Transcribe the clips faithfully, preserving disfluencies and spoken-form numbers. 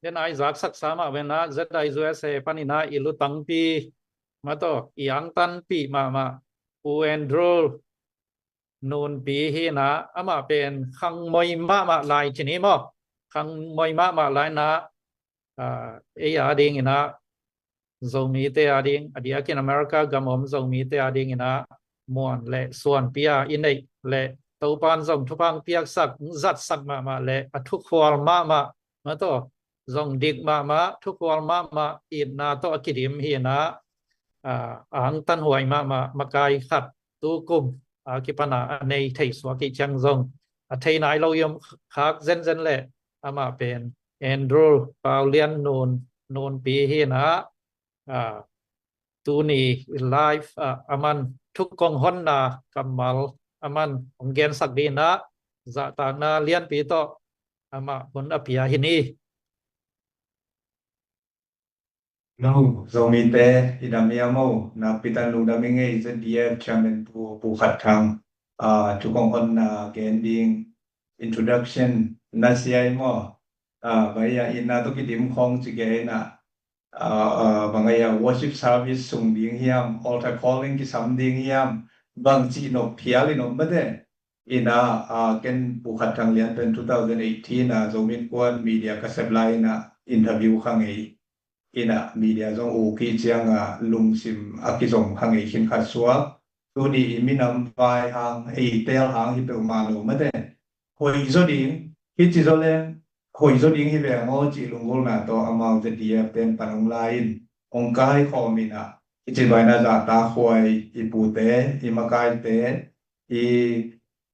Ken a i zaksak sa mah ven ah, Z I U S A panin ah i lutangpi, mataw, i angtanpih mahmah Pu Andrew Nunpi hi in ah, amah pen khangmoi mahmah lai ci ni maw. Khangmoi mahmah lai in ah, ah, ei a dingin ah, Zomite a ding, a diakin America gam om Zomite a dingin ah, muan le suanpi a i neih le Topan zong thupha piaksak, zatsak mahmah le a thukhual mahmah, mataw, zong dik mahmah, thukhual mahmah, itna tawh a kidim hi in ah, ah, angtanhuai mahmah makai khat tukum a kipan a a nei thei suak i ciang zong a thei nai lo i om khak zenzen leh, amah pen Andrew Paulian Nun, Nunpi hi in ah, ah, tuni live ah aman thukong honna kammal aman hong gensak dingin ah, zahtakna lianpi tawh amah hun a pia hi ni. No, Zomite, i dam hiam maw, nakpi takin lungdam ing ei, Z D F Chairman Pu, Pu Khat Thang, ah, thukong honna gen ding, introduction na sia i maw, ah, bang hiam, itna tawh kidim khawng ci kei in ah, ah, ah, bang hiam, worship service sung ding hiam, altar call in kisam ding hiam, bang cih nop phial in om mate. In ah, ah, ken Pu Khat Thang Lian pen two thousand eighteen ah Zomi Innkuan media ka sep lai in ah interview kha ngei. In ah media zong uk hi ciang ah lungsim a kizom kha ngei khin khat suak. Tuni i minam vai hang, ei teel hang hi peuhmah lo mate. Hoih zaw ding, hi ci zaw leng, hoih zaw ding hi veng aw cih lunggulhna tawh amau Z D F ten pan hong la in, hong kaikhawm in ah, hi ci vai in ah zahtakhuai i pute, i makaite, i,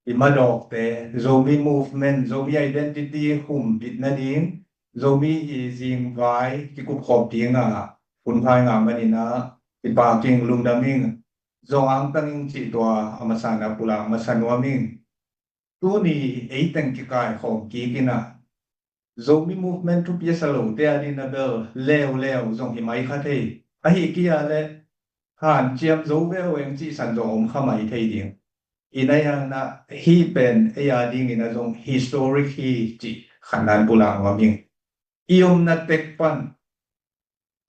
i madawkte, Zomi movement, Zomi identity humbit nading, Zomi i zingvai kikupkhawm ding ah hun phai ngah man in ah, i paking lungdam ing, zong angtang ing cih tua a masa in ah pulak masa nuam ing. Tuni ei teng kikaikhawm kik in ah, Zomi movement thupi a sa lote a dingin ah bel leuleu zong hi mai kha thei. Ahih kei leh hanciam zo veu eng cih san zong om kha mai thei ding. In ah, in ah, hih pen ei a dingin ah zong historic hi cih khat na pulak nuam ing. I omna tek pan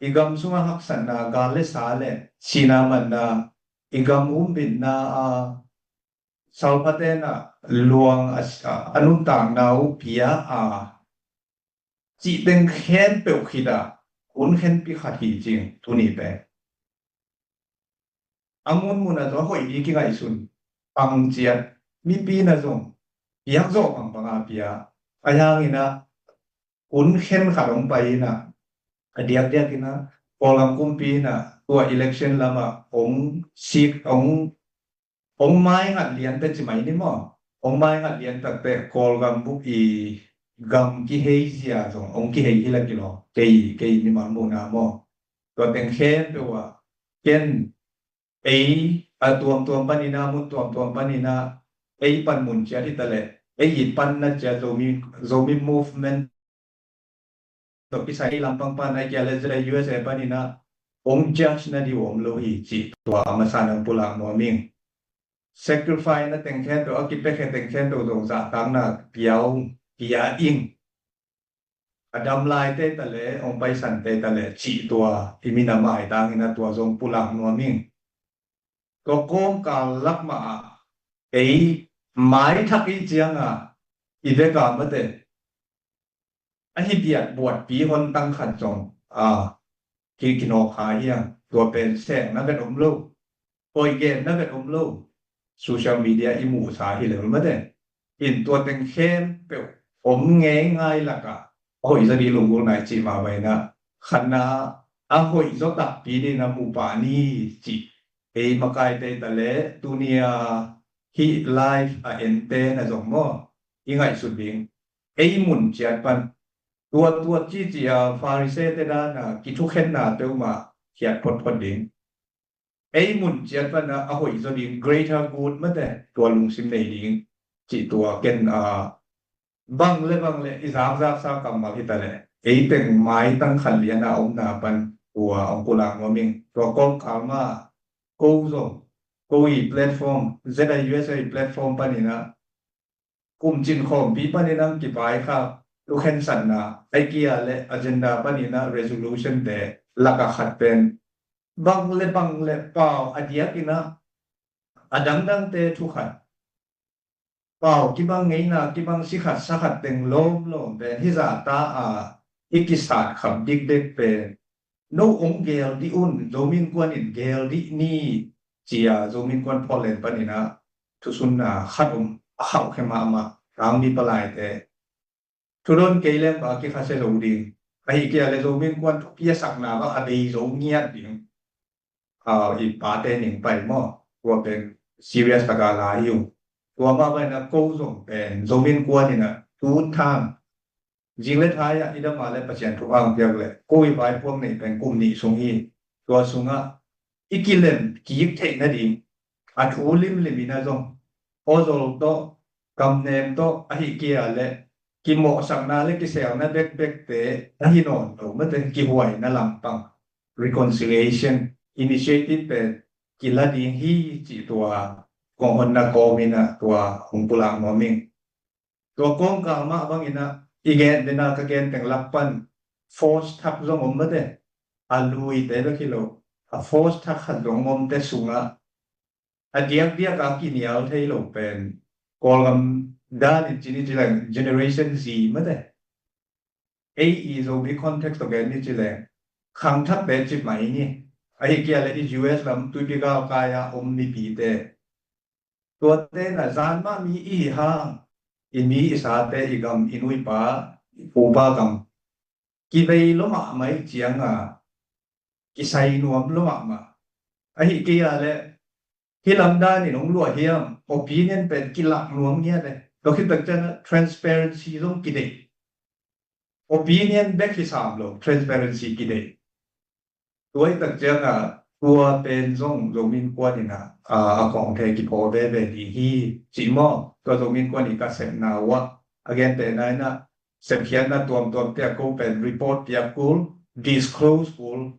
i gam sungah haksatna, gal le sa le sihna manna, i gam humbitna ah salphaten ah luang a, a, a nuntakna uh pia a, cih teng khempeuh khit ah hun khenpi khat hi cing tuni pen. A munmun ah zong a hoih ding kingaihsun pang ciat, mipi in ah zong piak zawh pangpang a pia. Ahi hangin ah hun khen khat hong pai in ah, a diakdiak in ah Kawlgam kumpi in ah tua election lam ah hong sik, hong, hong maingat lian peuh ci mai ni maw. Hong maingat lian tak peuh Kawlgam bup i gam kihei zia zong hong kihei hi leh kilawm, kei, kei mimal muhna maw. Tua teng khempeuh ah ken ei a tuamtuam panin ah, mun tuamtuam panin ah, ei pan mun ciat hi ta leh, ei it panna ciat Zomi, Zomi movement tawh kisai ei lampang pan, ahih kei leh Z I U S A panin ah hong judge na ding om lo hi cih tua a masa in ah pulak nuam ing. Sacrifice na teng khempeuh, a kipiakhia teng khempeuh zong zahtakna pia ung, pia ing. A dam laite ta leh, hong paisan te ta leh cih tua i minam maitang in ah tua zong pulak nuam ing. Tua kawmkal lak mah ah ei maithak i ciang ah i vek a mate, a hi biat buatpi hon tang khat zong a ki, kinawk kha hiang, tua pen seng na vet om lo, hoih gen na vet om lo. Social media i muhsa hi leh mate, in tua teng khempeuh om ngeingai lak ah a hoih zaw ding lunggulhna i cih mah bang in ah khatna, a hoih zaw takpi ding in ah mu pah ni cih ei makaite ta leh, tuni a hih live a ente na zong maw, i ngaihsut ding. Ei mun ciat pan tua, tua cici a Pharisee te dan a kithukhenna peuhmah khiat photphot ding. Ei mun ciat pan a hoih zaw ding, greater good mate, tua lungsim nei ding cih tua ken a, bang le bang le i zakzaksa kammal hi ta leh, ei teng maitang khat lian a omna pan tua hong pulak nuam ing. Tua kawmkal mah ko zong, ko i platform, Z I U S A i platform panin ah, kum cin khawmpi panin ah hong kipai kha tu khensatna, idea le agenda panin a resolution te laka khat pen bang le bang le pau a diakin a, a dangdangte thu khat, pau kibang, ngeina kibang, si khat sa khat teng lawmlawm pen hih zahta a i kisat khap dikdek pen no ong gel dih un, Zomi Innkuan in gel dih ni, ci-a Zomi Innkuan Portland panin a thusunna khat om a khauh khe mahmah, Tangmi palaite. Thudon kei leng bang a kikhasia zo ding, ahih kei a le Zomi Innkuan thupi a sakna bang a bei zo ngiat ding. A, i pate ning pai maw, tua pen serious taka la hi uh. Tua mah bangin a ko zong pen Zomi Innkuan in a tu thang, zing le thai ah i dam a le Pasian thupha piak le ko i vaipuak neih pen kum nih sung hi. Tua sungah i kilem kik theih nading a thu limlim in a zong, awzol tawh, kamnem tawh, ahih kei a le kimawhsakna le kiselna bekbekte ahi nawn lo mate, kihuaina lampang reconciliation initiative pen kila ding hi, cih tua kong honna kawmin a tua hong pulak nuam ing. Tua kawngkal mah bangin a i gen dena ka gen teng lak pan force thak zong om mate, a luite bek hi lo, a force thak khat zong omte sungah a diakdiak a kinial thei lo pen Kawlgam dan in ci ni ci leng Generation Z mate. Ei i Zomi context tawh gen ni ci leng khangthakte cip mah i ni. Ahih kei a le i U S lam tuipi galkai a om mipite, tuate na zan mah mi i hi hang, i mi i sate, i gam, i nu i pa, i pu pa gam kivei lo mahmah i cianga kisai nuam lo mahmah. Ahih kei a le hih lamdan in hong luah hiam, opinion pen kilak nuam ngiat e. Tua khit tak ciang a transparency zong kideih. Opinion bek hi sam lo, transparency kideih. Tua i tak ciang a tua pen zong Zomi Innkuan in a, a, a kawngte kiphaw veve ding hi, cih maw. Tua Zomi Innkuan i ka sepna uh ah a gentehna in a sepkhiatna tuamtuamte a ko pen report piak kul, disclose kul.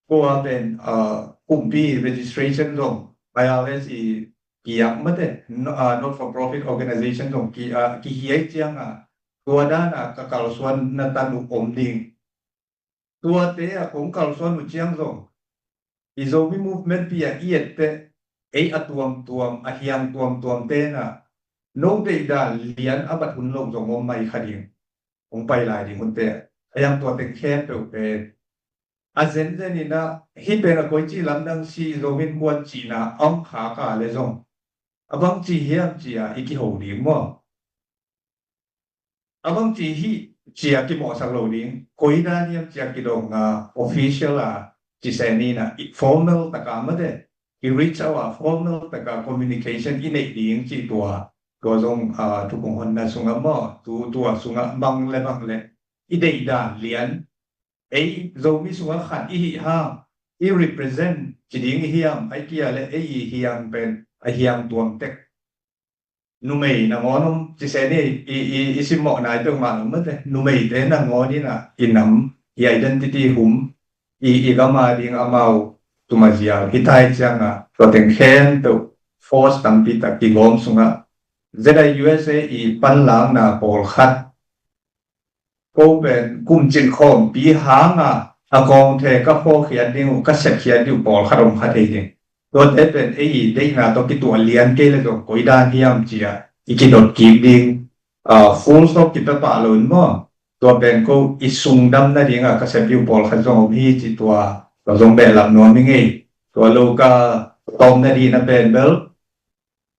Ko a pen, a, kumpi registration zong I R S i piak mate, no, a, not for profit organization zong ki, a, kihiai cianga tua dan a ka kalsuanna tan uh om ding. Tuate a kong kalsuan uh ciang zong i Zomi movement pi a i etteh ei a tuamtuam, a hiang tuamtuam tena no deihdan lian a bat hun lo zong om mai kha ding. Hong pai lai ding hunte a hiang tua teng khempeuh pen a zenzen in a hih pen a koici lamdang si Zomi Innkuan cihna a hong khak a le zong a bangci hiam ci a i kiho ding maw? A bangci hih ci a kimawhsak lo ding, koi dan hiam ci a kidong a official a ci se ni na i formal taka mate, i reach out a formal taka communication i neih ding cih tua, tua zong, a, thu kong honna sungah maw, tu, tua sungah bang le bang le i deihdan lian, ei Zomi sungah khat i hih hang, i represent ci ding i hiam, ai kia le ei i hiang pen a hiang tuam tek. Numei nangawn om ci se ni, i, i, i simmawh nai peuhmah lo mate. Numeite nangawn in a i nam, i identity hum, i, i gam a ding amau tuma zial hi tai cianga tua teng khempeuh force tampi tak kigawm sungah Z I U S A i panlakna pawlkhat ko pen kumcin khawmpi hanga a kawngte ka phawkhiat ding uh, ka sepkhiat ding uh pawlkhat om kha thei ding. Tuate pen ei i deihna tawh kituah lian kei le zong koi dan hiam ci a i kidot kik ding, a, full stop kipia pah lo in maw. Tua pen ko i sungdam nadinga ka sep ding uh pawlkhat zong om hi ci tua, tua zong behlap nuam i ngei. Tua lo ka tawm nading na pen bel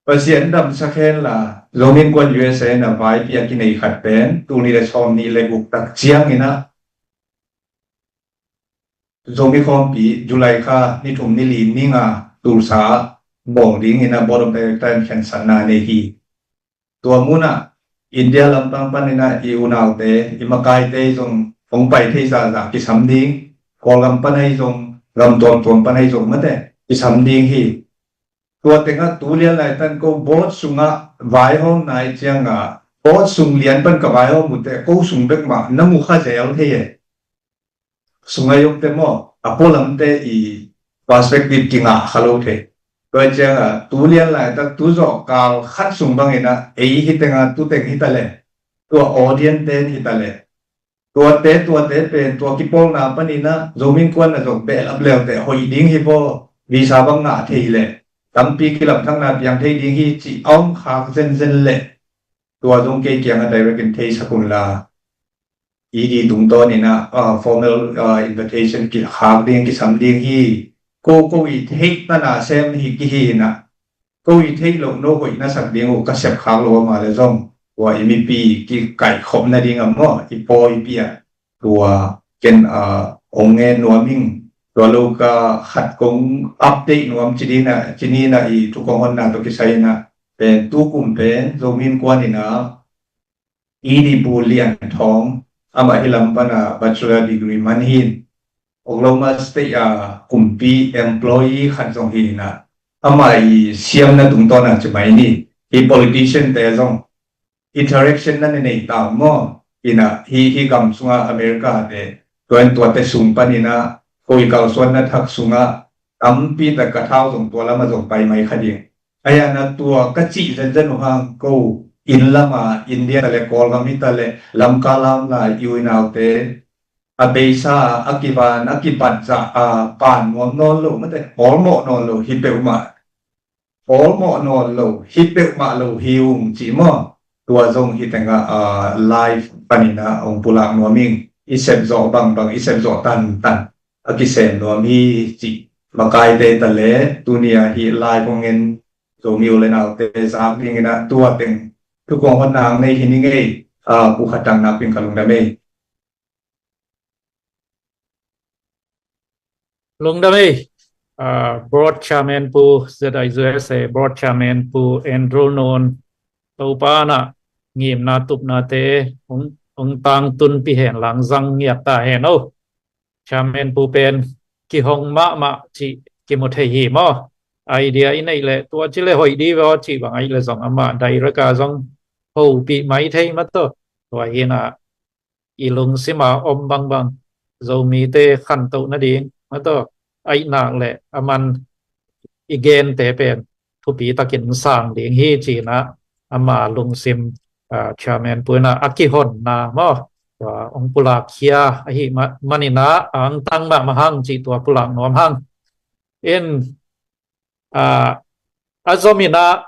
Pasian damsak hen la, Zomi Innkuan U S A na vaipi a kinei khat pen, tul nih le sawm nih le guk tak ciangin a, Zomi khawmpi, July kha ni thum ni li ni nga, Tulsa, bawng dingin a Board of Director in khensatna nei hi. Tua munah, India lampang panin a i unaute, i makaite zong hong pai thei zahzah kisam ding, Kawlgam pan ahi zong, gam tuamtuam pan ahi zong mate, kisam ding hi. Tua tengah tu lian laitan ko board sungah vaihawm nai cianga, board sung lian pan ka vaihawm uh teh ko sung bek mah na mu kha zel thei e. Sungah i omte maw, a pualamte i perspective kingah kha lo thei. Tua cianga tu lian laitak tu zawh kal khat sung bangin a ei hi tenga tu teng hi ta le tua audience te hi ta leh, tuate tuate pen tua kipawlna panin ah Zomi Innkuan ah zong behlap leute hoih ding hi vaw, visa bang ngah thei leh tampi kilamthakna piang thei ding hi cih a om khak zenzen leh tua zong kei kiangah direct in theisak un la, E D tungtawn in ah, ah, formal, ah, invitation kikhak ding, kisam ding hi. Ko ko i theih tana sem hi kihi in ah, ko i theih loh no hoih na sak ding uh ka sep khak lo a, ama le zong tua i mipi kikaihkhop nading a maw, i pawi pi ah tua ken, ah, ong ngen nuam ing. Tua lo ka khat kong update nuam ci ding ah, ci ni na i thu kong honna tawh kisai in ah pen tukum pen Zomi Innkuan in ah E D Pu Lian Thawng, amah hi lam pana bachelor degree man hi in, Oklahoma State a kumpi employee khat zong hi in ah, amah i siamna tungtawn ah ci mai ni, hi politician te zong interaction na nei ta maw, in ah hi, hi gam sungah America te, tua in tuate sung panin ah ko i kalsuanna thak sungah tampi tak ka thau zong tua lamah zong pai mai kha ding. Ahi a na tua ka cih zenzen uh hang ko inn lama India ta le Kawlgam hi ta le Lamka lam la i u i naute a beisa a kivan a kibat zah a pan nuam nawn lo mate, hawlmawh nawn lo hi peuhmah, hawlmawh nawn lo hi peuhmah lo hi ung ci maw? Tua zong hi tengah, ah, live panin ah ong pulak nuam ing. I sepzawh bangbang i sepzawh tantan a kisem nuam hi cih makaite ta le tuni a hi live ong en Zomi u le naute zak dingin ah tua teng thu kong honna ang nei hi ni ngei. Ah, Pu Khat Tang, nakpi in ka lungdam ei. Lungdam ei. Ah, Board Chairman Pu, Z I U S A Board Chairman Pu Andrew Nun, Topa na ngimna tupnate ong, ong tangtun pi hen lang zang ngiat ta hen o. Chairman Pu pen kihong mahmah cih kimu thei hi maw? Idea i neih leh tua ci le hoih di vaw cih bang ahih leh zong amah direct a zong hopih mai thei mah tawh. Tua hi in ah i lungsima om bangbang Zomite khantoh nading mah tawh, ahih nak leh a man i gente pen thupi takin sang ding hi ci in ah ama lungsim, ah, Chairman Pu in ah a kihonna maw, tua ong pulak khia ahih ma-, manin ah ang tang mahmah hang cih tua pulak nuam hang. In, ah, a zom in ah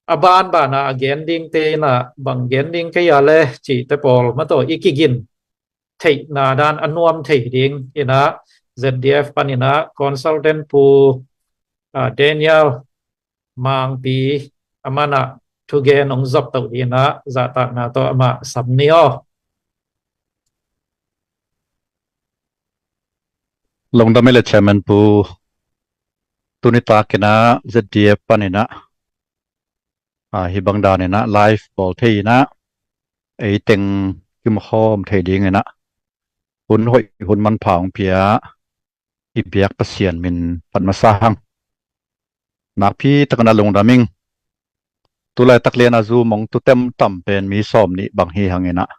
a banban ah a gen dingte in ah bang gen ding kei a le cihte pawl mah tawh i kigin theihna dan a nuam thei ding in ah Z D F panin ah consultant Pu, ah, Daniel Mangpi, a man ah thugen ong zop to ding in ah zahtakna tawh amah sam ni aw. Lungdam ei le Chairman Pu, tuni tak in ah Z D F panin ah, ah, hi bang dan in ah live bawl thei in ah ei teng kimukhawm thei ding in ah hun hoih hun manpha ong pia i biak Pasian min phat masa hang. Nakpi takin ah lungdam ing. Tulaitak lian a Zoom ong tu temtam pen mi sawm nih bang hi hang in ah,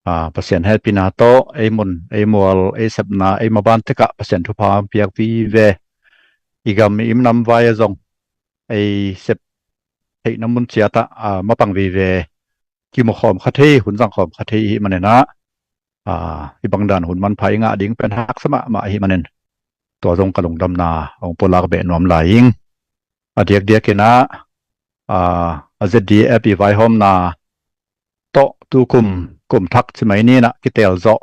ah, Pasian hehpihna tawh ei mun, ei mual, ei sepna, ei maban tek ah Pasian thupha piak vive. I gam i nam vai a zong ei sep theihna mun ciat ah, ah, mapang vive. Kimukhawm kha thei, hun zangkhawm kha thei i hih manin ah, ah, hi bang dan hun manpha i ngah ding pen haksa mahmah i hih manin tua zong ka lungdamna ong pulak beh nuam lai ing. A diakdiak in ah, ah, a Z D F i vaihawmna tawh tu kum, kum thak ci mai ni in ah kitel zawh,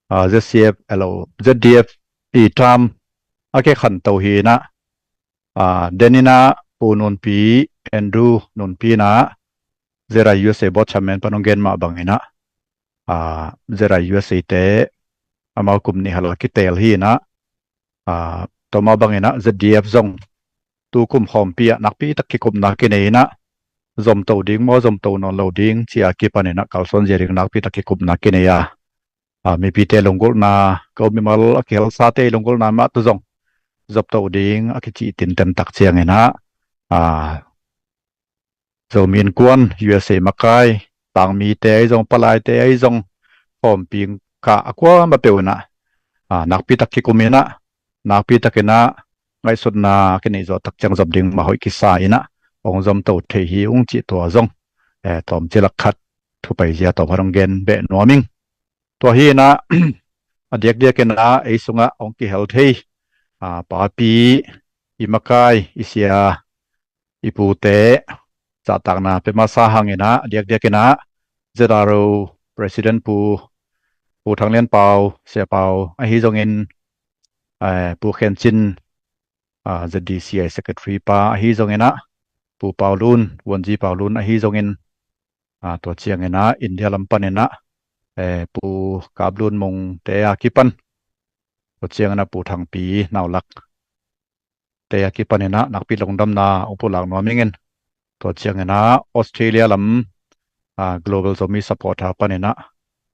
ah, Z C F lo, Z D F i term a kikhanto hi in ah, ah, den in ah Pu Nunpi, Andrew Nunpi in ah Z I U S A Board Chairman pan ong gen mah bang in ah, ah, Z I U S A te amau kum nih hal a kitel hi in ah, ah, tua mah bang in ah Z D F zong tu kum khawmpi ah nakpi tak kikupna kinei in ah, zomto ding maw, zomto nawn lo ding ci a kipan in ah kalsuan zia ding nakpi tak kikupna kinei a, ah, mipite lunggulhna, ko mimal a kihalsate lunggulhna mah tawh zong zopto ding a kicih tinten tak ciangin ah, ah, Zomi Innkuan, U S A makai, Tangmite ahi zong, Palaite ahi zong, khawmpi kah a kuamah peuh in ah, ah, nakpi tak kikum in ah, nakpi tak in ah ngaihsutna kineih zawh tak ciang zop ding mah hoih kisa in ah ong zomto thei hi ung cih tua zong eh, tawmcik lak khat thupai zia tawm khat hong gen beh nuam ing. Tua hi inah a diakdiak inah ei sungah hong kihel thei, ah, papi, i makai, i sia, i pute zahtakna pia masa hang inah a diakdiak inah Z R O President Pu, Pu Thang Lian Pau, Sia Pau ahi zongin, eh, Pu Khen Cin, ah, Z D C I Secretary pa ahi zong inah, Pu Pau Lun, Vuanzi Pau Lun ahi zongin, ah, tua ciang inah India lam pan inah, eh, Pu Kap Lun Mung te a kipan, tua ciang inah Pu Thang Pi Nau Lak te a kipan inah nakpi lungdamna hong pulak nuam ing in. Tua ciang inah Australia lam, ah, Global Zomi Supporter pan inah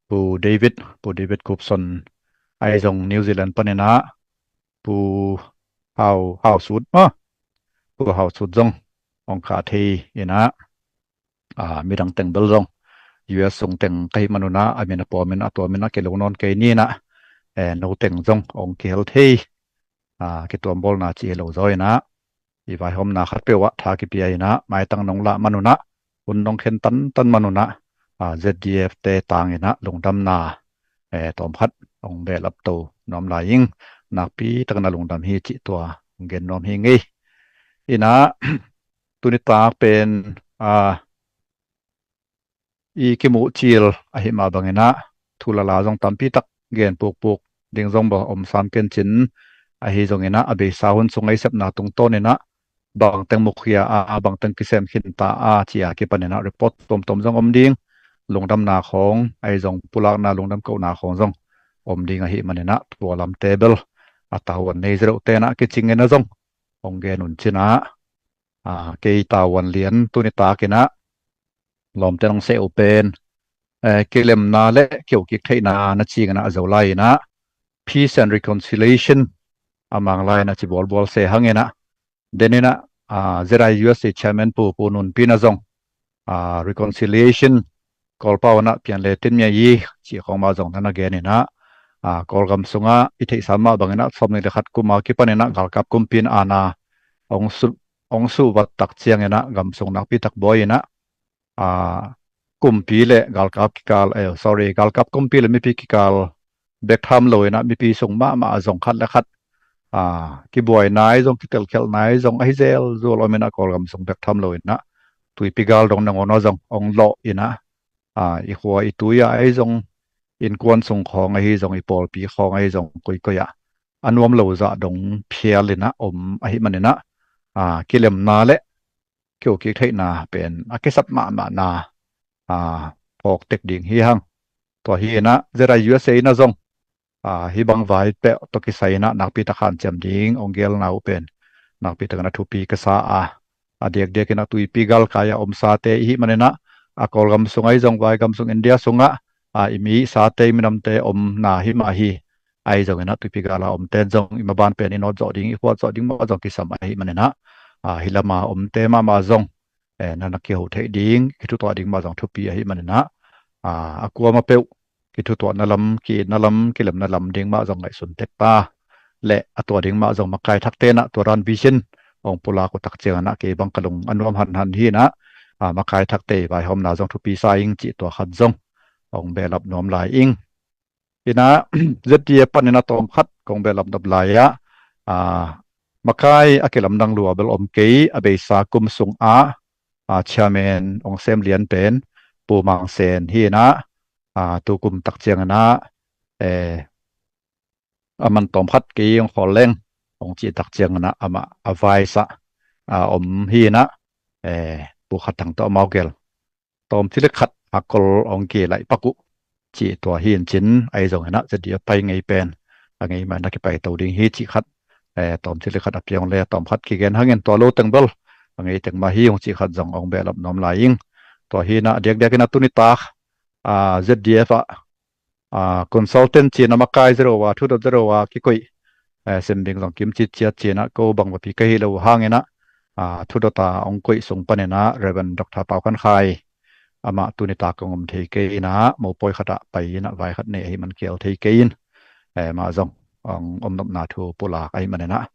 Pu David, Pu David Kupson ahi zong New Zealand pan inah Pu Hau, Hau Sut, ah, Pu Hau Sut zong hong kah thei inah, ah, midang teng bel zong U S sung teng ka hih man un ah a min a pawm in a tuam in a kilung nawn kei ni inah, eh, no teng zong hong kihel thei, ah, kituambawlna cih hi lo zaw inah i vaihawmna khat peuh ah tha kipia inah maitang nong lah man un ah, hun nong khen tantan man un ah, ah, Z D F te tang inah lungdamna, eh, tawm khat hong behlap to nuam lai ing. Nakpi takin a lungdam hi cih tua hong gen nuam hi ing ei. Inah tuni tak pen, ah, i kimuh cil ahi mah bang inah thu lala zong tampi tak gen pukpuk ding zong bel om sam ken cin, ahi zong inah a beisa hun sung ei sepna tungtawn inah bangteng mukhia a, bangteng kisem khinta a ci a kipan inah report tuamtuam zong om ding, lungdamna khawng ahi zong pulakna lungdam kohna khawng zong om ding ahi man inah tua lamte bel a tavuan nei zereuh te inah kicing inah zong hong gen un ci inah, ah, kei tavuan lian tuni tak inah lawmte nong seh uh pen, eh, kilemna le kiukik theihna na cing inah a Zolai inah Peace and Reconciliation a Manglai inah ci bualbual se hang inah den inah, ah, Z I U S A Chairman Pu, Pu Nun Pi inah zong, ah, reconciliation Kawlpau inah pian le tin mia i cih khawng mah zong na na gen inah, ah, Kawlgam sungah i theihsa mah bang inah sawmnih le khat kum a kipan inah galkap kumpi in aana hong su, hong suh vat tak ciang inah gam sung nakpi tak buai inah, ah, kumpi le galkap kikal, eh, sorry, galkap kumpi le mipi kikal bek tham lo inah mipi sung mahmah a zong khat le khat, ah, kibuaina ahi zong kitelkhialhna ahi zong ahi zelzual om inah Kawlgam sung bek tham lo inah tuipi gal dong nangawn a zong hong lawh inah, ah, i khua i tui ah ahi zong innkuan sung khawng ahi zong i pawlpi khawng ahi zong koikoi ah a nuam lo zah dong phial inah om ahi man inah, ah, kilemna le kiukik theihna pen a kisap mahmahna, ah, phawk tek ding hi hang. Tua hi inah Z I U S A inah zong, ah, hih bang vai peuh tawh kisai inah nakpi tak hanciam ding hong gelna uh pen nakpi takin a thupi ka sa a, a diakdiak inah tuipi galkai a om sate i hih man inah a Kawlgam sung ahi zong vaigam sung India sungah, ah, i mi sate i minamte omna hi mah hi. Ahi zong inah tuipi gal a omte zong i maban pen i nawt zawh ding i huat zawh ding mah zong kisam ahi man inah, ah, hih lam a omte mahmah zong, eh, na na kiho theih ding, kithutuah ding mah zong thupi ahi man inah, ah, a kuamah peuh kithutuahna lam, ki-itna lam, kilemna lam ding mah zong ngaihsun tek ta. Le a tua ding mah zong makai thakte inah tua dan vision hong pulak uh tak ciang inah kei bang ka lung a nuam hanhan hi inah, ah, makai thakte i vaihawmna zong thupi sa ing cih tua khat zong hong behlap nuam lai ing. Inah Z D F pan inah tawm khat kong behlap nop lai ah, ah, makai a kilamdang lua bel om kei, a beisa kum sung ah, ah, chairman hong sem lian pen Pu Mang Sen hi inah, ah, tu kum tak ciang inah, eh, a man tawm khat kei hong khawl leng hong cih tak ciang inah amah a vice ah, ah, om hi inah, eh, Pu Khat Thang tawh amau gel tawmcik le khat a kol hong kilaih pak uh cih tua hi in cin, ahi zong inah Z D F pai ngei pen a ngei mah inah kipai to ding hi cih khat, eh, tawmcik le khat a piang le tawm khat kigen hang in tua lo teng bel a ngei teng mah hi hong cih khat zong hong behlap nuam lai ing. Tua hi inah a diakdiak inah tuni tak, ah, Z D F ah, ah, consultant ci inah makai zero a, thudot zero a kikoih, eh, Sembing zong kim citciat ci inah ko bang vapi ka hi lo hang inah, ah, thudot a hong koih sung pan inah Reverend Doctor Pau Khan Khai amah tuni tak kong om thei kei inah mopawi khat ah pai inah vai khat nei ahi man kial thei kei in, eh, mah zong hong om nopna thu pulak ahi man inah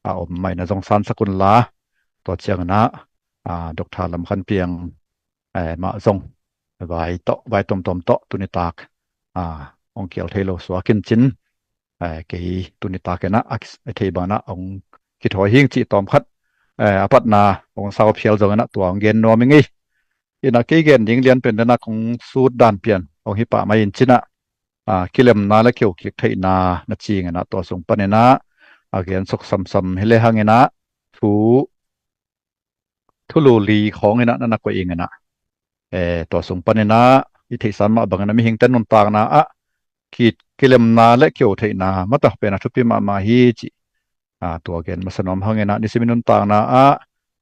a om mah inah zong sansak un la, tua ciang inah, ah, Doctor Lam Khan Piang, eh, mah zong vai tawh, vai tomtom tawh tuni tak, ah, hong kial thei lo suak in cin, eh, kei tuni tak in ah a thei bang in ah hong kithawi hing cih tawm khat, eh, a patna hong sau phial zong in ah tua hong gen nuam ing ei. In ah kei gen ding lian pen den ah kong sut dan pian hong hi pah mai in cin ah, ah, kilemna le keukik theihna na cing in ah tua sung pan in ah a gen suk samsam hi le hang in ah thu thulu li khawng in ah na na koih ing in ah, eh, tua sung pan in ah i theihsan mah bang in ah mihingte nuntakna ah ki, kilemna le keu theihna mah tawh pen a thupi mahmah hi cih, ah, tua gen masa nuam hang in ah nisim i nuntakna ah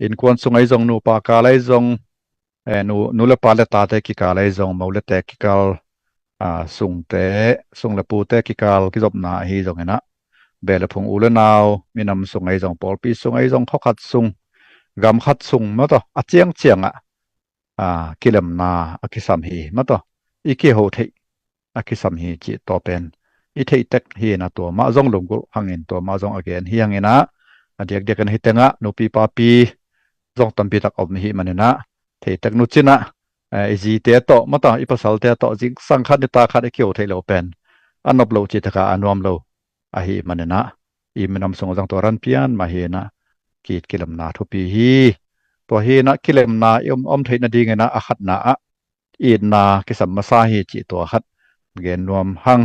innkuan sung ahi zong, nupa kal ahi zong, eh, nu, nu le pa le tate kikal ahi zong, mo le tek kikal, ah, sungte, sung le pute kikal kizopna ahi zong in ah, beh le phung, u le nau, minam sung ahi zong, pawlpi sung ahi zong, khuakhat sung, gam khat sung mah tawh a ciangciang ah, ah, kilemna a kisam hi mah tawh i kiho theih a kisam hi cih tua pen i theih tek hi in ah tua mah zong lunggulh hang in tua mah zong a gen hi hang in ah, a diakdiak in ah hi teng ah nupi papi zong tampi tak om hi man in ah thei tek nu cin ah, eh, i zite tawh mah tawh i pasalte tawh zingsang khat nitak khat i kiho theih loh pen a nop loh cih tak ah a nuam lo ahi man in ah i minam sung zong tua ran pian mah hi in ah ki, kilemna thupi hi. Tua hi in ah kilemna i om, om theih nading in ah a khatna ah itna kisam masa hi cih tua khat gen nuam hang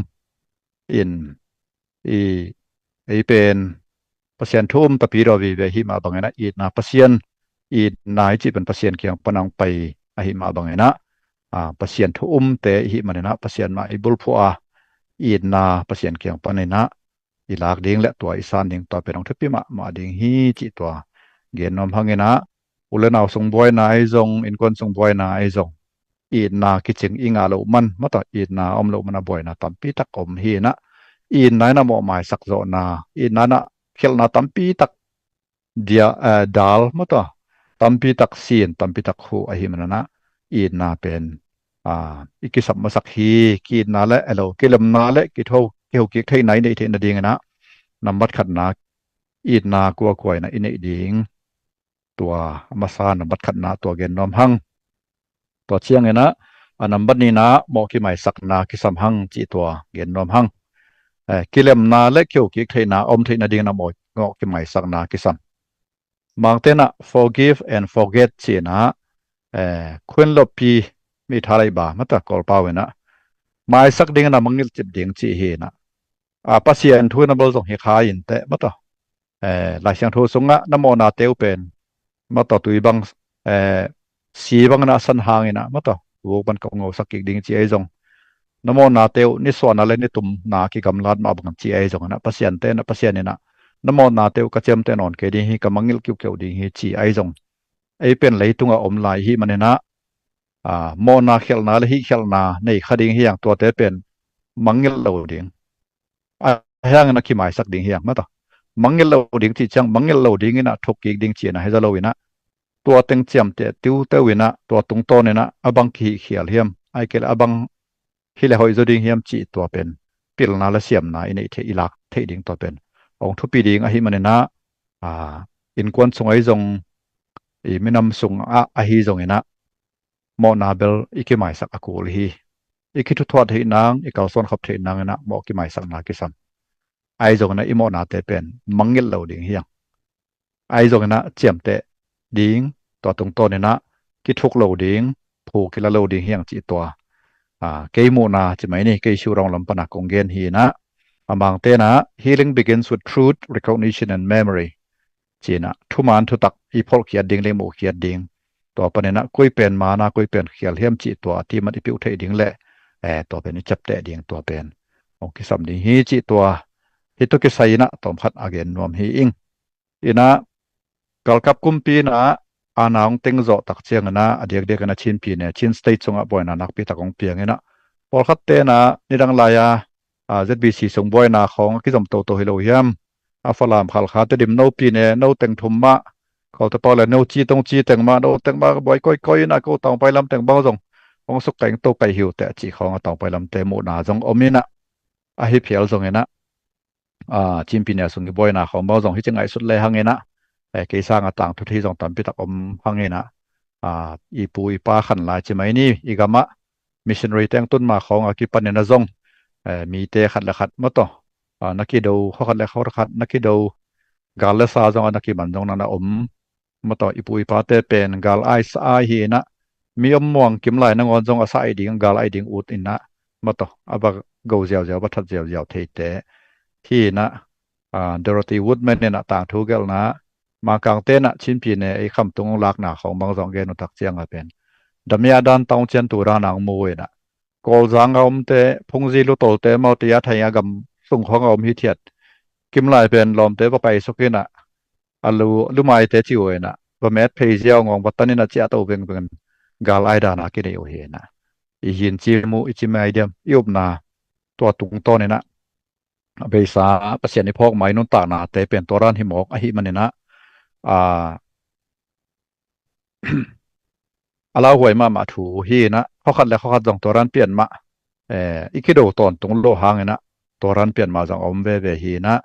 in, i, ei pen Pasian thu um tapi dawh vive hi mah bang in ah itna, Pasian itna i cih pen Pasian kiang pan hong pai ahi mah bang in ah, ah, Pasian thu umte i hi man in ah Pasian mah i bulphuh a itna Pasian kiang pan in ah i lak ding le tua i san ding tua pen hong thupi mahmah ding hi cih tua gen nuam hang in ah, u le nau sung buaina ahi zong, innkuan sung buaina ahi zong, itna kicing i ngah loh man mah tawh itna om loh man a buaina tampi tak om hi in ah, itna in ah mawh maisak zawhna, itna in ah khialhna tampi tak dia, eh, dal mah tawh tampi tak sin, tampi tak huh ahi man in ah itna pen, ah, i kisap masak hi. Ki-itna le, elo, kilemna le kitho, kiho kik theihna i neih theih nading in ah nambat khatna itna kuakua in ah i neih ding, tua a masa nambat khatna tua gen nuam hang. Tua ciang in ah a nambat nihna mawh kimaisakna kisam hang cih tua gen nuam hang. Eh, kilemna le kiho kik theihna om theih nading in ah mawh, mawh kimaisakna kisam. Mangte in ah forgive and forget ci in ah, eh, Khun Lopi Mi Tha Lai Ba mah tawh Kawlpau in ah maisak ding in ah mangngilh cip ding cih hi in ah, ah, Pasian thu in ah bel zong hi kha in teh mah tawh, eh, Lai Siangtho sungah na mawhnate uh pen mah tawh tui bang, eh, si bang in ah a san hang in ah mah tawh vuk bang kong ngosak kik ding ci ahi zong, na mawhnate uh nisuahna le nitumna kigamlat mah bang ci ahi zong in ah Pasiante in ah, Pasian in ah na mawhnate uh ka ciamteh nawn kei ding hi, ka mangngilh kiuhkeuh ding hi ci ahi zong, ei pen leitungah om lai i hih man in ah, ah, mawhna khialhna le hih khialhna nei kha ding hi hang, tuate pen mangngilh lo ding, a hiang in ah kimaisak ding hi hang mah tawh. Mangngilh lo ding cih ciang mangngilh lo ding in ah thuk kik ding ci in ah hi zaw lo in ah, tua teng ciamteh tiuteu in ah tua tungtawn in ah a bang kihihkhial hiam, ahih kei leh a bang hi leh hoih zaw ding hiam cih tua pen pilna le siamna i neih theih, i lak theih ding tua pen hong thupi ding ahi man in ah, ah, innkuan sung ahi zong, i minam sung ah ahi zong in ah mawhna bel i kimaisak a kul hi. I kithuthuah theih nang, i kalsuan khop theih nang in ah mawh kimaisakna kisam. Ahi zong in ah i mawhnate pen mangngilh lo ding hi hang. Ahi zong in ah ciamteh ding, tua tungtawn in ah kithuk lo ding, phu kila lo ding hi hang cih tua, ah, kei muhna ci mai ni, kei Siu Rong lam pan ah kong gen hi in ah, a Mangte in ah healing begins with truth, recognition and memory ci in ah thuman thutak i pholhkhiat ding le i muhkhiat ding, tua pan in ah koi pen man a, koi pen khial hiam cih tua a timat i piuh theih ding le, eh, tua pen i ciapteh ding tua pen hong kisam ding hi cih tua hih tawh kisai in ah tawmkhat a gen nuam hi ing. In ah galkap kumpi in ah a na hong teng zawh tak ciang in ah a diakdiak in ah Chin pyine, Chin State sungah buaina nakpi tak hong piang in ah, pawlkhatte in ah nidang lai-a, ah, Z B C sung buaina khawng a kizom toto hi lo hiam? A Falam, Khalkha, Tedim, no pyine, no teng thum mah, kote pau le no ci tong ci teng mah, no teng mah buai koikoi in ah ko Taungpai lam teng bang zong hong suk kaih to kaih hi uh teh cih khawng a Taungpai lamte muhna zong om in ah, ahi phial zong in ah, ah, Chin pyine sung i buaina khawng bang zong hi ci ngaihsut le hang in ah, eh, kei sang a tangthu thei zong tampi tak om hang in ah, a, i pu i pa khan lai ci mai ni, i gamah missionary teng tun ma khawng a kipanin a zong, eh, mite khat le khat maw taw, a, na kido, khuakhat le khuakhat na kido, gal le sa zong a na kiman zong na na om maw taw, i pu i pate pen gal ai sa ai hi inah, mi om muang kim lai nangawn zong a sa ai ding, gal ai ding ut inah maw taw, a va go ziauziau, va that ziauziau theite hi inah, a, Dorothy Woodman inah tangthu gelhna, Mangkangte inah Chin pyine ei khamtung lakna khawng bang zong gen uh tak cianga pen, damia dan taung cian tu dan ang mu inah, Kawlzang a omte, Phungzi, Lutolte, Mawtia, Thai a gam sung khawng a om hithiat kim lai pen lawmte va paisuk inah, a lu, lumaite ci uh inah, va met phei ziau ngawng va tan inah ciah to vengveng in gal ai dana kinei uh hi inah, i hin cim uh, i cim ai diam, i upna tua tungtawn inah, a beisa Pasian i phawk mai nuntaknate pen tua dan hi mawk ahi man inah, a, a lauhuai mahmah thu hi inah, khuakhat le khuakhat zong tua dan pian mah, eh, i kido tawntung lo hang inah tua dan pian mah zong a om veve hi inah,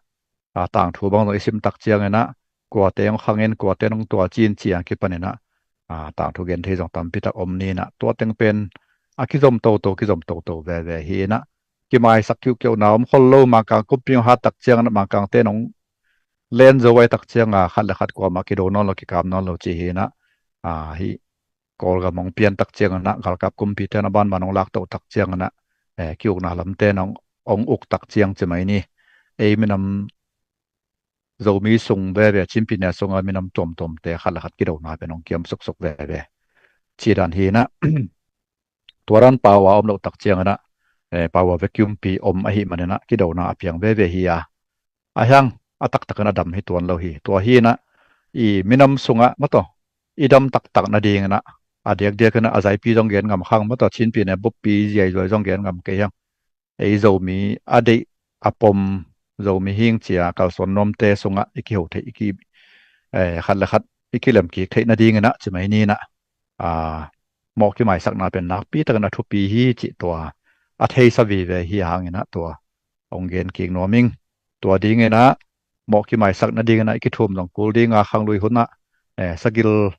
a, tangthu bang zong i sim tak ciang inah, kuate hong khangin, kuate hong tua cin ciang kipan inah, a, tangthu gen thei zong tampi tak om ni inah, tua teng pen a kizom toto, kizom toto veve hi inah, kimaisak kiuhkeuhna om khol lo, Mangkang kumpi hong hat tak ciang inah, Mangkangte in hong len zo ai tak cianga khat le khat kuamah kido nawn lo, kikam nawn lo ci hi inah, a, hih Kawlgam hong pian tak ciang inah, galkap kumpite in a banban hong lakto tak ciang inah, eh, kiukna lamte in hong, hong uk tak ciang ci mai ni. Ei minam Zomi sung veve, Chin pyine sunga minam tuamtuamte khat le khat kidona pen hong kiam suksuk veve ci dan hi inah, tua dan pau a om loh tak ciang inah, eh, pau a vekiumpi om ahi man inah kidona a piang veve hi a, a hiang a taktak in a dam hi tuan lo hi. Tua hi inah, i minam sungah maw taw, i dam taktak nading inah, a diakdiak inah a zaipi zong gen ngam khang maw taw, Chin pyine buppi ziaizuai zong gen ngam kei hiang. Ei Zomi a deih a pom, Zomi hing cia kalsuan nuamte sungah i kiho theih, i ki, eh, khat le khat i kilem kik theih nading inah ci mai ni inah, a, mawh kimaisakna pen nakpi takin a thupi hi cih tua a theisa vive hi hang inah tua hong gen kik nuam ing. Tua ding inah mawh kimaisak nading inah i kithum zong kul ding a, khanglui hunah, eh, sagil,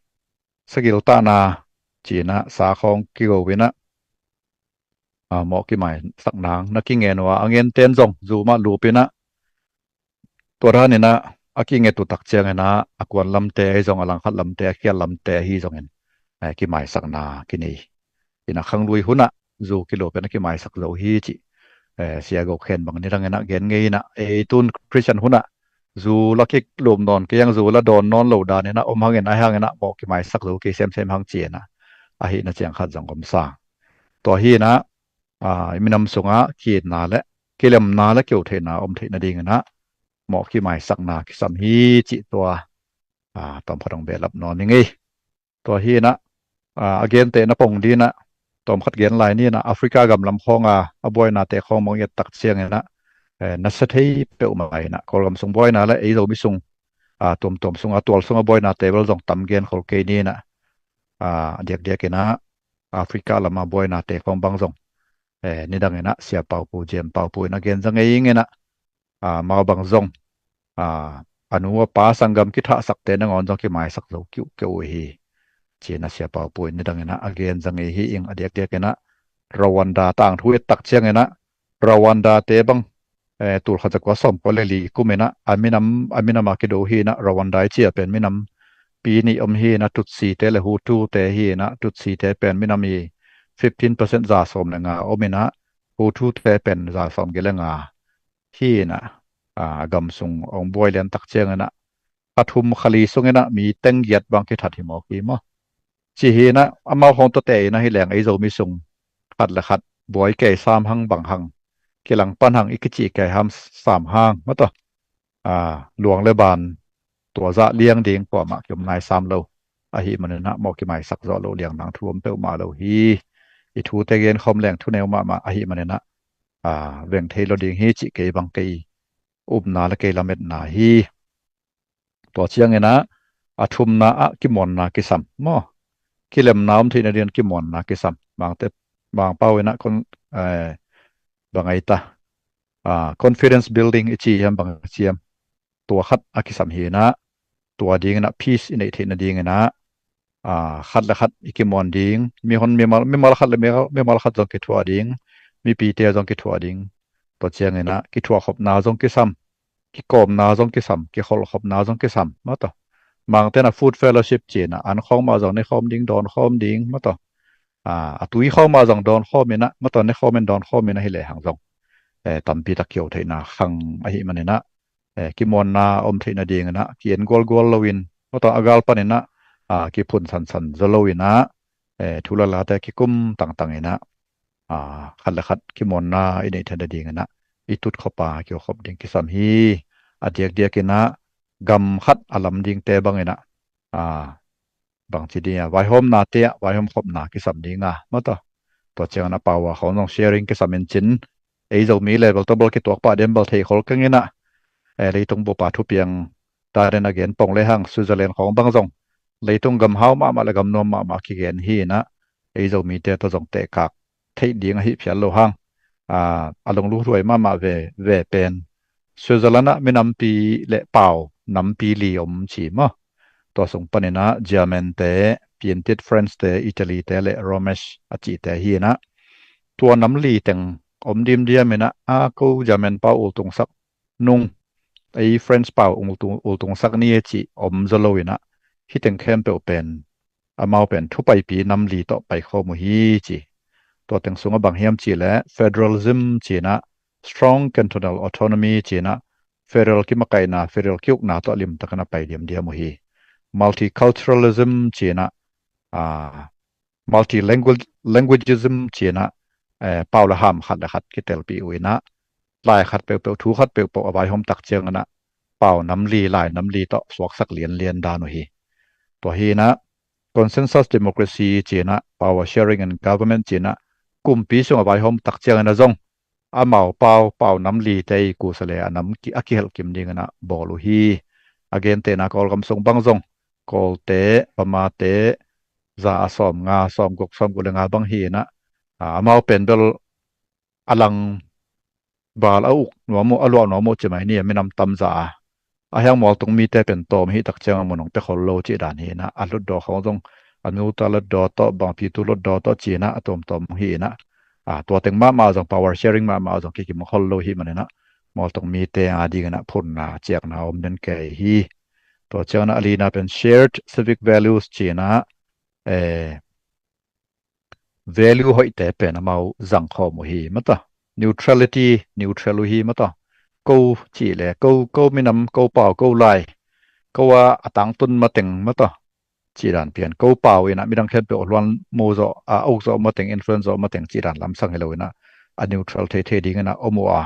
sagil tahna ci inah sa khawng kigo inah, a, mawh kimaisak nang na kingen uh a, a ngenten zong zu mah lup inah, tua dan inah a kinget uh tak ciang inah, a kuan lamte ahi zong, a langkhat lamte, a kial lamte ahi zongin, eh, kimaisakna kinei inah, khanglui hunah zu kilup in a kimaisak zo hi cih, eh, Sia Go Khen bang nidang inah gen ngei inah, ei tun Christian hunah zu la kilup nawn kei hang, zu la dawn nawn lo dan inah om hang inah, a hiang inah mawh kimaisak zo kei semsem hang ci inah, ahihna ciang khat zong om sa. Tua hi inah, a, i minam sungah kiitna le kilemna le keutheihna om theih nading inah mawh kimaisakna kisam hi cih tua, a, tawmkhat hong behlap nuam ing ei. Tua hi inah, a, a gente na pong ding inah, tawmkhat gen lai ni inah, Africa gam lam khawng a a buainate khawng mong i et tak ciang inah, eh, na sia thei peuhmah inah, Kawlgam sung buaina le ei Zomi sung, a, tuamtuam sung a, tual sung a buainate bel zong tam gen khol kei ni inah, a, diakdiak inah Africa lam a buainate khawng bang zong, eh, nidang inah Sia Paupu, Jem Paupu inah gen za ngei ing inah, a, amau bang zong, a, a nu a pa sanggam kithahsakte nangawn zong kimaisak zo kiuhkeuh uh hi ci inah Sia Paupu in nidang inah a gen za ngei hi ing. A diakdiak inah Rwanda tangthu i et tak ciang inah, Rwandate bang, eh, tulkhat zakua sawmkua le li kum inah a minam, a minam a kido hi inah, Rwanda i ci a pen minam pi nih om hi inah, Tutsite le Hutute hi inah, Tutsite pen minam i fifteen percent, za sawm le nga om inah, Hutute pen za sawmgiat le nga hi inah, a, gam sung hong buai lian tak ciang inah, kha thum kha li sung inah mi teng giat bang kithat hi mawk hi maw. Ci hi inah, amau khawng tawh teh inah hi leng ei Zomi sung khat le khat buai kei, sam hang bang hang, kilang pan hang, i kicih kei ham, sam hang maw taw, a, luang le ban tua zah liang ding kuamah kiom nai sam lo. Ahih man inah mawh kimaisak zawh loh liang nang thu om peuhmah lo hi. I thute gen khawm leng thuneu mahmah ahih man inah, a, veng thei lo ding hi cih kei bang kei upna le kei lametna hi. Tua ciang inah a thumna ah kimuanna kisam maw. Kilemna om theih nading in kimuanna kisam. Mangte, Mangpau inah kon, eh, bang ai ta, a, confidence building i ci hiam, bang i ci hiam, tua khat a kisam hi inah, tua ding inah peace i neih theih nading inah, a, khat le khat i kimuan ding, mihon mimal, mimal khat le mimal, mimal khat zong kithuah ding, mipite zong kithuah ding. Tua ciangin ah kithuah khopna zong kisam, kikawmna zong kisam, kikholh khopna zong kisam, maw tawh. Mangte in ah food fellowship ci-in ah an khawng mah zong ne khawm ding, dawn khawm ding, maw tawh. A, a tui khawng mah zong dawn khawm in ah, maw tawh, ne khawm in dawn khawm in ah hi lehang zong, eh, tampi tak kio theihna khang ahih manin ah, eh, kimuanna om theih nadingin ah ki-en gualgual loin, maw tawh, a gal panin ah, a, kiphun sansan zaw loin ah, eh, thu le late kikum tangtang in ah, a, khat le khat kimuanna i neih theih nadingin ah i tut khop a, kio khop ding kisam hi. A diakdiakin ah gam khat a lam dingte bangin ah, a, bangci ding a, vaihawmnate ah vaihawm khopna kisam ding a, maw tawh. Tua ciangin ah power khawng zong sharing kisam in cin, ei Zomi level tawh bel kituak pah diam bel thei khol keng in ah, eh, leitung bup a thupiang ta den a gen pong lehang Switzerland khawng bang zong leitung gam hau mahmah le gam nuam mahmah kigen hi in ah, ei Zomite tawh zong tehkak theih ding ahi phial lo hang, a, a lunglut huai mahmah ve, ve pen Switzerland ah minampi le pau nampi li om ci maw. Tua sung panin ah German te, Piantit French te, Italy te le Romesh a cihte hi in ah, tua nam li teng om dimdiam in ah, a, ko German pau ultungsak nung, ei French pau ultung, ultungsak ni e cih om zaw lo in ah, hih teng khempeuh pen, amau pen thupaipi nam li tawh paikhawm uh hi ci. Tua teng sungah bang hiam cih leh federalism ci in ah, strong cantonal autonomy ci in ah, federal kimakaihna, federal kiukna tawh limtakin a pai diamdiam uh hi. Multiculturalism ci in ah, a, multilanguagism ci in ah, eh, pau le ham khat le khat kitelpih uh in ah, lai khat peuhpeuh, thu khat peuhpeuh a vaihawm tak ciangin ah pau nam li, lai nam li tawh suaksak lianlian dan uh hi. Tua hi in ah consensus democracy ci in ah, power sharing and government ci in ah, kumpi sung a vaihawm tak ciangin ah zong amau pau, pau nam lite i kusa le a nam ki, a kihelh kim dingin ah bawl uh hi. A gentehna Kawlgam sung bang zong Kawlte, Pamate, za a sawm nga, sawm guk, sawm guk le nga bang hi in ah, a, amau pen bel a lang val a uk nuam uh, a luah nuam uh ci mai ni, a minam tam za a. A hiang mualtung mite pen tawm hi tak ciang a mun hong pia khol lo cih dan hi in ah, a hlutdaw khawng zong a nu ta hlutdaw tawh, bangpi tu hlutdaw tawh ci in ah a tuamtuam hi in ah, a, tua teng mahmah zong, power sharing mahmah zong kikim khol lo hi manin ah, mualtung mite a dingin ah phunna ciakna om den kei hi. Tua ciangin ah a lina pen shared civic values ci in ah, eh, value hoihte pen amau zangkhawm uh hi, maw tawh. Neutrality, neutral uh hi, maw tawh. Ko cih le ko, ko minam, ko pau, ko lai, ko a, a tangtun mateng, maw tawh, cih dan pian, ko pau in ah midang khempeuh a hluan mu zawh, a uk zawh mateng, influence zawh mateng cih dan lamsang hi lo in ah, a neutral theithei dingin ah om uh a,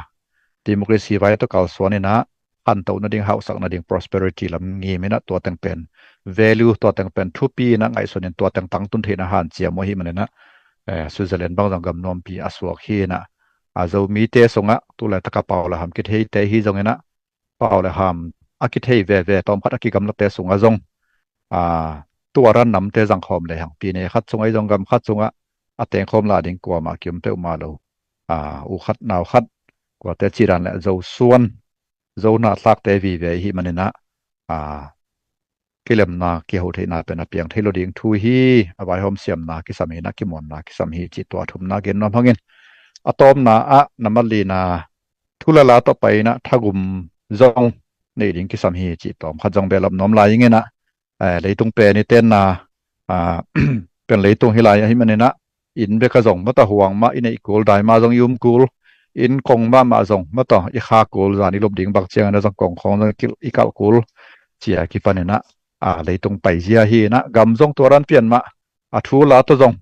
democracy vai tawh kalsuan in ah khantoh nading, hauhsak nading, prosperity lam ngim in ah, tua teng pen value, tua teng pen thupi in ah ngaihsun in, tua teng tangtun theihna hanciam uh ahih manin ah, eh, Switzerland bang zong gam nuampi a suak hi in ah, a, Zomite sungah tu laitak a pau le ham kitheite hi zongin ah, pau le ham a kithei veve tawmkhat a kigamlate sungah zong, a, tua ran namte zangkhawm lehang, pine khat sungah i zong, gam khat sungah a tengkhawm la ding kuamah ki-om peuhmah lo. A, u khat nau khat, kuate cih dan le Zosuan, Zo nathlakte vive i hih manin ah, a, kilemna, kiho theihna pen a piang thei lo ding thu hi. A vaihawm siamna kisam hi in ah, kimuanna kisam hi cih tua thumna gen nuam hangin, a tawpna ah nam a lina thu le la tawh pai in ah thagum zong nei ding kisam hi cih tawmkhat zong behlap nuam lai ing in ah, eh, leitung pen i tenna, a, pen leitung hi lai ahih manin ah, inn bek a zong, maw tawh, huang mah i neih kul, dai mah zong i um kul, inn kong mahmah zong, maw tawh, i kha kul, zan i lup ding bang ciangin ah zong kong khawng zong i kil, i kalh kul, ci a kipan in ah, a, leitung paizia hi in ah, gam zong tua dan pian mah, a, thu la tawh zong,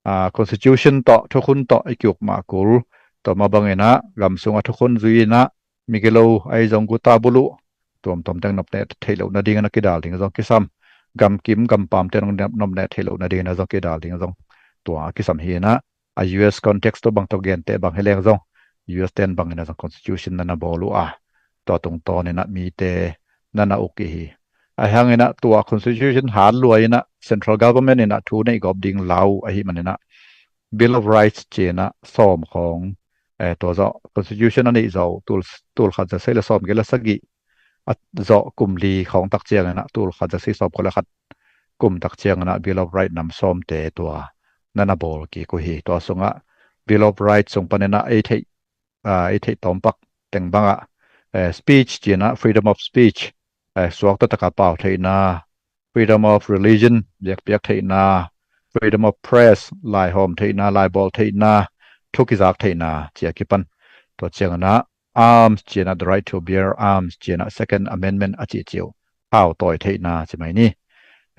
a, constitution tawh, thukhun tawh i kiuk mah kul, tua mah bangin ah gam sung a thukhun zui in ah, migilo, ahi zong guta buluh, tuamtuam teng nopneh theih loh nadingin a kidal ding zong kisam. Gamkim gampam teng nop-, nopneh theih loh nadingin a zong kidal ding zong tua a kisam hi in ah, a U S context tawh bang tawh genteh bang hi leng zong, U S ten bangin a zong constitution na na bawl uh a, tua tungtawn in ah mite na na uk i hi. Ahi hangin ah tua constitution hat lua in ah central government in ah thu neih gawp ding lau ahih manin ah Bill of Rights ci in ah sawm khawng, eh, tua zawh constitution a neih zawh tul, tul khat za sagih le sawm giat le sagih a zawh kum li khawng tak ciangin ah tul khat za sagih sawm kua le khat kum tak ciangin ah Bill of Rights nam sawmte tua na na bawl kik uh hi. Tua sungah Bill of Rights sung panin ah ei theih, ah, ei theih tawmpak teng bangah, eh, speech ci-in ah freedom of speech, eh, suakta taka pau theihna, freedom of religion, biakpiak theihna, freedom of press, laihawm theihna, laibawl theihna, thu kizak theihna ci a kipan. Tua ciangin ah arms ci-in ah, the right to bear arms ci-in ah, Second Amendment a cihcih uh, thau tawi theihna ci mai ni.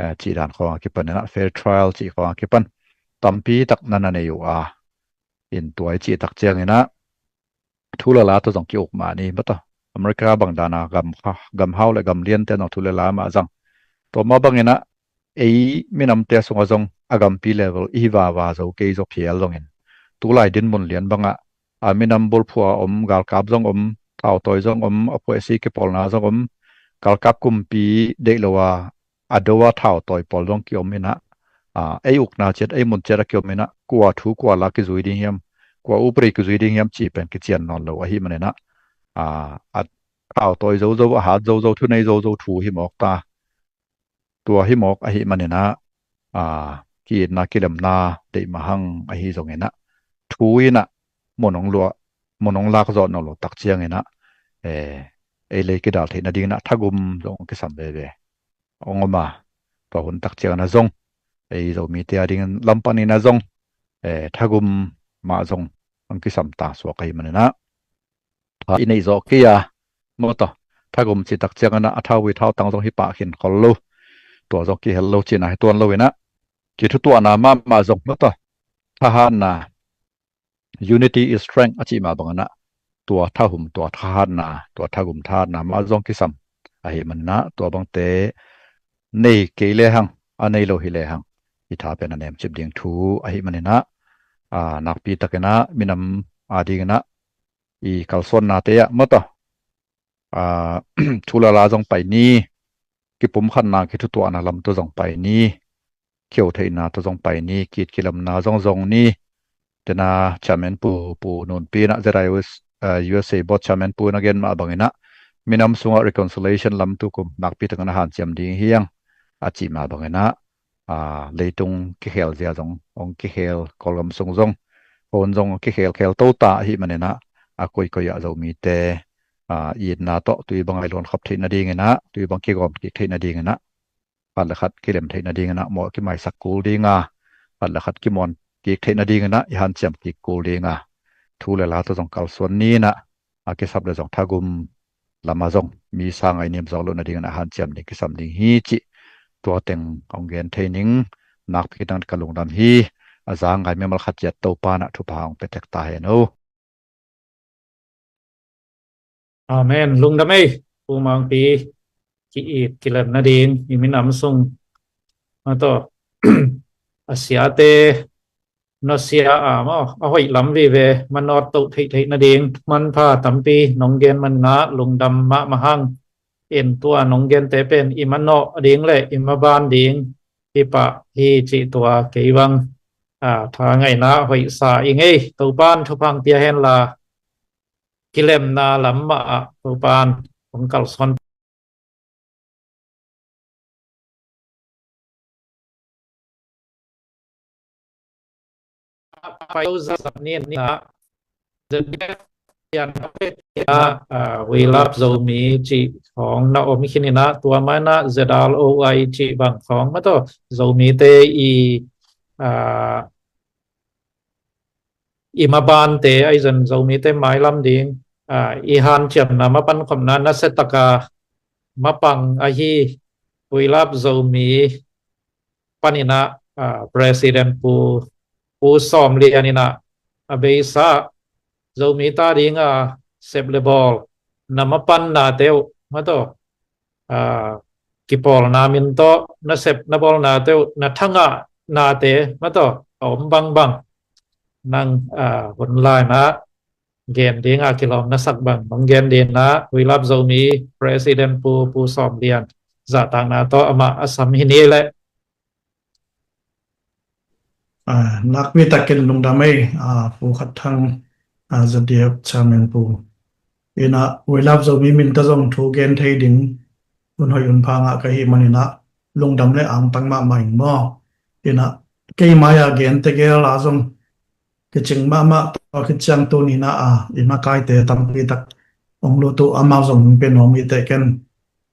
Eh, cih dan khawng a kipan in ah fair trial cih khawng a kipan tampi tak na na nei uh a, in tua i cih tak ciangin ah thu le la tawh zong ki-uk mah ni, maw tawh. America bang dan a gam, gamhau le gam liante zong thu le la mah zang. Tua mah bangin ah ei minamte sungah zong a gampi level i hi vava zo kei zaw phial zongin, tulai dinmun lian bangah a minam bulphuh a om galkap zong om, thau tawi zong om, a phuaisi kipawlna zong om, galkap kumpi deih lo a a do a thau tawi pawl zong ki-om in ah, a, ei ukna ciat, ei mun ciat a ki-om in ah, kua thu kua la kizui ding hiam, kua upadi kizui ding hiam cih pen kician nawn lo ahih manin ah, a, a thau tawi zozo, a hat zozo, thunei zozo thu hi mawk ta. Tua hi mawk ahih manin ah, a, ki-itna kilemna deih mah hang ahi zongin ah, thu in ah mun hong luah, mun hong lak zawh nawn lo tak ciangin ah, eh, ei lei kidal theih nadingin ah thagum zong kisam veve hong om a, tua hun tak ciangin ah zong ei Zomite a dingin lam panin ah zong, eh, thagum mah zong hong kisam ta suak ahih manin ah, tha i neih zawh kei a, maw tawh, thagum cih tak ciangin ah a thauvui thautang zong hi pah khin khol lo, tua zong kihel lo cihna hi tuan lo in ah, kithutuahna mahmah zong, maw tawh, thahatna, unity is strength a cih mah bangin ah, tua thahum, tua thahatna, tua thagum thahatna mah zong kisam ahih manin ah, tua bangte nei kei lehang, a nei lo hi lehang, i tha pen a nemcip ding thu ahih manin ah, a, nakpi takin ah minam a dingin ah i kalsuannate ah, maw tawh, a, thu le la zong pai ni, kipumkhatna kithutuahna lam tawh zong pai ni, kheu theihna tawh zong pai ni, ki-it kilemna zong zong ni. Tena Chairman Pu, Pu Nunpi in ah, Z I U S, eh, U S A Board Chairman Pu in a gen mah bangin ah, minam sungah reconciliation lam tukum nakpi takin a hanciam ding hi hang a cih mah bangin ah, a, leitung kikhel zia zong hong kikhel, Kawlgam sung zong, hong zong kikhel khel to ta ahih manin ah, a koikoi ah Zomite, a, itna tawh tui bang a i luankhop theih nadingin ah, tui bang kigawm kik theih nadingin ah, khat le khat kilem theih nadingin ah mawh kimaisak kul ding a, khat le khat kimuan kik theih nadingin ah i hanciam kik kul ding a, thu le la tawh zong kalsuan ni in ah, a kisap le zong thagum lam ah zong mi sang a i nim zawk loh nadingin ah hanciam ding kisam ding hi cih tua teng hong gen thei ning. Nakpi takin ka lungdam hi. A za ngai mimal khat ciat Topa in ah thupha hong pia tek ta hen o. Amen. Lungdam ei, Pu Mangpi, ki-it kilem nading i minam sung, maw tawh, a siate nusia a maw, a hoih lam vive manawh to theihtheih nading manpha tampi nong gen manin ah lungdam mahmah hang. In tua nong gente pen i manawh ding le i maban ding hi pah hi cih tua kei bang, a, tha ngaihna hoihsa i ngei. Topan thupha pia hen la, kilemna lam mah ah Topan hong kalsuan. Pai lo zat ni na, zat ni na, ah, We Love Zomi cih khawng na om khin in ah, tua mah in ah Z R O I cih bang khawng, maw tawh, Zomite i, ah, i mabante, ahi zong Zomite mailam ding, ah, i hanciamna, mapankhopna nasia taka mapang ahi We Love Zomi panin ah, ah, President Pu, Pu Sawm Lian in ah, a beisa Zomite ading a sep le bawl na mapannate uh, maw tawh, ah, kipawlna min tawh na sep na bawlnate uh, na thangahnate, maw tawh, a om bangbang nang, ah, hun lai-in ah gen ding a kilawm na sak bang nong gen ding in ah, We Love Zomi President Pu, Pu Sawm Lian zahtakna tawh amah a sam hi ni leh. Ah, nakpi takin lungdam ei, ah, Pu Khat Thang, ah, Z D F Chairman Pu. In ah, We Love Zomi min tawh zong thu gen thei ding hun hoih hun pha ngah ka hih manin ah, lungdam le angtang mahmah ing maw. Ina kei mai-a gen tegel a zong kicing mahmah, tua khit ciang tuni-in ah i makaite tampi tak hong lut uh, amau zong hong pia nuam hi teh, ken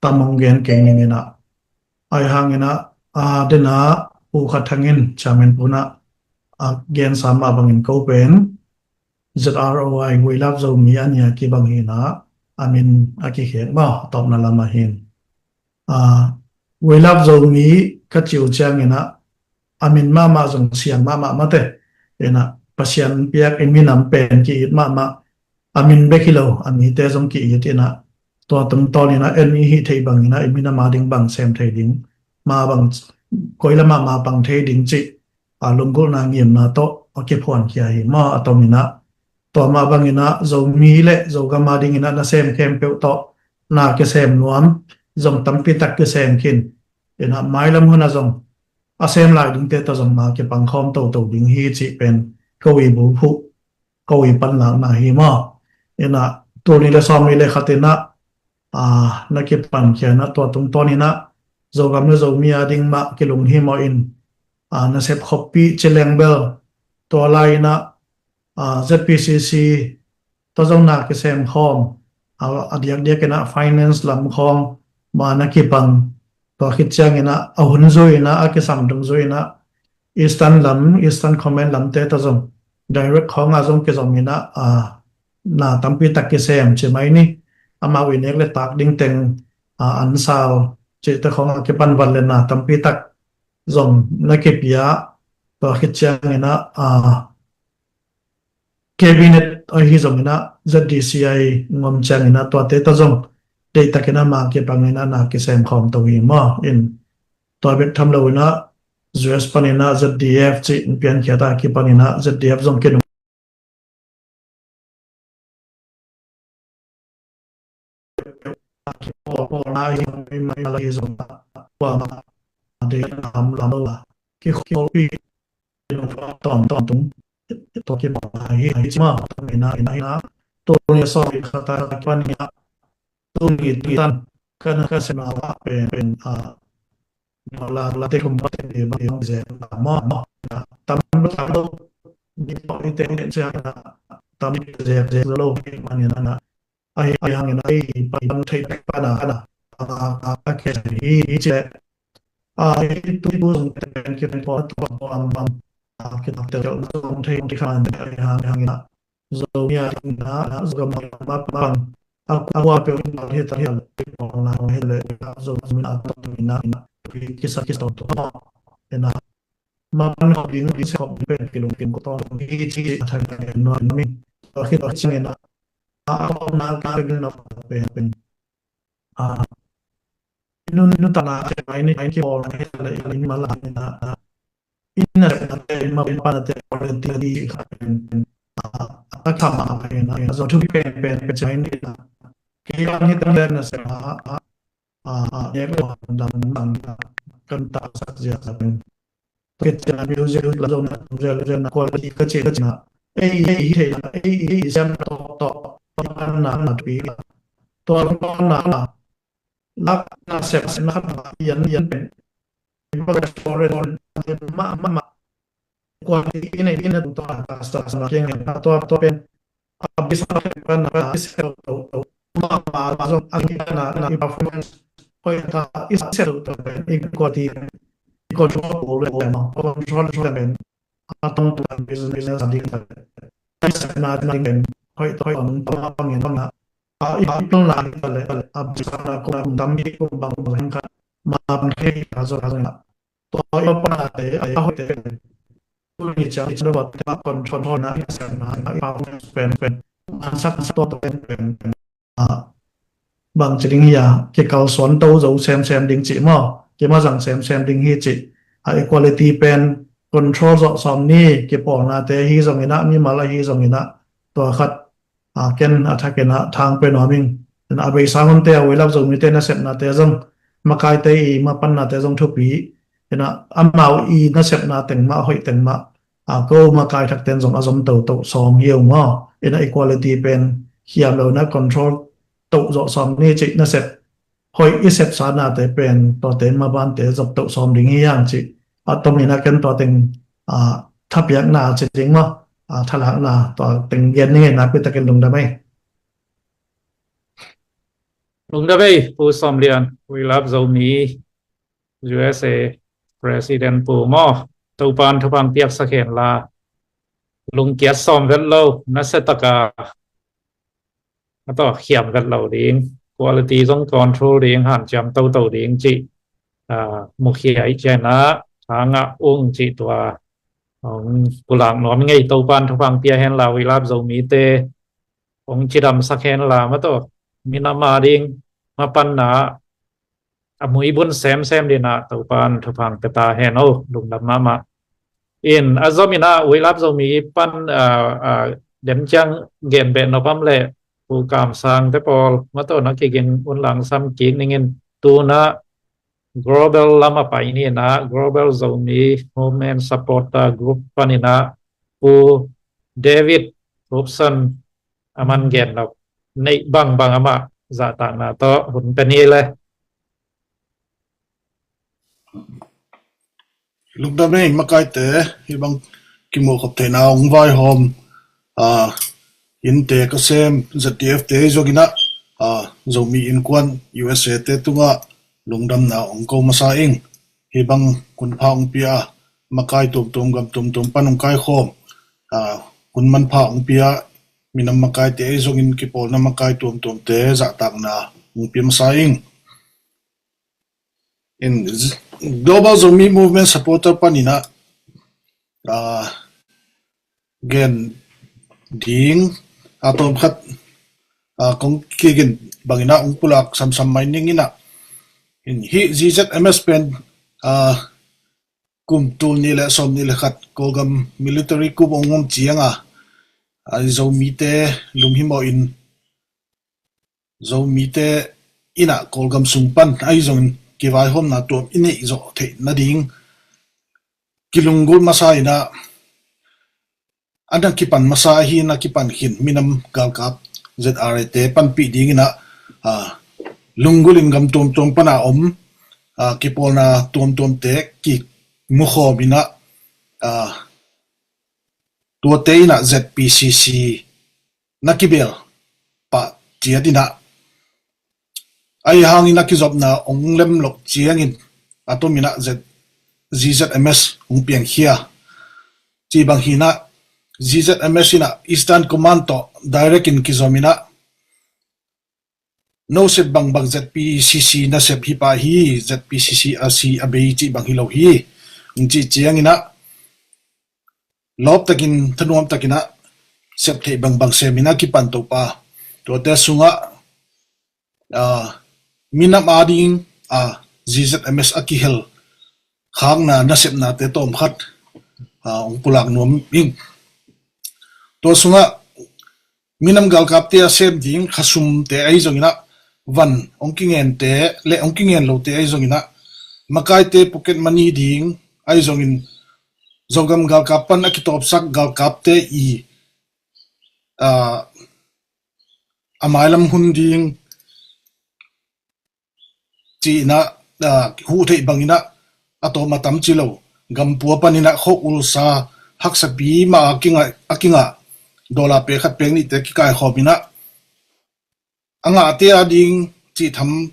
tam hong gen kei ning. Ina ahi hangin ah, a, dena Pu Kha Thang in, chairman pu in ah, a, gensa mah bangin ko pen Z R O I, We Love Zomi a nia kibang hi-in ah, a min a kikhek maw, a tawpna lam ah hin. A, We Love Zomi ka cih uh ciangin ah, a min mahmah zong siang mahmah mate. Ina Pasian piak i minam pen ki-it mahmah, a min bek hi lo, a mite zong ki-it. Ina tua tungtawnin ah en i hih theih bangin ah i minam a ding bang sem thei ding, ma bang, koi lam ah ma pang thei ding cih, a, lunggulhna ngimna tawh a kiphuankhia hi maw, a tomin ah. Tua mah bangin ah Zomi le Zogam a dingin ah nasem khempeuh tawh na kisem nuam zong tampi tak kisem khin. Ina mailam hun ah zong a sem lai dingte tawh zong na kipang khawm toto ding hi cih pen ko i bulphuh, ko i panlakna hi maw. Ina tul nih le sawmnih le khat in ah, a, na kipankhia in ah, tua tungtawnin ah Zogam le Zomi a ding mah kilunghimawh in, a, nasep khoppih ci leng bel, tua lai-in ah, a, Z P C C tawh zong na kisem khawm, a, a diakdiakin ah finance lam khawng ma na kipang, tua khit ciangin ah a hun zui-in ah, a kisam dungzui-in ah Eastern lam, Eastern Command lamte tawh zong direct khawng ah zong kizom in ah, a, na tampi tak kisem ci mai ni. Amau i nek le tak ding teng, a, an sau cihte khawng a kipan vat le na tampi tak zong na kipia, tua khit ciangin ah, a, cabinet ahi zongin ah, Z D C I ngom ciangin ah, tuate tawh zong deihtakin ah ma kipangin ah na kisem khawm to hi maw. In tua bek tham lo-in ah, U S panin ah Z D F cih in piankhiat a kipanin ah Z D F zong kinung pawlna hi, hi, hi, hi zong a, tua ma a dei lam, lam lo a, kikhol pi, tawntung, tawntung, tua kipawlna hi, hi ci maw, tua ina, ina, ina, tua ni sawm nih khat a kipan hi a, tua ni tan, kan, kan sem na a pen, pen, a, dollar la te kum ba te ni ba ni hong zek na maw, maw, na, tam lo, tam lo, ni pawh ni te, ni te, sia na, tam ni zek, zek lo, ni ma ni na, na, ahi, ahi hangin ahi, pai bang thei pek pana, ana, a, a, a, a, ke hi, hi ci le, a, hi tu, tu zong te pen ki pen pawh, tu pawh am, am, a, ki tak te zong thei, ki khan te, ahi hang, hangin a, Zomi a ding na, na, Zogam a ding na, ma, ma, bang, a, a, hua peuh in bang hi ta hi a, hi pawng na, hi le, a, Zomi a tawh mi na, na, ki, ki sa, ki sa tawh, tawh, na, ma, man khop ding, ding se khop ding pen, ki lung, ki lung ko tawh, hi ci, a thang, nuam, nuam, nuam, a, hi, a, hi ci, na, a, a, na, ka, pen, pen, pen, a, nu, nu ta na, ai ni, ai ki bol na, ai la, ai ni ma la, na, na. Ina na te, ma, ma na te, quality di, ka pen, pen, a, a, ka ma, pen, a, zo thu pen, pen, pen, ai ni na. Ki kan hi ta na se, a, a, a, a, ye ko dam, dam, dam, kan ta sak zia, pen. Kician music la zong na, zong na, quality ka ci, ka ci na. Ei, ei, ei, ei, ei, siam na tok, tok, tok, na, na, na, pi. Tua, tua, na, na. Lak, na, sep, sep, na, khat, na, yan, yan, pen. Ipa, foreign, ma, ma, ma. Quality, ina, ina, tua, ta, ta, na, kiang, na, tua, tua, pen. A bisa kan a isel to to ma ma zong a na na i performance hoi ta isel to to i ko ti i control ko le ma control so le a tong to business a ding ta isel na na ding hoi to hoi on to ma ma ngin na a i tong na ta le a bisa na ko na tam mi ko bang bang ka ma ke ka zo ka zo na Tua i pa na te a i a hoih te pen tuni ciang i chan ruat te a control na i sem na i pa pen pen an sak sak tua pen pen pen a bang ci ding hi a kikalsuan to zo semsem ding cih maw kimazang semsem ding hi cih a equality pen control zawh sawm ni kipawlna te hi zongin a mimal a hi zongin a tua khat a ken a thakin a thang pe nuam ing. Ina a beisa hunte a We Love Zomi te nasepnate zong makaite i mapannate zong thupi. Ina amau i nasepna teng mah hoih teng mah a ko makai thak ten zong a zom toto sawm hi uh maw. Ina equality pen hiam lo na control toh zawh sawm ni cih nasep hoih i sepsa nate pen tuate mabante zop toh sawm ding hi hang cih a tomin a ken tua teng a thapiakna ci ding maw, a thalakna tua teng gen ning ei. Nakpi takin lungdam ei. Lungdam ei Pu Sawm Lian, We Love Zomi U S A President Pu maw. Topan thupha piaksak hen la, lungkiat sawm vet lo, nasia taka a tawh khiam vet lo ding, quality zong control ding, hanciam toto ding cih a mukhia i cianah a ngah ung cih tua hong pulak nuam ing ei. Topan thupha pia hen la, We Love Zomite hong cidamsak hen la, ma tawh minam a ding mapanna a muibun semsem dinah Topan thupha pia ta hen. O, lungdam mahmah. In a zominah We Love Zomi pan a, a, dem ciang gen beh nopam le Pu Kam Sang te pawl ma tawh na kiging un langsam kik ningin, tunah global lam a pai ninah Global Zomi Movement Supporter Group paninah Pu David Robson a man gen nop neih bangbang amah zahtakna tawh hun pe ni le. Lungdam ei makaite, hih bang kimuh khop theihna hong vaihawm, a, innte ka sem Z D F te zong inah, a, Zomi Innkuan U S A te tungah lungdamna hong ko masa ing. Hih bang hun pha hong pia a, makai tuamtuam gam tuamtuam pan hong kaikhawm, a, hun manpha hong pia minam makaite ei zongin kipawlna makai tuamtuamte zahtakna hong pia masa ing. In Z-, Global Zomi Movement Supporter paninah, a, gen ding a tawm khat, a, kong kigin banginah hong pulak samsam mai ninginah. In hih Z Z M S pen, a, kum tul nih le sawm nih le khat Kawlgam military coup hong om cianga, a, Zomite lunghimawh in Zomite inah Kawlgam sung pan ahi zongin kivaihawmna tuam i neih zawh theih nading kilunggulh masa inah a na kipan masa ahi na kipan khin minam galkap Z R A te panpih dinginah, a, lunggulh in gam tuamtuam pana om, a, kipawlna tuamtuamte kimukhawm inah, a, tuate inah Z P C C na kibel pah ciat inah, ahi hangin a kizopna hong lem loh ciangin a tominah Z-, Z Z M S hong piangkhia. Cih bang hinah Z Z M S inah Eastern Command tawh direct in kizom inah, no sep bangbang Z P C C na sep hi pah hi, Z P C C a si a bei cih bang hi lo hi. Hong cih cianginah lawp takin thanuam takinah sep theih bangbang seminah kipan Topa. Tuate sungah, a, minam a ding, a, Z Z M S a kihel khakna nasepnate tawm khat, a, hong pulak nuam ing. Tua sungah minam galkapte a sem ding khasumte ahi zonginah, van hong kingente le hong kingen lote ahi zonginah, makaite pocket money ding ahi zongin, Zogam galkap pan a kitawpsak galkapte i, a, a mailam hun ding ci inah, a, huh theih banginah a tawm a tam ci lo. Gampua paninah khuaulsa haksapi mah a kingah, a kingah dollar pek khat pek nihte kikaikhawm inah, a ngahte a ding cih tham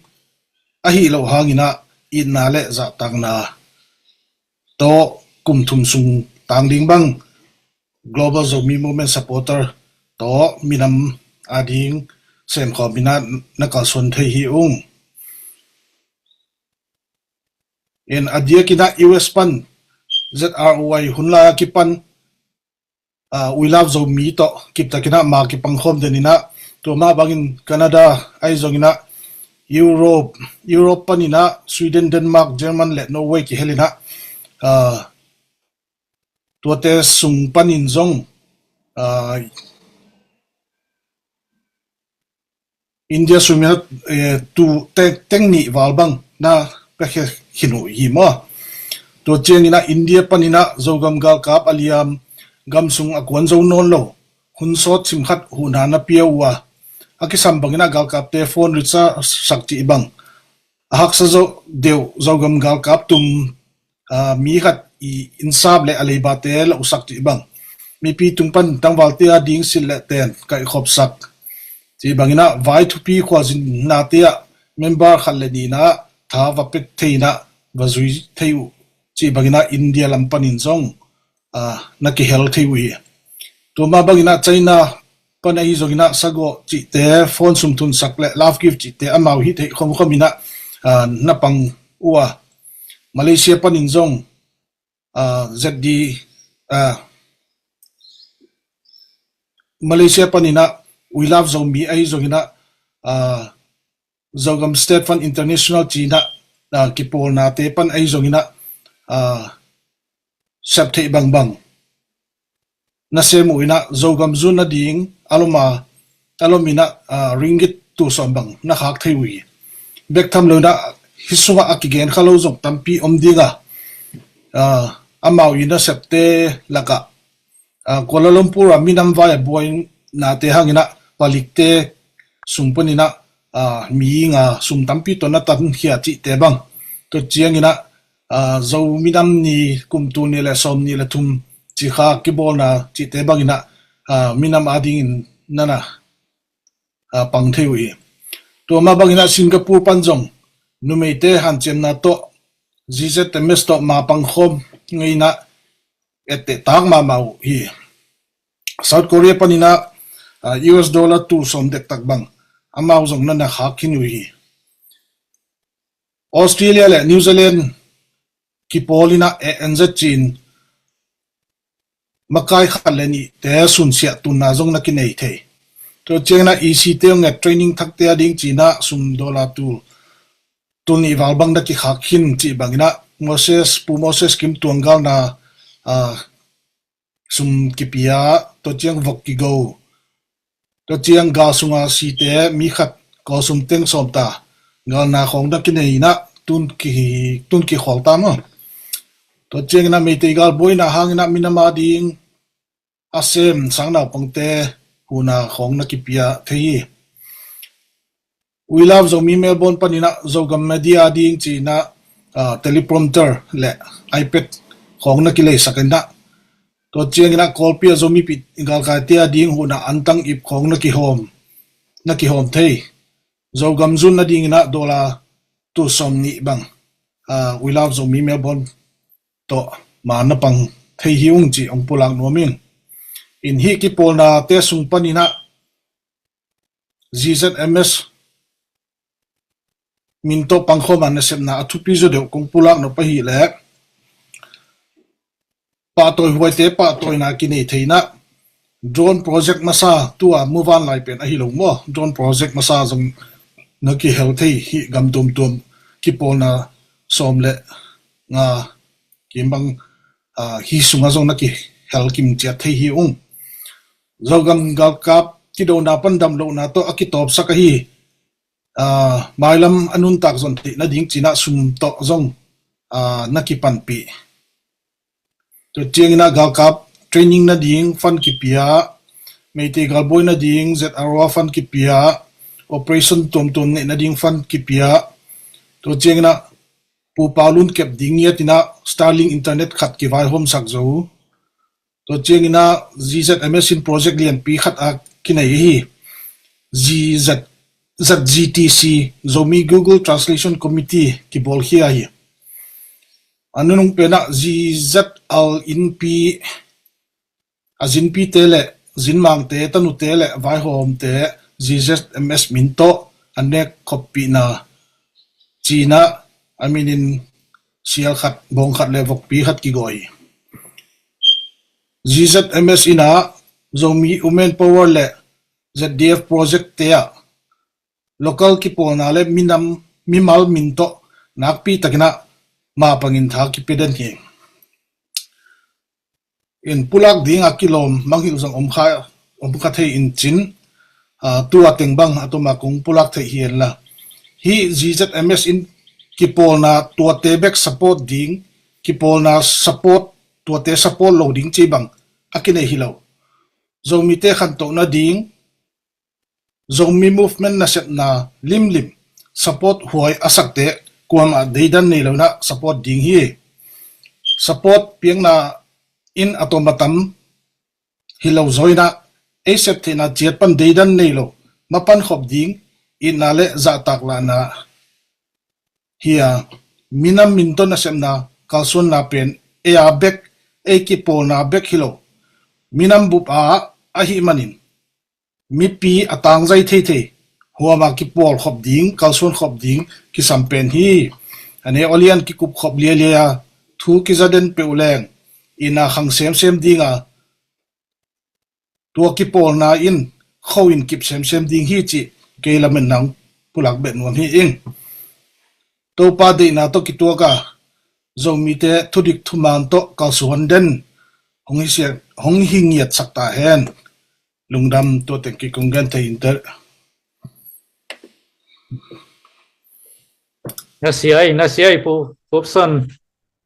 ahi lo hanginah itna le zahtakna tawh kum thum sung tang ding bang Global Zomi Movement Supporter tawh minam a ding semkhawm inah na kalsuan thei hi ung. In a diakinah U S pan Z R O I hun lai a kipan, a, We Love Zomi tawh kiptakinah ma kipangkhawm deninah, tua mah bangin Canada ahi zonginah, Europe, Europe paninah Sweden, Denmark, German le Norway kihelinah, a, tuate sung panin zong, a, India sungminah, eh, tu teng, teng nih val bang na pia khin uh hi maw. Tua cianginah India paninah Zogam galkap a liam, gam sung a kuan zo nawn lo, hun sawt sim khat huhna na pia uh a, a kisam banginah galkapte phone recharge sak cih bang, A haksa zo deuh Zogam galkap tum, aa, mi khat i innsap le a leibate lohsak cih bang, mipi tung pan tangvalte a ding silh le ten kaihkhopsak cih bangin ah vai thupi khualzin nate ah member khat le nih in ah tha va pet thei in ah va zui thei uh cih bangin ah India lam panin zong, aa, na kihel thei uh hi. Tua mah bangin ah China pan ahi zongin ah sagawh cihte, phone sumthunsak le love gift cihte amau hih theih khomkhom in ah, aa, na pang uh a, Malaysia panin zong, aa, Z D, aa, Malaysia panin ah We Love Zomi ahi zongin ah, aa, Zogam State Fund International ci in ah, aa, kipawlnate pan ahi zongin ah, aa, sep theih bangbang nasem uh in ah Zogam zun nading a lom a, a lom in ah, aa, ringgit tul sawm bang na khak thei uh hi. Bek tham lo in ah hih sungah a kigen kha lo zong tampi om ding a, aa, amau i nasepte lakah, aa, Kuala Lumpur a minam vai a buainate hangin ah palikte sung panin ah, aa, mi nga sum tampi tawh na tankhia cihte bang, tua ciangin ah, aa, Zo minam ni kum tul nih le sawm nih le thum ci kha kibawlna cihte bangin ah, aa, minam adingin na na, aa, pang thei uh hi. Tua mah bangin ah Singapore pan zong numeite hanciamna tawh Z Z M S tawh ma pangkhawm ngei in ah etteh tak mahmah uh hi. South Korea panin ah, aa, U S dollar tul sawm dektak bang amau zong na na khak khin uh hi. Australia le New Zealand kipawl in ah A N Z ci-in makai khat le nihte sunsiah tunna zong na kinei thei. Tua ciangin ah E C te hong nget training thakte a ding ci in ah sum dollar tul tul nih val bang na kikhak khin cih bangin ah Moses, Pu Moses Kim Tuang galna, aa, sum kipia, tua ciang vok kigo, tua ciang gal sunga site mi khat kawlsum teng sawm ta galna khawng na kinei in ah tun ki, tun kikhawl ta maw. Tua ciangin ah Meitei gal buaina hangin ah minam ading a sem sang naupangte huhna khawng na kipia thei hi. We Love Zomi Melbourne panin ah Zogam media ding ci in ah, aa, teleprompter le iPad khawng na kileisak in ah, tua ciangin ah Kawlpi a Zomipih galkaite a ding huhna antang ip khawng na kihawm, na kihawm thei. Zogam zun nadingin ah dollar tul sawm nih bang, aa, We Love Zomi Melbourne tawh ma na pang thei hi ung ci hong pulak nuam ing. In hih kipawlnate sung panin ah Z Z M S min tawh pangkhawm a nasepna a thupi zaw deuh kong pulak nop ahih leh, pahtawi huaite pahtawina kinei thei in ah drone project masa, tua muvanlai pen ahi lo maw, drone project masa zong na kihel thei hi. Gam tuamtuam kipawlna sawm le nga kim bang, aa, hih sungah zong na kihel kim ciat thei hi ung. Zogam galkap kidona pan damlohna tawh a kitawpsak ahi, aa, mailam a nuntak zon theih nading ci in ah sum tawh zong, aa, na kipanpih. Tua ciangin ah galkap training nading fund kipia, Meitei galbuai nading Z R O a fund kipia, operation tuamtuam neih nading fund kipia. Tua ciangin ah Pu Pau Lun kep ding ngiat in ah Starlink internet khat kivaihawmsak zo. Tua ciangin ah Z Z M S in project lianpi khat a kinei ahi Z Z, Z G T C, Zomi Google Translation Committee kibawlkhia hi. A nunung pen ah Z Z Al Inpi, a zinpite le zinmangte, tanute le vaihawmte Z Z M S min tawh a nek khoppihna ci in ah a minin sial khat, bawng khat le vokpi khat kigawh hi. Z Z M S in ah Zomi Women Power le Z D F project te ah local kipawlna le minam, mimal min tawh nakpi takin ah ma pangin tha kipia den hi. In pulak ding a kilawm mangngilh zong om kha, om kha thei in cin, aa, tua teng bang a tuma kong pulak theih hi en la. Hih Z Z M S in kipawlna tuate bek support ding, kipawlna support, tuate support lo ding ci bang a kinei hi lo. Zomite khantohna ding, Zomi movement nasepna limlim, support huai a sakte kuamah deidan nei lo inah support ding hi. Support piakna in a tom a tam hi lo zaw inah ei sep theihna ciat pan deidan nei lo mapan khop ding itna le zahtak lahna hi a, minam min tawh nasepna kalsuanna pen ei a bek, ei kipawlna bek hi lo, minam bup a ahih manin mipi a tangzai theithei huama kipawl khop ding, kalsuan khop ding kisam pen hi. A ne olian kikup khop lialia thu kizaden peuh leng ina khang semsem dinga tua kipawlna in kho in kip semsem ding hi cih kei lamen nang pulak beh nuam hi ing. Topa deihna tawh kituaka Zomite thudik thuman tawh kalsuan den hong hi siat, hong hi ngiat sak ta hen. Lungdam. Tua teng kei kong gen thei in tel. Na siai, na siai pu, Pupson,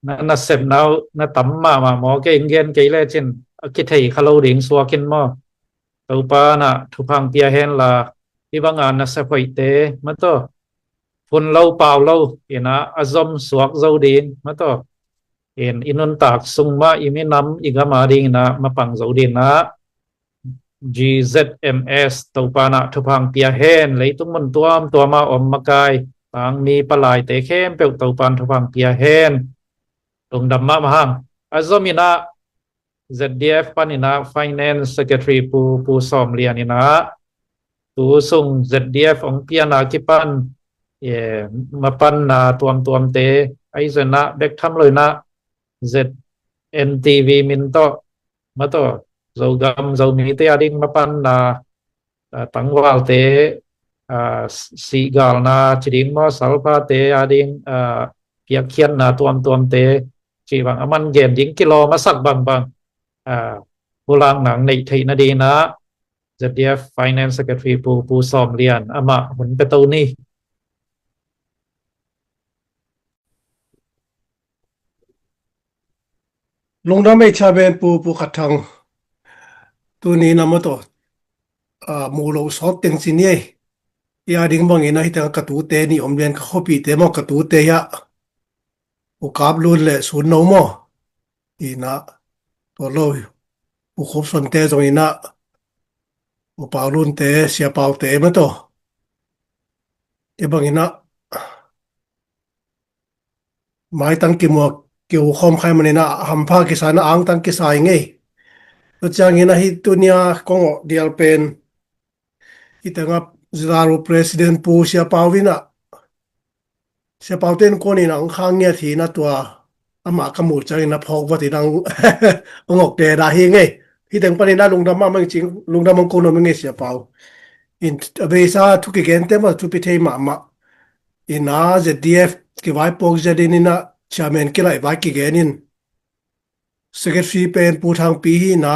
na, na sepna uh na tam mahmah maw, kei in gen kei lecin a kithei kha lo ding suak in maw. Topa na thupha pia hen la, hi banga na sep hoihte mataw, phun lo pau lo ina a zom suak zo ding mataw. In i nuntak sung mah i minam i gam a ding ina mapang zo ding ina G Z M S Topa na thupha pia hen, leitung mun tuamtuam a om makai pangmi palaite khempeuh Topa thupha pia hen. Lungdam mahmah hang. A zom ina Z D F pan ina Finance Secretary pu, Pu Sawm Lian ina tu sung Z D F ong piana kipan, e, mapanna tuamtuamte, ahi zena bek tham lo ina Z N T V min tawh mataw, Zogam Zomite a ding mapanna, a, tangvalte, a, sihgalna ci ding maw, salphate a ding, a, piakkhiatna tuamtuamte ci bang a man gen ding kilawm a sak bangbang, a, pulak nang neih theih nadingin ah Z D F Finance Secretary Pu, Pu Sawm Lian amah hun pia to ni. Lungdam ei Chairman Pu, Pu Khat Thang. Tuni na mataw, a, mu lo sawt teng ci ni ei. I a ding bangin a hi teng ka tute ni om lian ka khopite maw ka tute hi a. U Kap Lun le Sun No maw. Ina, tua lo, U Khup Suante zong ina, U Pau Lunte, Sia Paute mataw. Te bang ina, maitang kimuak, kiu khawm khai man ina, hampha kisa na angtang kisa i ngei. Tua ciang ina hi tunia kong awh dial pen, hi tengah Zilaru President Pu Sia Pau ina, Sia Pau ten kuan ina ang khang ngiat hi na tua, amah ka mu ciang ina phawk vat ina ang, ang awk te da hi ngei. Hi teng pan ina lungdam mahmah cing, lungdam ang ko nuam ngei Sia Pau. In a beisa thu kigen te mah, thupi thei mahmah. Ina Z D F kivaipuak zia din ina Chairman kilaih vai kigen in. Secretary pen Pu Thangpi hi ina,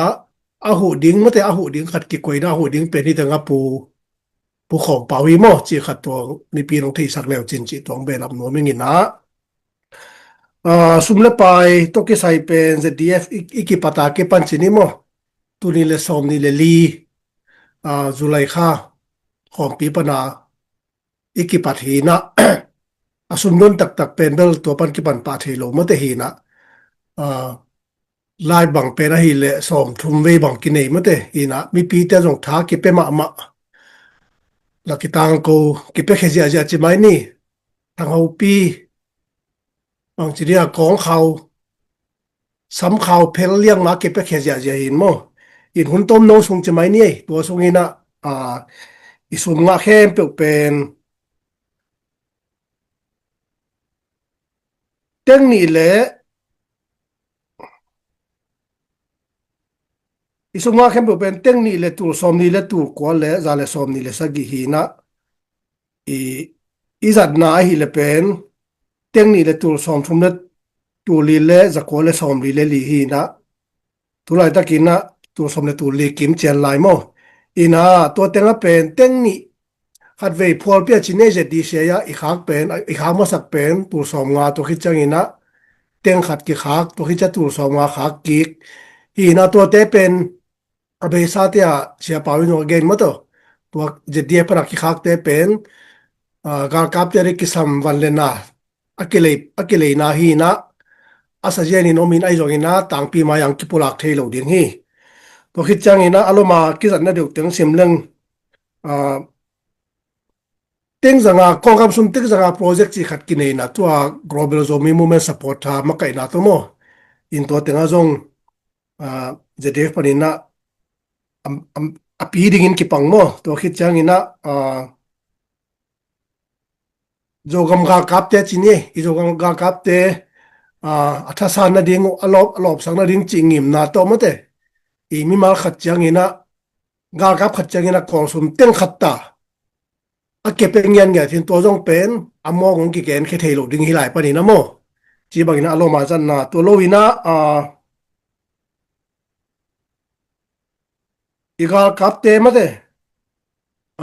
a huh ding mate, a huh ding khat kikoihna, a huh ding pen hi tengah Pu, Pu Khawm Pau hi maw, ci khat tua mipi nong theisak leu cin ci tuang behlap nuam ing ina. A, sum le pai tawh kisai pen Z D F i, i kipata kipan ci ni maw. Tuni le sawm ni le li, a, July kha Khawmpi pana i kipat hi ina, a sumdon taktak pen bel tua pan kipan pah thei lo mate hi ina, a, lai bang pen ahileh sawm thum vei bang kinei mate hi ina, mipite zong tha kipia mahmah. La kitang ko kipia khia ziahziah ci mai ni, thanghopi, bangci dia kawng khau, sam khau phel liang ma kepia khia ziahziah hin maw. In hun tawm no sung ci mai ni ei, tua sung ina, a, i sum ngah khempeuh pen teng nih le, i sum ngah khempeuh pen teng nih le tul sawm nih le tul kua le za le sawm nih le sagih hi ina, i, i zatna ahileh pen teng nih le tul sawm thum le tul li le za kua le sawm li le li hi ina, tu laitak ina tul sawm le tul li kim cian lai maw. Ina tua tengah pen teng nih khat vei phual pia ci nei Z D C a i khak pen, i khak masak pen tul sawm nga tua khit ciang ina teng khat kikhak, tua khit ciang tul sawm nga khak kik. Hi ina tuate pen a beisa te a Sia Pau in zong a gen mataw. Tua Z D F pana kikhakte pen, ah, galkapte a kisam van le na a kilei, a kileina hi inah, a sazianin om in ahi zongin ah tangpi mai-ah kipulak thei lo ding hi. Tua khit ciangin ah a lom a kizatna deuh teng sim leng, ah, teng zanga, Kawlgam sum teng zanga project cih khat kinei inah, tua Global Zomi Movement Support tha makaihna tawh maw. In tua tengah zong, ah, Z D F panin ah, am, am, a pi dingin kipang maw. Tua khit ciangin ah, ah, Zogam galkapte ci ni, i Zogam galkapte, ah, a thasan nading uh, a lawp, a lawpsak nading cih ngimna tawh mawte. I mimal khat ciangin ah, galkap khat ciangin ah Kawl sum teng khat ta a kepeng ngiatngiat hi in, tua zong pen a mawk hong kigenkhia thei lo ding hi lai panin ah maw. Ci bangin ah a lom a zatna tua lo inah, ah, i galkapte mawte,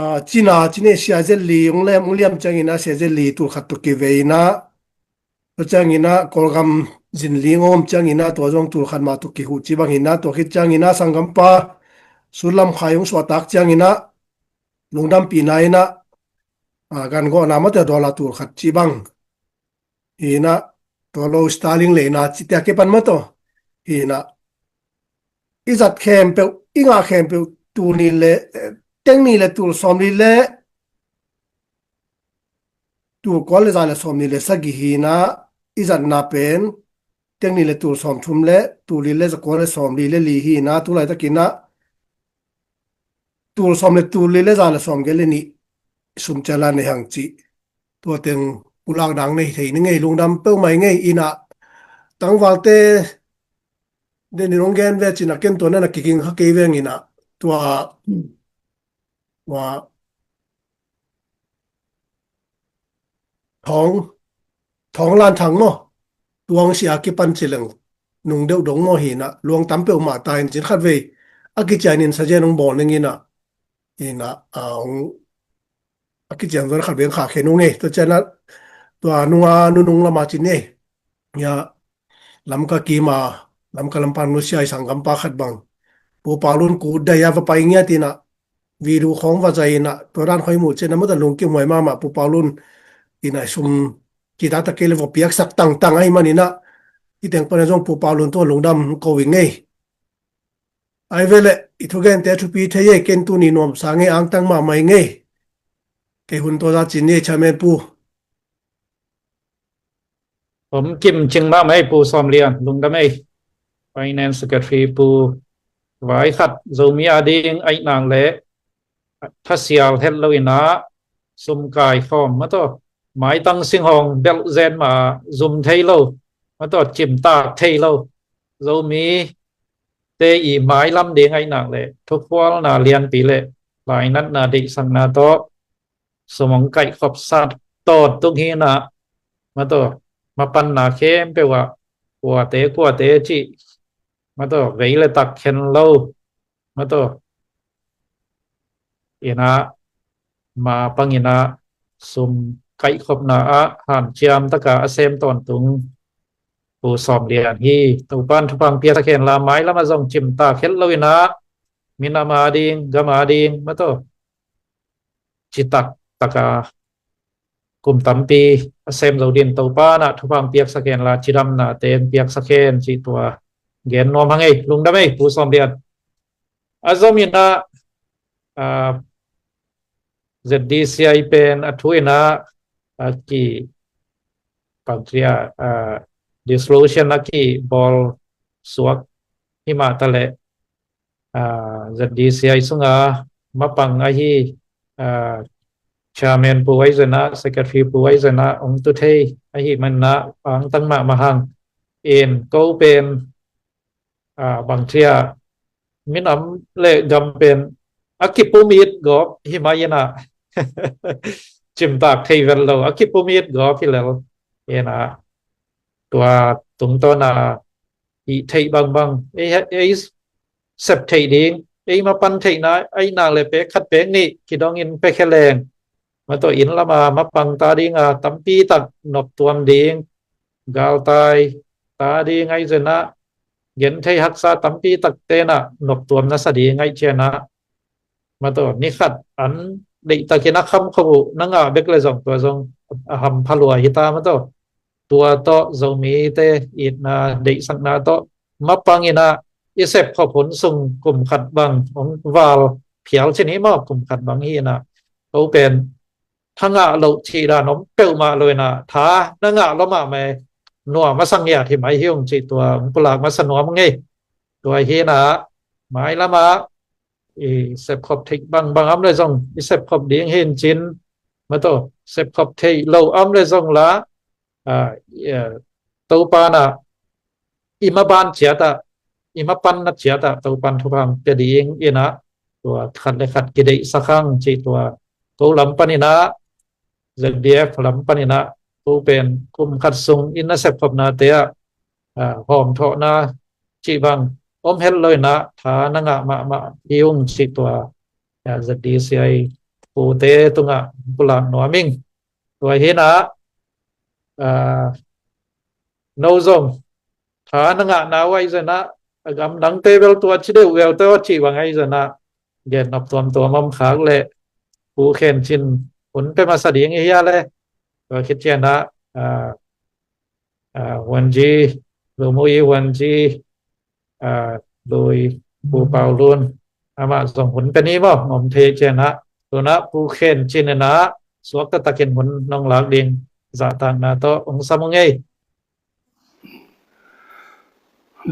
ah, cina, cina Sia Zetli hong lem, hong liam ciangin ah Sia Zetli tul khat tawh kivei inah, tua ciangin ah Kawlgam zinling om ciangin ah tua zong tul khat mah tawh kihuh ci bangin ah, tua khit ciangin ah sanggampa Sut Lam Khai hong suahtak ciangin ah lungdampihna inah, ah, gangawhna mawte, dollar tul khat ci bang. Hi inah, tua lo Starlink leina cihte a kipan mawtaw. Hi inah, i zat khempeuh, i ngah khempeuh, tul nih le, eh, teng nih le tul sawmli le tul kua le za le sawmli le sagih hi inah, i zatna pen teng nih le tul sawmthum le tul li le za kua le sawmli le li hi inah, tu laitakin ah tul sawm le tul li le za le sawmgiat le nih sum ciang la nei hang cih. Tua teng pulak dang nei thei ni ngei, lungdam peuhmah ing ei. Inah tangvalte den in hong gen ve cin ah, ken tua na na kiging kha kei veng inah, tua, tua Thawng, Thawng Lan Thang maw, tuang sia kipan ci leng nung deuh dong maw hi inah, luang tam peuhmah ta in cin khat vei a kician in sazian hong bawl ning inah, inah, ah, hong a kician zon khat vei hong khahkhia nung ei. Tua cian ah tua nunga nunung lama cin ei. Ia, Lamka kima, Lamka lampan nusia i sanggampa khat bang, Pu Paulun kut dai a va pai ngiat inah, video khawng va zai inah, tua dan khawng i muh ciang ah mawtaw lungkimhuai mahmah. Pu Paulun inah i sum kitaktak kei le va piaksak tangtang ahih man inah, i teng pan ah zong Pu Paulun tung ah lungdam ko ing ei. Ai ve leh i thugente thupi thei ei, ken tuni nuamsa ngei, angtang mahmah ing ei. Kei hun tua za cin ni ei, Chairman Pu. Om kim cing mahmah ei Pu Sawm Lian, lungdam ei. Finance Secretary Pu, vai khat Zomi a ding ahih nak leh thasial het lo inah sum kaikhawm mawtaw, maitang singhawng belh zen mah zum thei lo, mawtaw, cimtak thei lo. Zomite i mailam ding ahih nak leh thukhualna lianpi le lainatna deihsakna tawh sum hong kaihkhopsak tawntung hi inah, mawtaw, mapanna khempeuh ah kuate kuate cih, mawtaw, vei le tak khen lo, mawtaw, inah, ma pang inah sum kaihkhopna ah hanciam taka a sem tawntung Pu Sawm Lian hi. Topan thupha piaksak hen la, mailam ah zong cimtak het lo inah, minam a ding, gam a ding, mawtaw, citak taka kum tampi a sem zo din Topan ah thupha piaksak hen la, cidamna ten piaksak hen cih tua gen nuam hang ei. Lungdam ei Pu Sawm Lian. A zom inah, ah, Z D C I pen a thu inah, ah, ki, bangci a, ah, dissolution a kibawl suak hi mah ta leh, ah, Z D C I sunga mapang ahi, ah, Chairman Pu ahi zenah, Secretary Pu ahi zenah hong tu thei ahih man inah angtang mahmah hang. In ko pen, ah, bangci a, minam le gam pen a kipum it gawp hi mah inah, cimtak thei vet lo, a kipum it gawp hi lel inah, tua tungtawn a i theih bangbang, ei, ei sep theih ding, ei mapan theihna ahih nak leh pek khat pek nih kidongin pia khia leng, mawtaw, inn lam a mapang ta ding a tampi tak noptuam ding, galtai ta ding ahi zenah, genthei haksa tampi tak ten ah noptuam na sa ding ahih ciang ah, mawtaw, ni khat an deihtakin a kham khop uh na ngah bek le zong tua zong a hampha lua hi ta maw taw. Tua tawh Zomite itna deihsakna tawh mapangin ah i sepkhop hun sung kum khat bang hong val phial cin hi maw, kum khat bang hi in ah ko pen tha ngah loh cih dan om peuhmah lo in ah tha na ngah lua mahmah e, nuam a sang hiat hi mai hi ung cih tua hong pulak masa nuam ung ei. Tua hi in ah mailam ah i sepkhop theih bangbang om le zong i sepkhop ding hi in cin, maw taw, sepkhop theih lo om le zong la, ah, i, ah, Topa in ah i maban ciat ah, i mapanna ciat ah Topa in thupha hong pia ding in ah tua khat le khat kideihsak hang cih tua ko lam panin ah, Z D F lam panin ah ko pen kum khat sung i na sepkhopnate ah, ah, hawmthawhna cih bang om het lo in ah tha na ngah mahmah hi ung cih tua, ah, Z D C I pute tungah pulak nuam ing. Tua hi in ah, ah, no zong tha na ngahna uh ahi zong in ah a gamdangte bel tua ci deuh uh vel tawh cih bang ahi zong in ah gen nop tuamtuam om khak leh Pu Khen Cin hun pia masa ding i hia le, tua khit ciang ah, ah, ah, Huan Ji, Lu Mu I Huan Ji, ah, Lui Pu Pau Lun, amah zong hun pia ni maw, om thei ciang ah, tu in ah Pu Khen Cin in ah suak taktakin hun nong lak ding zahtakna tawh hong sam ung ei.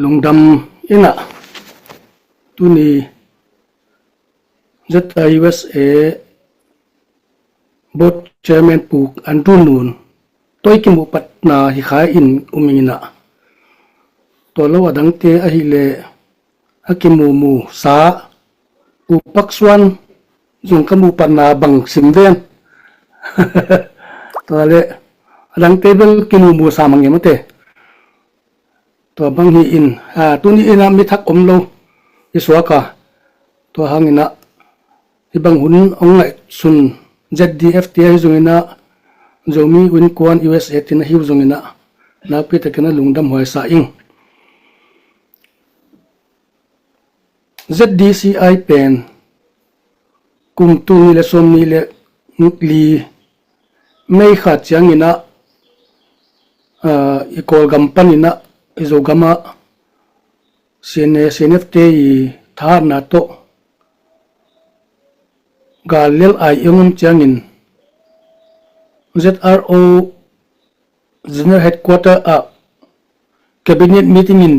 Lungdam in ah tuni Z I U S A Board Chairman Pu Andrew Nun tawh i kimuh patna hi kha in um ing in ah, tua lo a dangte ahih leh a kimuhmuh sa Pu Pak Suan zong ka muh patna bang sim ven. Tua leh a dangte bel kimuhmuh sa mang e maw te. Tua bang hi in, ah, tuni in ah mi thak om lo i suak a, tua hang in ah hih bang hun hong ngaihsun Z D F te ahi zong in ah, Zomi Innkuan U S A te in ahi uh zong in ah nakpi takin a lungdam huai sa ing. Z D C I pen kum tul nih le sawmnih le li May kha ciang in ah, ah, i Kawlgam pan in ah i Zogam ah C N A, C N F te i thahatna tawh gal lel ai i hong om ciangin Z R O General Headquarter ah Cabinet meeting in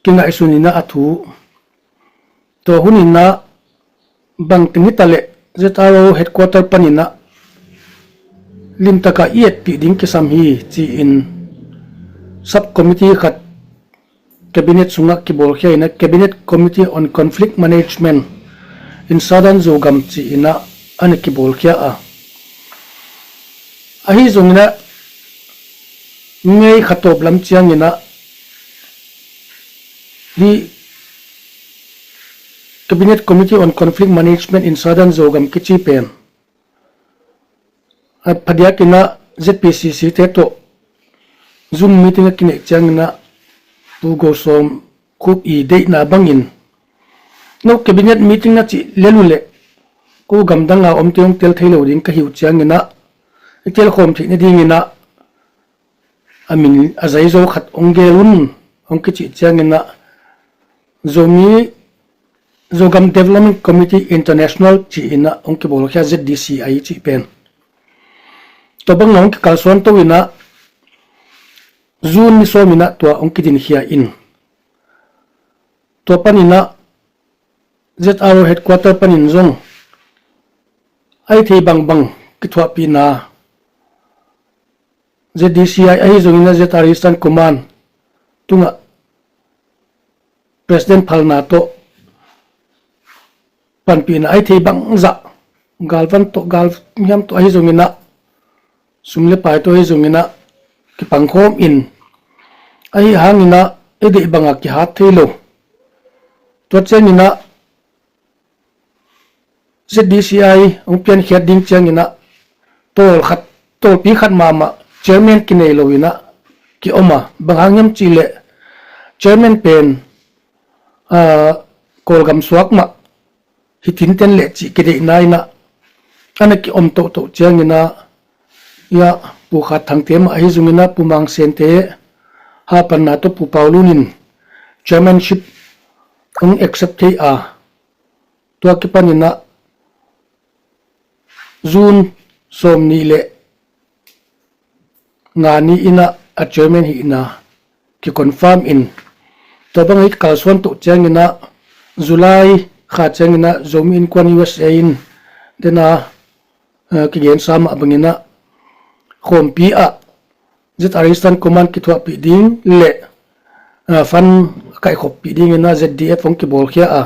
kingaihsun in ah a thu, tua hun in ah bangteng hi ta leh Z R O Headquarter pan in ah limtak a i etpih ding kisam hi ci-in subcommittee khat Cabinet sungah kibawlkhia in ah Cabinet Committee on Conflict Management in Southern Zogam ci-in ah a na kibawlkhia a. Ahi zong in ah May kha tawp lam ciang in ah hih Cabinet Committee on Conflict Management in Southern Zogam kici pen a phadiak in ah Z P C C te tawh Zoom meeting a kineih ciang in ah Pu Go Sawm Khup i deihna bangin, no Cabinet meeting na cih lel uh leh ko gamdang a omte hong tel thei lo ding ka hi uh ciang in ah i telkhawm theih nading in ah a min a zaizo khat hong gel un hong kicih ciang in ah Zomi Zogam Development Committee International ci-in ah hong kibawlkhia Z D C I cih pen. Tua bang na hong kikalsuan to in ah June ni sawm in ah tua hong kidinkhia in. Tua pan in ah Z R O Headquarter panin zong a i thei bangbang kithuahpihna Z D C I ahi zongin ah Z R Eastern Command tungah President phalna tawh panpihna a i thei bangzah, galvan tawh galhiam tawh ahi zongin ah sum le pai tawh ahi zongin ah kipangkhawm in ahi hangin ah i deih bangah kihat thei lo. Tua ciangin ah Z D C I hong piankhiat ding ciangin ah tawl khat, tawlpi khat mahmah chairman kinei lo in ah kiom a, bang hang hiam cih leh chairman pen, aa, Kawlgam suak mah hi tinten leh cih kideihna in ah a na kiom tohtoh ciangin ah, ia, Pu Khat Thangte mah ahi zongin ah, Pu Mang Sente hapanna tawh Pu Pau Lun in chairmanship hong accept thei a, tua kipanin ah June sawm nih le nga ni in ah a chairman hihna kiconfirm in, tua bang hi kalsuan toh ciangin ah July kha ciangin ah Zomi Innkuan U S A in dena, eh, kigensa mah bangin ah khawmpi ah Z R Eastern Command kithuahpih ding le, eh, fund a kaihkhoppih dingin ah Z D F hong kibawlkhia a,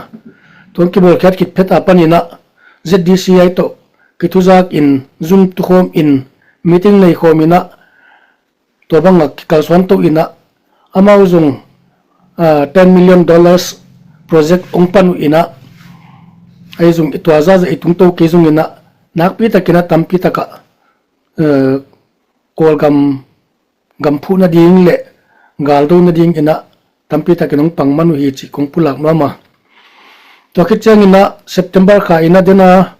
tua hong kibawlkhiat khit phet a panin ah Z D C I tawh kithuzak in, zum tukhawm in, meeting neikhawm in ah, tua bangah kikalsuan to in ah, amau zong, ah, ten million dollars project hong pan uh in ah, ahi zong i tua zahzah i tungto kei zongin ah, nakpi takin ah, tampi takah, eh, Kawlgam gam phuh nading le galdo nadingin ah tampi takin hong pang man uh hi cih kong pulak nuam a. Tua khit ciangin ah September kha in ah dena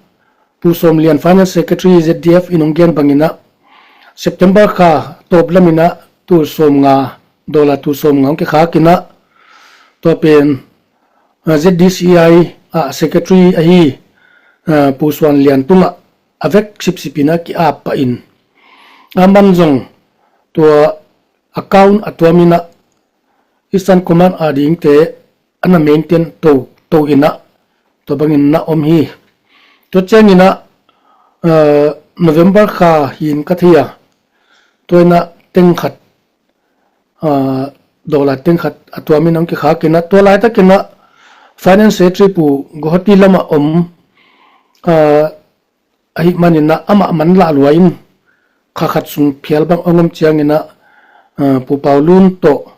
Pu Sawm Lian, Finance Secretary Z D F in hong gen bangin ah September kha tawp lamin ah tul sawm nga, dollar tul sawm nga hong kikhak in ah, tua pen, ah, Z D C I ah secretary ahi, ah, Pu Suan Lian tungah a vek sipsip in ah ki-ap pah in, a man zong tua account a tuam in ah Eastern Command a dingte a na maintain to, to in ah tua bangin na om hi. Tua ciangin ah, eh, November kha hi in ka thei a, tua in ah teng khat, eh, dollar teng khat a tuam in hong kikhak in ah, tua laitakin ah Finance Secretary Pu Guwahati lamah om, eh, ahih manin ah amah man lah lua in, kha khat sung phial bang hong om ciangin ah, ah, Pu Pau Lun tawh,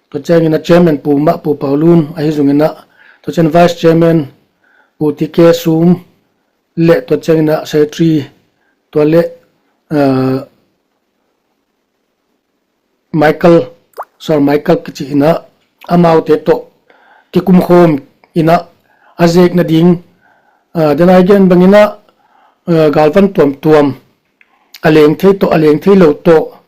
tua ciangin ah chairman pu mah Pu Pau Lun ahi zongin ah, tua ciang vice chairman Pu T K Sum le, tua ciangin ah secretary, tua le, ah, Michael, Sir Michael kici in ah, amaute tawh kikumkhawm in ah a zek nading, ah, dena i gen bangin ah, ah, galvan tuamtuam, a leng thei tawh, a leng thei lo tawh,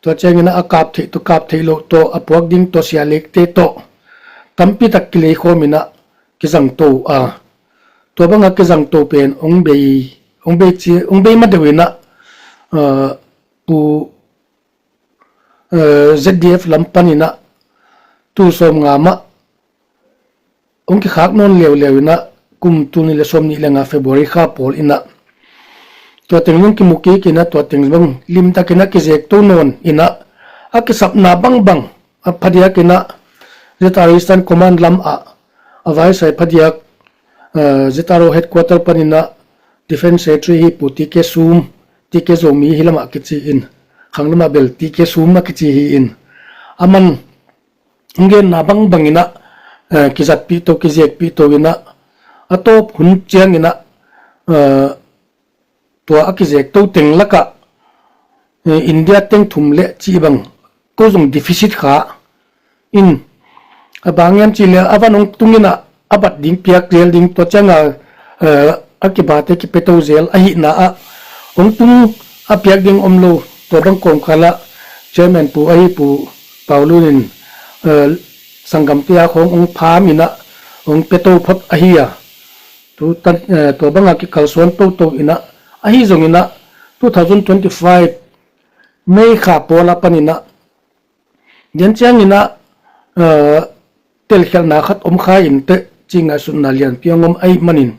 tua ciangin ah a kap theih tawh, kap theih loh tawh, a puak ding tawh, sia lekte tawh tampi tak kileikhawm in ah kizang to a, tua bangah kizang to pen hong bei, hong bei ci, hong bei ma deuh in ah, ah, Pu, eh, Z D F lam panin ah tul sawm nga mah hong kikhak nawn leuleu in ah, kum tul nih le sawm nih le nga February kha pawl in ah, tua teng zong kimu kik in ah, tua teng zong limtakin ah kizek to nawn in ah, a kisapna bangbang a phadiakin ah Z R Eastern Command lam ah a vaisai phadiak, eh, Z R O headquarter panin ah Defence Secretary hi Pu T K Sum, T K Zomi hi lamah kici in, khang lamah bel T K Sum a kici hi in, aman hong genna bangbang in ah, eh, kizatpih to, kizekpih to in ah, a tawp hun ciangin ah, eh, tua a kizek to teng lakah, eh, India teng thum le cih bang ko zong deficit kha in, a bang hiam cih leh a van hong tung in ah a bat ding piak zel ding, tua ciangah, eh, a kibate kipia to zel ahihna ah hong tung a piak ding om lo, tua bang kawmkal ah chairman pu ahi Pu Pau Lun in, eh, sanggamte a khawng hong pham in ah hong pia to phot ahi a. Tu tan, eh, tua bangah kikalsuan toto in ah, ahi zongin ah two thousand twenty-five May kha pawl a panin ah, den ciangin ah, eh, telkhialhna khat om kha in teh cih ngaihsutna lianpi hong om ahih manin,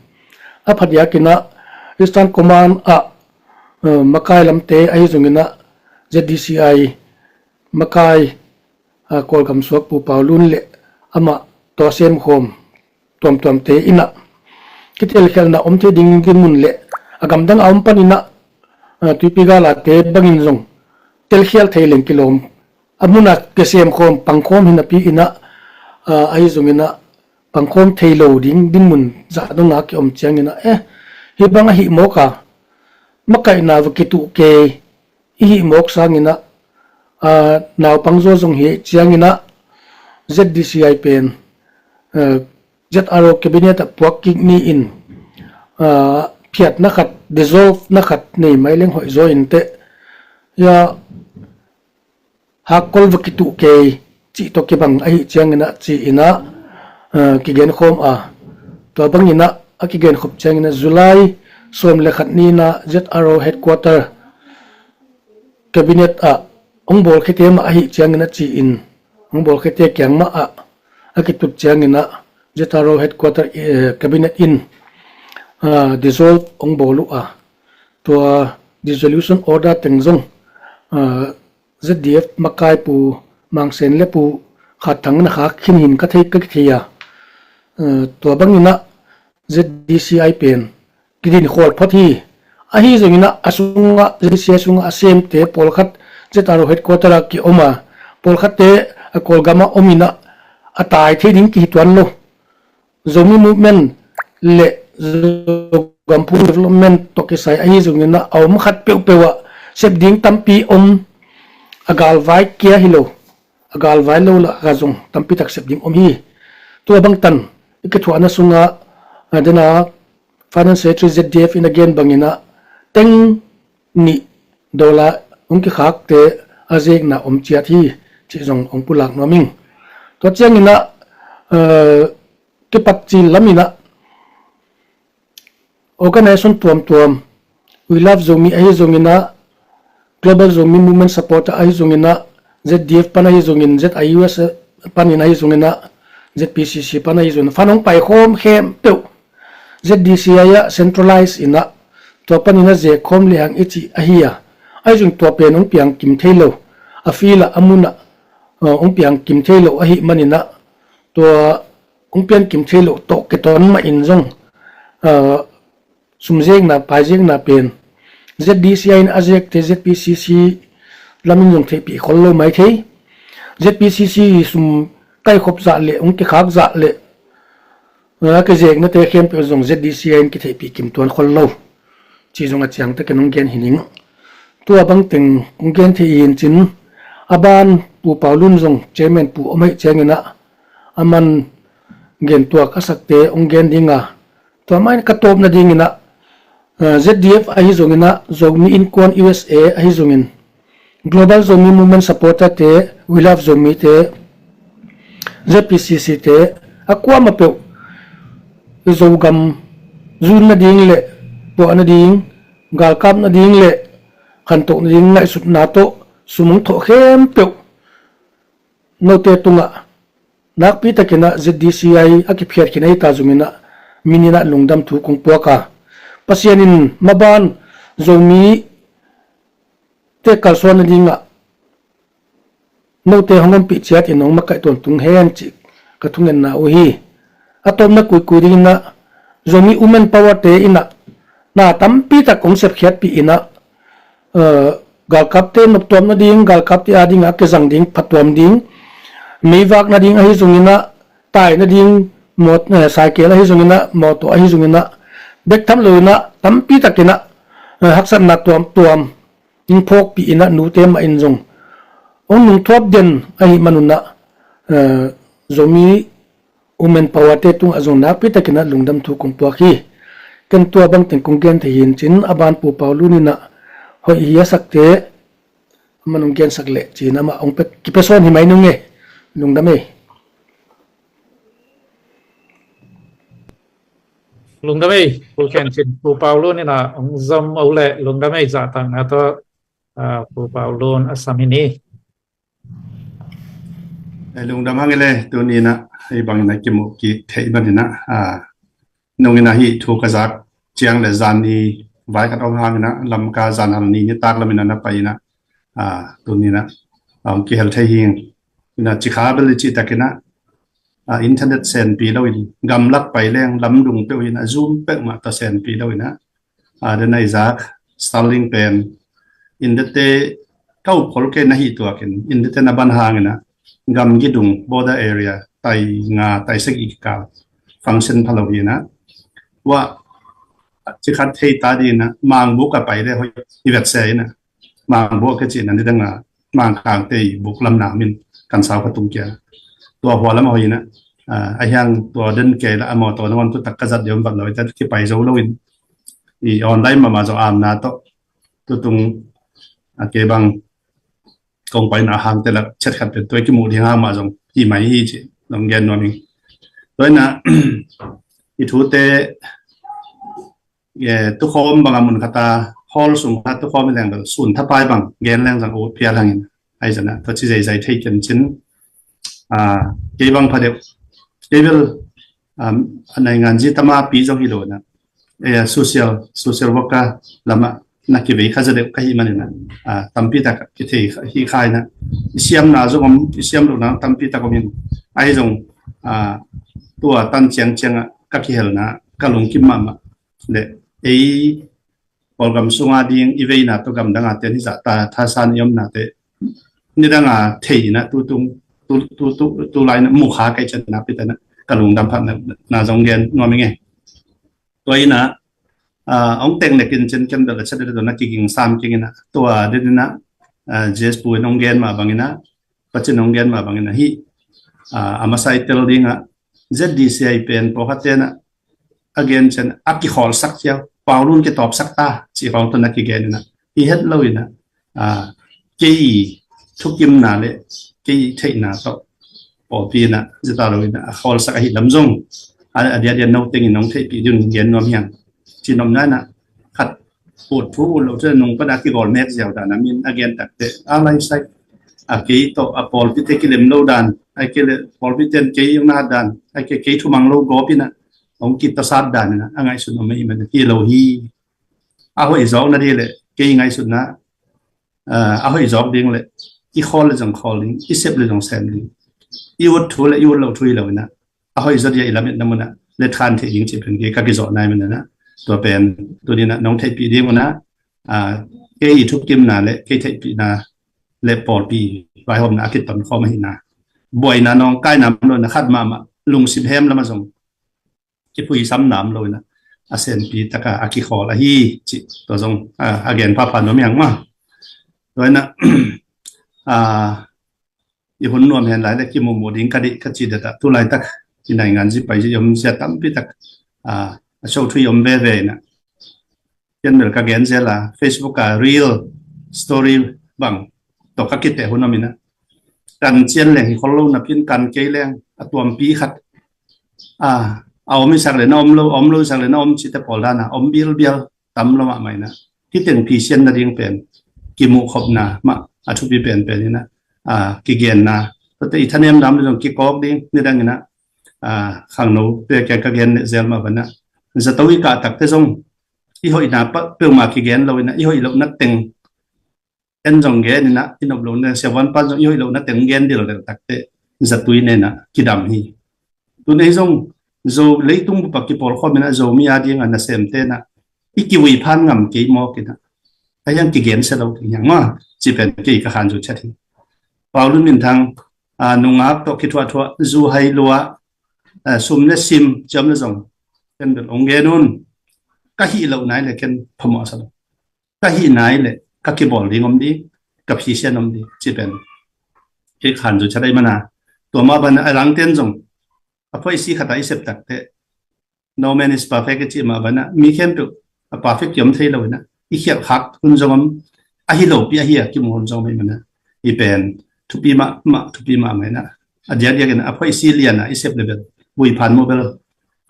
a phadiakin ah Eastern Command ah, eh, makai lamte ahi zongin ah Z D C I makai, ah, Kawlgam suak Pu Pau Lun le amah tua semkhawm tuamtuamte in ah kitelkhialhna om thei ding dinmun le a gamdang a om panin ah, ah, tuipi galate bangin zong telkhial thei leng kilawm, a mun ah kisemkhawm pangkhawm hi napi in ah, ah, ahi zongin ah pangkhawm thei lo ding dinmun zah dong a kiom ciangin ah, eh, hih bang ahih mawk a, makaihna va kituh kei i hih mawk sangin ah, ah, naupang zaw zong hi ciangin ah Z D C I pen, ah, Z R O cabinet ah puak kik ni in, ah, phiatna khat dissolve na khat nei mai leng hoih zaw inteh. Ya, hakkol va kituh kei cih tawh kibang ahi ciangin ah ci-in ah, eh, kigenkhawm a. Tua bangin ah a kigenkhop ciangin ah July sawm le khat ni-in ah Z R O headquarter cabinet ah hong bawlkhiate mah ahi ciangin ah ci-in hong bawlkhiate kiang mah ah a kitut ciangin ah Z R O headquarter, eh, cabinet in, ah, dissolve hong bawl uh a. Tua dissolution order teng zong, ah, Z D F makai Pu Mang Sen le Pu Khat Thang na khak khin hi-in ka thei, ka kithei a. Ah, tua bangin ah Z D C I pen kidin khual phot hi. Ahi zongin ah a sungah, Z D C I sungah a semte pawlkhat Z R O headquarter ah ki-om a, pawlkhatte a Kawlgam ah om in ah a tai thei ding kihi tuan lo. Zomi movement le Zogam Phung development tawh kisai ahi zongin ah a om khat peuhpeuh ah sep ding tampi om, a galvai kia hi lo, a galvai lo lah a zong tampi tak sep ding om hi. Tua bangtan i kithuahna sungah, a, dena Finance Secretary Z D F in a gen bangin ah teng nih dollar hong kikhakte a zekna om ciat hi cih zong hong pulak nuam ing. Tua ciangin ah, eh, kipat cil lamin ah organization tuamtuam, We Love Zomi ahi zongin ah, Global Zomi Movement Supporter ahi zongin ah, Z D F pan ahi zongin, Z I U S panin ahi zongin ah, Z P C C pan ahi zongin ah, fan hong paikhawm khempeuh Z D C I ah centralize in ah, tua panin ah zekkhawm lehang i cih ahi a. Ahi zongin tua pen hong piangkim thei lo, a field ah, a mun ah, uh, hong piangkim thei lo ahih manin ah, tua hong piankim thei lo tawh kiton mah in zong, uh, sumzekna, paizekna pen Z D C I in a zekte Z P C C lamin zong theihpih khol lo mai thei. Z P C C sum kaikhop zah le hong kikhak zah le, a kizeknate khempeuh zong Z D C I in kitheihpih kim tuan khol lo cih zong a ciangtakin hong gen hi ning. Tua bangteng hong gen thei hi-in cin, a ban Pu Pau Lun zong chairman pu om ahih ciangin ah, a man gen tuak a sakte hong gen ding a, tua mah in ka tawpna dingin ah, eh, Z D F ahi zongin ah, Zomi Innkuan U S A ahi zongin, Global Zomi Movement Supporter te, We Love Zomi te, Z P C C te, a kuamah peuh Zogam zun nading le tuah nading, galkap nading le khantoh nading ngaihsutna tawh sum hong thawh khempeuh note tungah nakpi takin ah Z D C I a kiphiat khin ahi ta zongin ah, min in ah lungdam thu kong puak a. Pasian in maban Zomi te kalsuan nadingah note hong ompih ciat in hong makaih tawntung hen cih ka thungetna uh hi. A tawpna kuikui dingin ah, Zomi Women Power te in ah na tampi tak hong sepkhiatpih in ah, eh, galkapte noptuam nading, galkapte adingah a kizang ding, phatuam ding, meivak nading ahi zongin ah, tai nading, mawt-, eh, cycle ahi zongin ah, mawtaw ahi zongin ah, bek tham loin ah, tampi takin ah, eh, haksatna tuamtuam hong phawkpih in ah, nute mah in zong hong nungthuap den ahih manun ah, eh, Zomi Women Power te tungah zong nakpi takin ah lungdam thu kong puak hi. Ken tua bangteng kong gen thei hi-in cin, a ban Pu Pau Lun in ah hoih hi a sakte, a man hong gensak leh ci-in amah hong pe, kipia sawn hi mai nung e. Lungdam ei. Lungdam ei, Pu Khen Cin, Pu Pau Lun in ah hong zom uh leh lungdam ei, zahtakna tawh, ah, Pu Pau Lun a sam hi ni. Eh, lungdam hang ei le, tuni in ah hei bangin ah kimu kik theih manin ah, ah, nungin ah hih thu ka zak ciang le zanni vai khat om hangin ah, Lamka zanhal ni nitak lamin ah na pai in ah, ah, tuni in ah, ah, hong kihel thei hi ing. In ah cikha bel i cih takin ah, ah, internet senpi loin, gamlak pai leng lamdung peuh in ah, Zoom peuhmah tawh senpi loin ah, ah, den a i zak Starlink pen, India te ka up khol kei na hih tuakin, India te na ban hangin ah, gamgi dung, border area, tai nga, tai sagih kikal function pha lo hi in ah. Tua, cikhat thei ta dingin ah, mangbuk a pai le hoih i vet se in ah. Mangbuk a kicihna nidang a, Mangkangte i buk lam na min kan sau kha tung kia. Tua hua lam a hoih in ah, ah, a hiang tua den kei la a mawtaw na wan tu tak ka zat deuh vat lo i ta kipai zo loin. i online mahmah zong amna tawh tutung a kei bang kong paina hangte lak chet khat pen tua i kimuh ding hang mah zong hi mai hi ci zong gen nuam ing. Tua ina i thute tukhawm banga mun khata hall sung kha tukhawm i leng bel sun thapai bang gen leng zang ut phial hangin ai zana tua ci zeizai thei ken cin. Kei bang phadeuh kei bel a naingan zi tama pi zong hi lo na social social worker lama na kivei kha zadeuh ka hi manina tampi tak kithei hi kha ina i siamna zong om i siam lo na tampi tak om in ai zong tua tan ciang cianga ka kihelna ka lungkim mahmah le ei Kawlgam sunga ding i veina tawh gamdanga ten hizah ta thasan i omnate nidanga theina tutung tulaina mukha kai cianna pitana ka lungdam phatna zong gen nuam i nge. Tua ina ong teng nekin cin ken bel a chat dena kiging sam kingina tua denina J S pu in ong gen mah bangina pacin ong gen mah bangina hi a masa i tel dinga Z D C I pen pawkhat tena a gen cian a kikhawlsak ciau paulun kitawpsak ta ci khawng tawh na kigenina i het loina kei thukimna le kei theihna tawh pawlpina zeta loina a khawlsak ahi lam zong a diadia no tengin nong theihpih ding gen nuam hiang ci nomna ina khat ut thu ut lo cun nung pana kigawl mek ziau dan a min a gen takte a laisai a kei tawh a pawlpite kilem lo dan a kei le pawlpite kei na dan a kei kei thumang lo gawpina ong kitasat dan ina a ngaihsun om i man ki lo hi. A hoih zawk na di le kei ngaihsutna a hoih zawk ding le i khawl le zong khawl ding i sep le zong sem ding i ut thu le i ut lo thu i lo ina a hoih zaw dia i lametna muna le than theih ding cih pen kei ka kizawh nai manana tua pen tunina nong theihpih ding una kei i thukimna le kei theihpihna le pawlpi vaihawmna a kiton khawm ahina buaina nong kaina mlona khat mahmah lungsim hem lama zong kiphuisam nam lo ina a senpi taka a kikhawl ahi cih tua zong a gen phapha nuam hiang ma. Tua ina i hun nuam hen lai le kimuhmuh ding ka dih ka ci data tu laitak i naingan zi pai zi om zia tampi tak a so thui om veve ina pian bel ka gen zel a Facebook a real story bang tawh ka kiteh hun om ina kan cian leng hi khol lo na pin kan kei leng a tuampi khat a a om i sak le na om lo om lo i sak le na om cite pawl dana om bial bial tam lo mahmah ina kiteng phisian nading pen kimuh khopna mah a thupi penpen ina kigenna tate i thanem dam le zong kikawk ding nidang ina khangno peke ka gen leh zel mah bana zato i kah takte zong i hoihna peuhmah kigen lo ina i hoih lohna teng en zong gen ina i nop lohna siavuan pan zong i hoih lohna teng gen dil del takte zatui nena kidam hi. Tun ei zong zo leitung bupa kipawlkhawm ina Zomi a dinga nasemte na i kiui phan ngam kei mawk ina a hiang kigen sia lo ding hiang ma ci pen kei ka khan zu chat hi. Paulun minthang nungak tawh kithuahthuah zu hai lua sum le sim ciam le zong ken bel ong gen un ka hih loh nai le ken phamawh sa lo ka hih nai le ka kibawl ding om ding ka phisian om ding ci pen kei khan zu chat ai mana tua mah bana a langten zong a phoisi khata i sep takte no man is perfect i cih mah bana mi khempeuh a perfect kiom thei lo ina i khialh khak hun zong om ahi lopi ahi a kimu hun zong om i mana i pen thupi mah mah thupi mah mah ina a diakdiak ina a phoisi liana i sep le bel buiphan mobel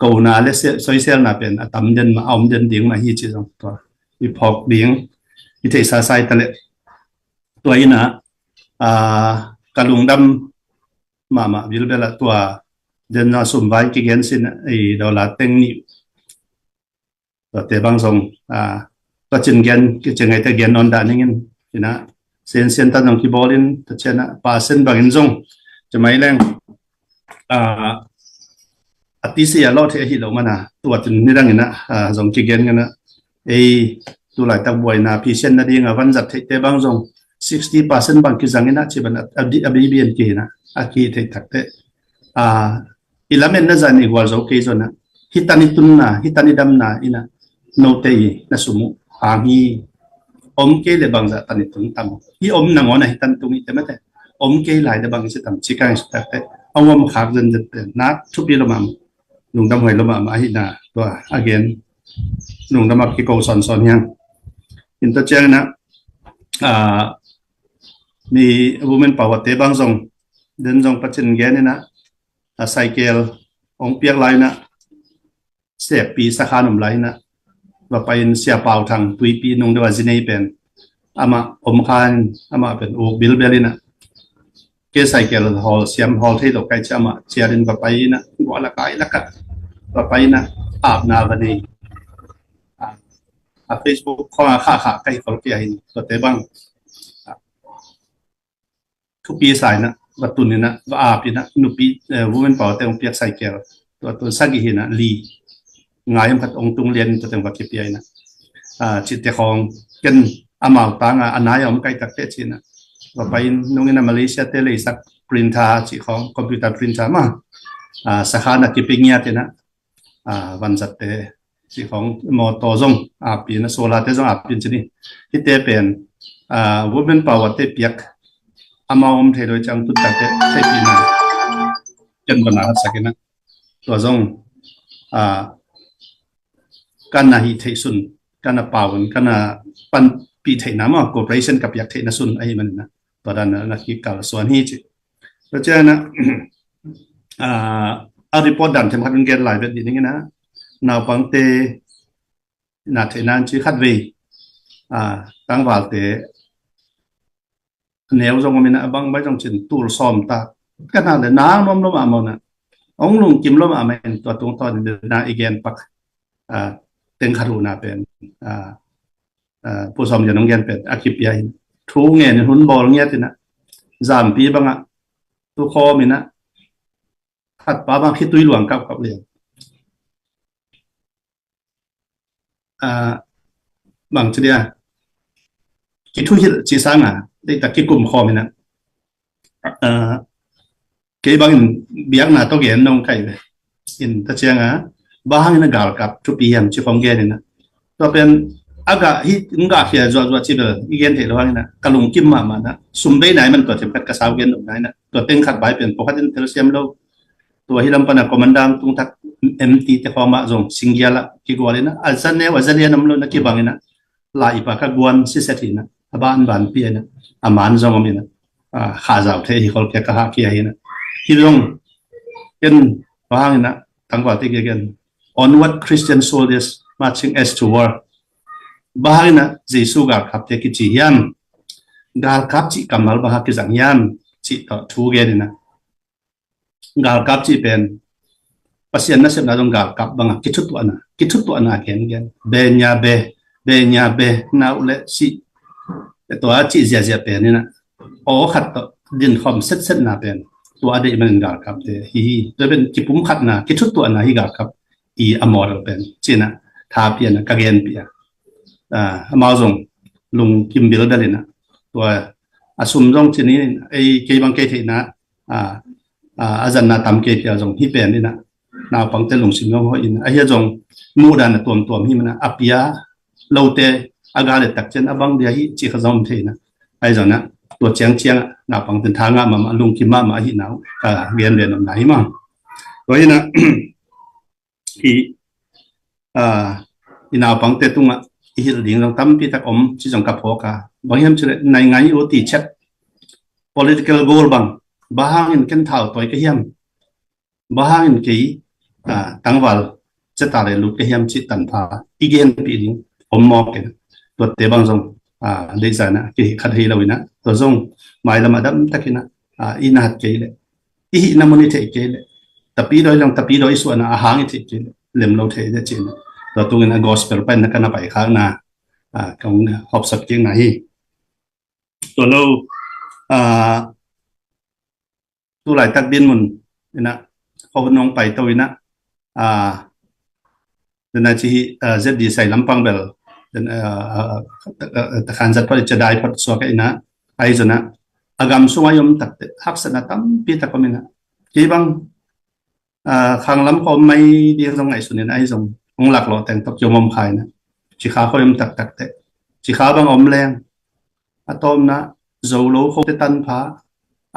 kona le soiselna pen a tam den mah a om den ding mah hi ci zong tua i phawk ding i theihsa sai ta le tua ina ka lungdam mahmah bilbel ah tua den zong sumvai kigen sin i dollar teng nih tuate bang zong tua cin gen kicin ngaite gen nawn dah ningin ina sensen ta zong kibawlin ta ciana pasen bangin zong cimai leng a tisi a lawh thei ahi lo mana tua cin nidang ina zong kigen ngana ei tulaitak buaina phisian nadinga vanzat theihte bang zong sixty percent bang kizang ina ci ban a bibian kihina a kihih theih takte i lametna zan i gual zo kei zona hi tan i tunna hi tan i damna ina note i na sum uh hang hi. Om kei le bangzah tan i tun tam hi om nangawna hi tan tung i temate om kei lai le bang i si tam ci kang i si takte a uam khak zenzen te nak thupi lo mah lungdam huai lo mahmah ahina tua a gen lungdam a kiko sawnsawn hi hang. Hi ta ciangin ah, ah, mi women power te bang zong, den zong Pasian gen in ah, a cycle hong piak lai in ah, Sekpi sakhan om lai in ah, va pai in Sia Pau Thang Tuipi nung deuh a zi nei pen, amah om kha in, amah pen uk bilbel in ah, kei cycle hawl siam hawl thei lo ka hih ciang amah cial in va pai in ah, guah lak ah, inn lak ah va pai in ah, apna va nei. A, a Facebook khawng ah khah khah ka hi khol kei a, hi in tuate bang, a, thupi sa in ah, va tun in ah, va ap in ah, nupi, eh, women power te hong piak cycle, tua tun sagih hi in ah, li, nga hiam khat hong tung lian in tua teng va kipia in ah, ah, cihte khawng, ken amau tang a, a nai a om ka hih tak teh ci in ah, va pai in nung in ah, Malaysia te leisak printer cih khawng, computer printer mah, ah, sakhan ah kipia ngiat in ah, ah, vanzat te cih khawng, mawtaw zong ap in ah, solar te zong ap in ci ni. Hihte pen, ah, women power te piak, amau om thei lo ciang tut tak teh theihpih na, ken va na hat sak in ah, tua zong, ah, ka na hih theih sun, ka na pau in, ka na panpih theihna maw, cooperation ka piak theihna sun ahih manin ah, tua dan ah na kikal suan hi ci. Tua ciang ah, ah, a report dan them khat hong gen lai vet dih ning in ah, naupangte na theihna in ci khat vei, ah, tangvalte neu zong om in ah, a bang bai zong cin tul sawm ta, ka na le nang nuam lo mahmah in ah, hong lungkim lo mahmah in, tua tungtawn in na i gen pak, ah, teng khat uh na pen, ah, ah, Pu Sawm Lian hong gen pen a kipia in, thu ngen in hun bawl ngiat in ah, zampi bang ah tukhawm in ah, khat pa bang khitui luang kapkap lian. Ah, bang ci dia, kithuhilh ci sang a, dei tak kikum khawm in ah, ah, kei bangin biakna tawh gen nong kai ve. In ta ciang a, bang hangin ah galkap thupi hiam ci khawng gen in ah, tua pen a gah hi, hong gah khia zuahzuah ci bel i gen theih lo hangin ah, ka lungkim mahmah in ah, sum bei nai man tua themkhat ka sau gen lo nai in ah, tua teng khat bai pen pawlkhat in telsiam lo. Tua hi lam pan a commander tung thak M T te khawng mah zong singgial ah kigual in ah, a za neu a za lian om lo in ah, kibang in ah, lai i pa ka guan siset hi in ah, a ban ban pia in ah, a man zong om in ah, ah, kha zau thei hi khol kei ka hah kia hi in ah. Hi zong ken bang hangin ah, tangvalte kiang gen, "Onward, Christian soldiers, marching as to war." Bang hangin ah Jesu galkapte kici hiam, galkap cih kammal bang hang kizang hiam cih tawh thu gen in ah, galkap cih pen Pasian nasepna zong galkap bang a kithutuahna, kithutuahna gen gen, be nya be, be nya be, na uh leh cih, tua cih ziahziah pen in ah, aw khat tawh dinkhawm setsetna pen tua a deih manin galkapte hi hi. Tua pen kipumkhatna, kithutuahna hi galkap i a model pen ci in ah, tha pia in ah, ka genpih a, ah, amau zong lungkim bilbel in ah, tua a sum zong ci ni, ei kei bang kei theihna, ah, ah, a zatna tam kei pia zong hi pen in ah, naupangte lungsim zong hoih in ah, ahi zong muhdan a tuamtuam hi man ah, a pia lote a gal et tak ciang a bang dia hi cih kha zong om thei in ah, ahi zong ah, tua ciangciang ah naupangte tha ngah mahmah, lungkim mahmah ahihna uh ka gen ve nopna hi mah. Tua hi in ah, hi, ah, i naupangte tungah i hilh ding zong tampi tak om ci zong ka phawk a, bang hiam cih leh naingan i ut i chet, political goal bang, bang hangin ken thau tawi ka hiam, bang hangin kei, ah, tangval zeta le lut ka hiam cih tanpha i genpih ding om mawk in ah, tuate bang zong, ah, deihzan ah kei khat hi lo in ah, tua zong mailam a dam tak in ah, ah, i na hat kei leh, i hihna mun i theih kei leh, tapidaw i long, tapidaw i suahna a hang i theih kei leh, lem lo thei deh ci in ah, tua tungin a gospel pai in ah ka na pai khakna, ah, kong hopsot kikna hi. Tua lo, ah, tu laitak dinmun in ah, khuahun hong paito in ah, ah, den a ci hi, ah, Z D C lampang bel, den, ah, ah, ah, takhan zat phot i cedai phot suak in ah, ahi zong ah, a gam sungah i om tak teh haksatna tampi tak om in ah, kei bang, ah, khanglam khua om mai ding zong ngaihsun in ah, ahi zong hong laklawh teng tawh kiom om kha in ah, Cikha khua i om taktak teh, Cikha bang om leng, a tawpna Zolo khote tanpha,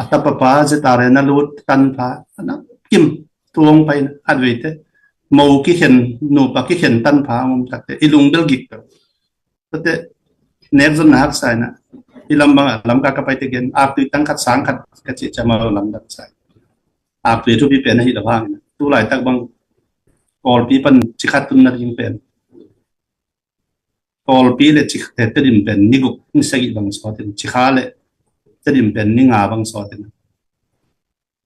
a tapapa Zeta le na lut tanpha, a na kim tuang pai in ah, khatveite Mo kikhen, nupa kikhen tanpha a om takte i lungbel gik peuh. Tate nek zonna haksa inah, i lam bangah Lamka ka paite gen, aktui tang khat sang khat ka cih ciang amau lamdang sa. Aktui a thupi pen ahi lo hang inah, tu laitak bang Kawlpi pan Cikha tunna ding pen, Kawlpi le Cikha, eh, Tedim pen ni guk ni sagih bang sawt inah, Cikha le Tedim pen ni nga bang sawt inah,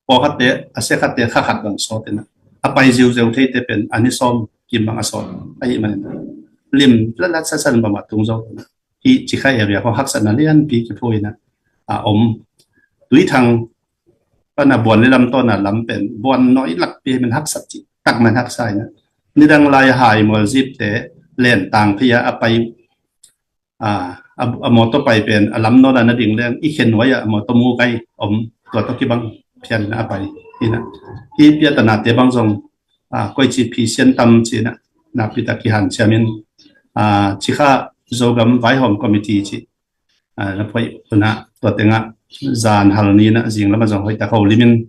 pawlkhatte a siakhatte kha khat bang sawt inah, a pai ziuzeu theite pen a ni sawm kim bang a sawt ahih manin lim lalat sasan bangmah tung zo inah, hih Cikha area khawng haksatna lianpi kiphu inah a om. Tuithang pana Buan le Lamtawn a lam pen Buan nawi lakpi ahih manin haksat cih tak man haksa inah, nidang lai a hai mualzipte lentang phei a a pai, a, a, a mawtaw pai pen a lam nawn a na ding leng i khe nuai ah a mawtaw mu kai om, tua tawh kibang phian inah a pai inah, hih piatanate bang zong, a, koici phisian tam ci inah nakpi tak kihanciamin, a, Cikha Zogam Vaihawm Committee cih, a, na phoih hunah tua tengah zan hal ni inah zinglam a zong hoihtak holimin,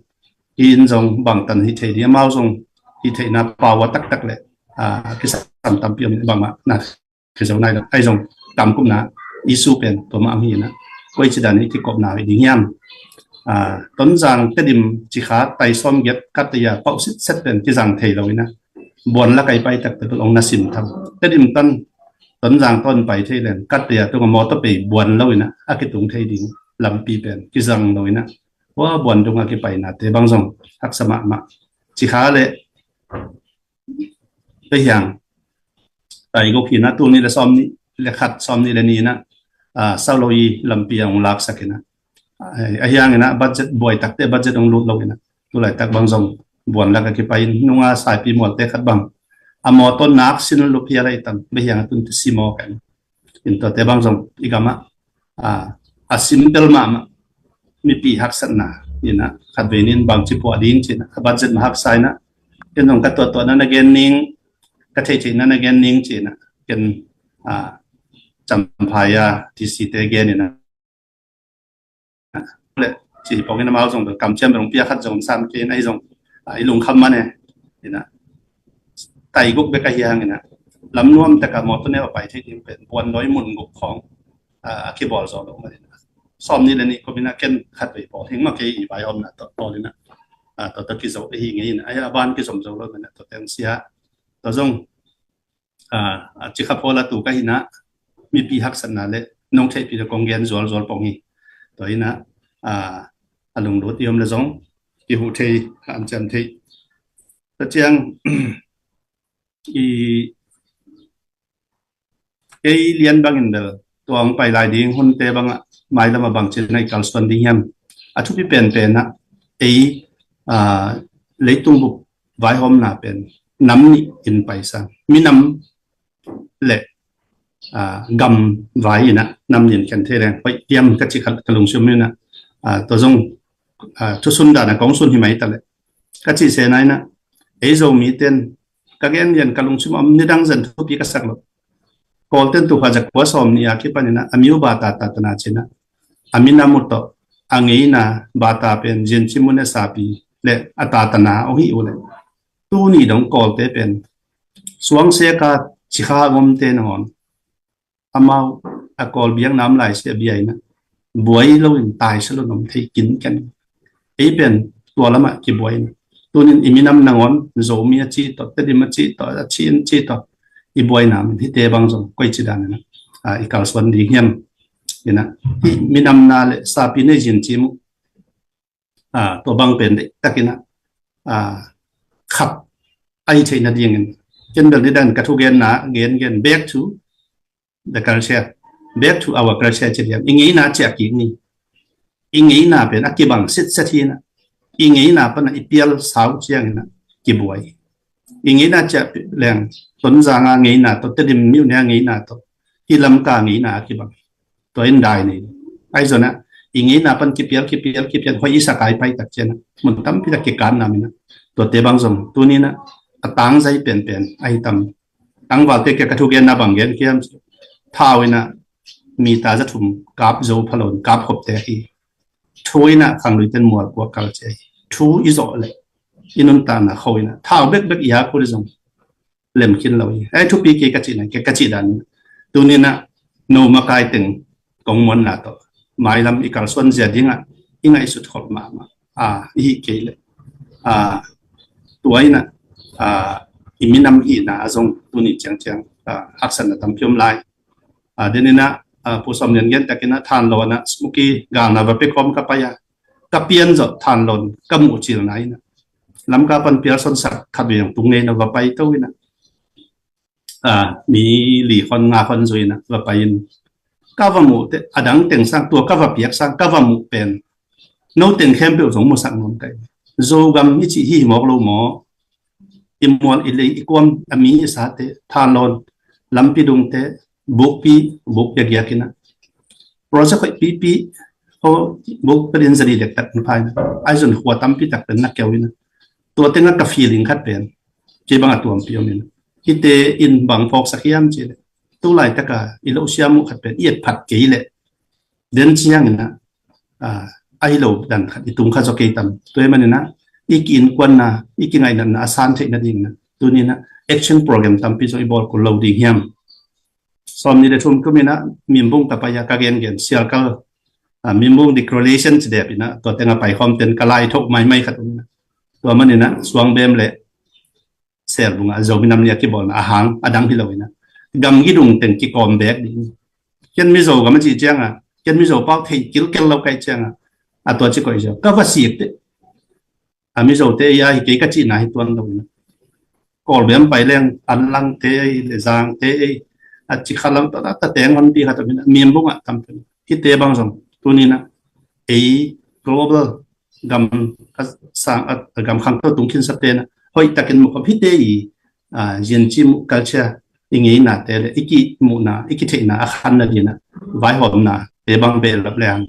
i inn zong bangtan hih theih ding, amau zong hih theihna pau a taktak le, a, kisam tampi om in bangmah na khi zo nai lo. Ahi zong kamkupna issue pen tua mah ang hi inah, koici dan i kikopna hi ding hiam? A, Tonzang, Tedim, Cikha tai sawm giat kat taya pauh sitset pen kizang thei lo inah, Buan lak a i pai takte bel ong na sim tham. Tedim tan Tonzang tawn pai thei leng kat taya tunga mawtaw pei Buan lo inah a kitung thei ding lampi pen kizang lo inah, hua Buan dunga kipainate bang zong haksa mahmah. Cikha le Peihiang tai guk hi inah, tul nih le sawm nih le khat, sawm nih le nih inah, a, Sawloyi lampi a ong laksak inah, a, ahi hang inah budget buai takte budget ong lut lo inah, tu laitak bang zong Buan lak a kipai in nunga Saipi mualte khat bang a mawtaw nak sin lup hial ahi tam, Peihiang a tunte si maw ka in. In tuate bang zong i gamah, a, a simple mahmah mipi haksatna inah, khatvei nin bangci puah ding ci inah, a budget mah haksa inah, ken zong ka tuahtuahna na gen ning, ka theihtheihna na gen ning ci inah, ken, a, Champhai a T C te gen inah, le ci pongin amau zong bel kamciam bel ong pia khat zong sam kei inah, i zong, a, i lungkham man e inah, tai guk bek ahi hang inah, lam nuam taka mawtaw neu a pai thei ding pen Buan nawi mun guk khawng, a, a kibawl zo lo man inah, sawm nih le nih kum inah ken khatvei bawl hing mah kei i vaihawmna tawh bawl inah, a, tua tawh kizo ahi ngei inah, a, a ban kizom zo lo man inah, tua teng sia, tua zong, a, a, Cikha phawl a tu ka hi inah, mipi haksatna le nong theihpih le kong gen zualzual pong hi. Tua inah, a, a lunglut i om le zong kihuh thei, hanciam thei. Tua ciang, i, kei lian bangin bel tua ong pai lai ding hunte bangah mailam a bangci inah i kalsuan ding hiam? A thupi penpen ah ei, a, leitung bup vaihawmna pen nam nih in paisa, minam le, a, gam vai inah nam nih in khen thei leng hoih hiam ka ci khat ka lungsim inah, a, tua zong, a, thusun dan a kong sun hi mai ta leh, ka cih sena inah ei Zomi ten ka gen gen ka lungsim a om, nidang zen thupi ka sak lo. Kawlten tu kha za kua sawm nih a kipan inah a miu bata tatana ci inah, a minam uh tawh a ngeina bata pen zincim uh ne sapi le a tatana uh hi uh le, tuni dong Kawlte pen suang seka Cikha a omte nangawn amau a Kawl biakna om lai sia bia inah buai loin taisa lo in om thei kinken. Ei pen tua lamah kibuai inah, tunin i minam nangawn Zomi a ci tawh, Tedim a ci tawh, a Chin ci tawh, i buaina min hite bang zong koici dan inah, a, i kalsuan ding hiam? Inah i minamna le sapi nei zincim uh, a, tua bang pen deihtak inah, a, khat ahi theih nadingin ken bel nidang ka thugenna gengen, back to the culture, back to our culture ci diam. I ngeina ciah kik ni. I ngeina pen a kibang sitset hi inah, i ngeina pana i pial sau ciang inah kibuai. I ngeina ciah leng Tonzang a ngeina tawh, Tedim miuhne a ngeina tawh, i Lamka ngeina a kibang. Tua in dai nei. Ahi zong ah i ngeina pan kipial kipial kipial hoih i sakai pai tak ciang ah mun tampi tak kikanna min ah, tuate bang zong tuni inah a tangzai penpen ahi tam. Tangvalte kia ka thugenna bang gen kiam, thau inah mita za thum kap zo pha lo in kap khopte hi. Thu inah khangluiten mual kua kal ci hi. Thu i zawh leh i nuntakna kho inah thau bekbek i a khu le zong lemkhin lo hi. Ai thupi kei ka cihna, kei ka cih dan tuninah no makai teng kong muanna tawh mailam i kalsuan zia dingah i ngaihsut khol mahmah a i hih kei leh a tua inah a i minam hihna a zong tuni ciangciang a haksatna tampi om lai. A deninah a pu sawm lian gen takinah thanlawnah smuki galna va pekhawm ka pai a ka pian zawh thanlawn ka muh cilna inah Lamka pan pialson sak khat veng tung ngeina va pai to inah a mi li khon nga khon zuinah va pai in ka va muh te a dang teng sang tua ka va piak sang ka va muh pen no teng khempeuh zong musak nuam kai. Zogam i cih hi mawk lo maw? I mual i lei i kuam a mi i sate thanlawn lampi dungte bukpi buk giagiak inah project hoih pipi ho buk pelin zali lektak na phaina aizon khua tampi tak pen na keu inah tua tenga ka feeling khat pen kei bang a tuampi om inah hite in bang phawksak hiam ci leh tu laitaka i lo siam uh khat pen i et phat kei leh den cianginah a hi lo dan khat i tung kha zaw kei tam. Tua hi maninah i ki-inkuanna i kingainatna a san theih nadinginah tuninah action program tampi zong i bawl kul lo ding hiam? Sawm ni le thum kuminah Mimbung ka pai a ka gengen sialkal a Mimbung Declaration ci dep inah tua tenga paikhawm ten ka lai thoh maimai khat uminah tua maninah suangbem le Selbung ah Zomi nam nih a kibawlna a hang a dang hi lo inah gam gidung teng kikawm bek ding. Ken Mizo gam a cih ciangah ken Mizo pau thei kilkel lo kai ciangah a tua ci koih zia ka va sik te a Mizo te ei a hi kei ka cihna hi tuan lo inah Kawlbem pai leng Anlang te ei le Zang te ei a ci kha lam ta ta teng honpi khat om inah Mimbung ah tam pen hite bang zong tuninah ei global gam a sang a gam khangto tung khinsa tena hoih takin mukhop hite i a zianci muh culture i ngeinate le i kimuhna i kitheihna a khanna dina vaihawmna te bang behlap le ang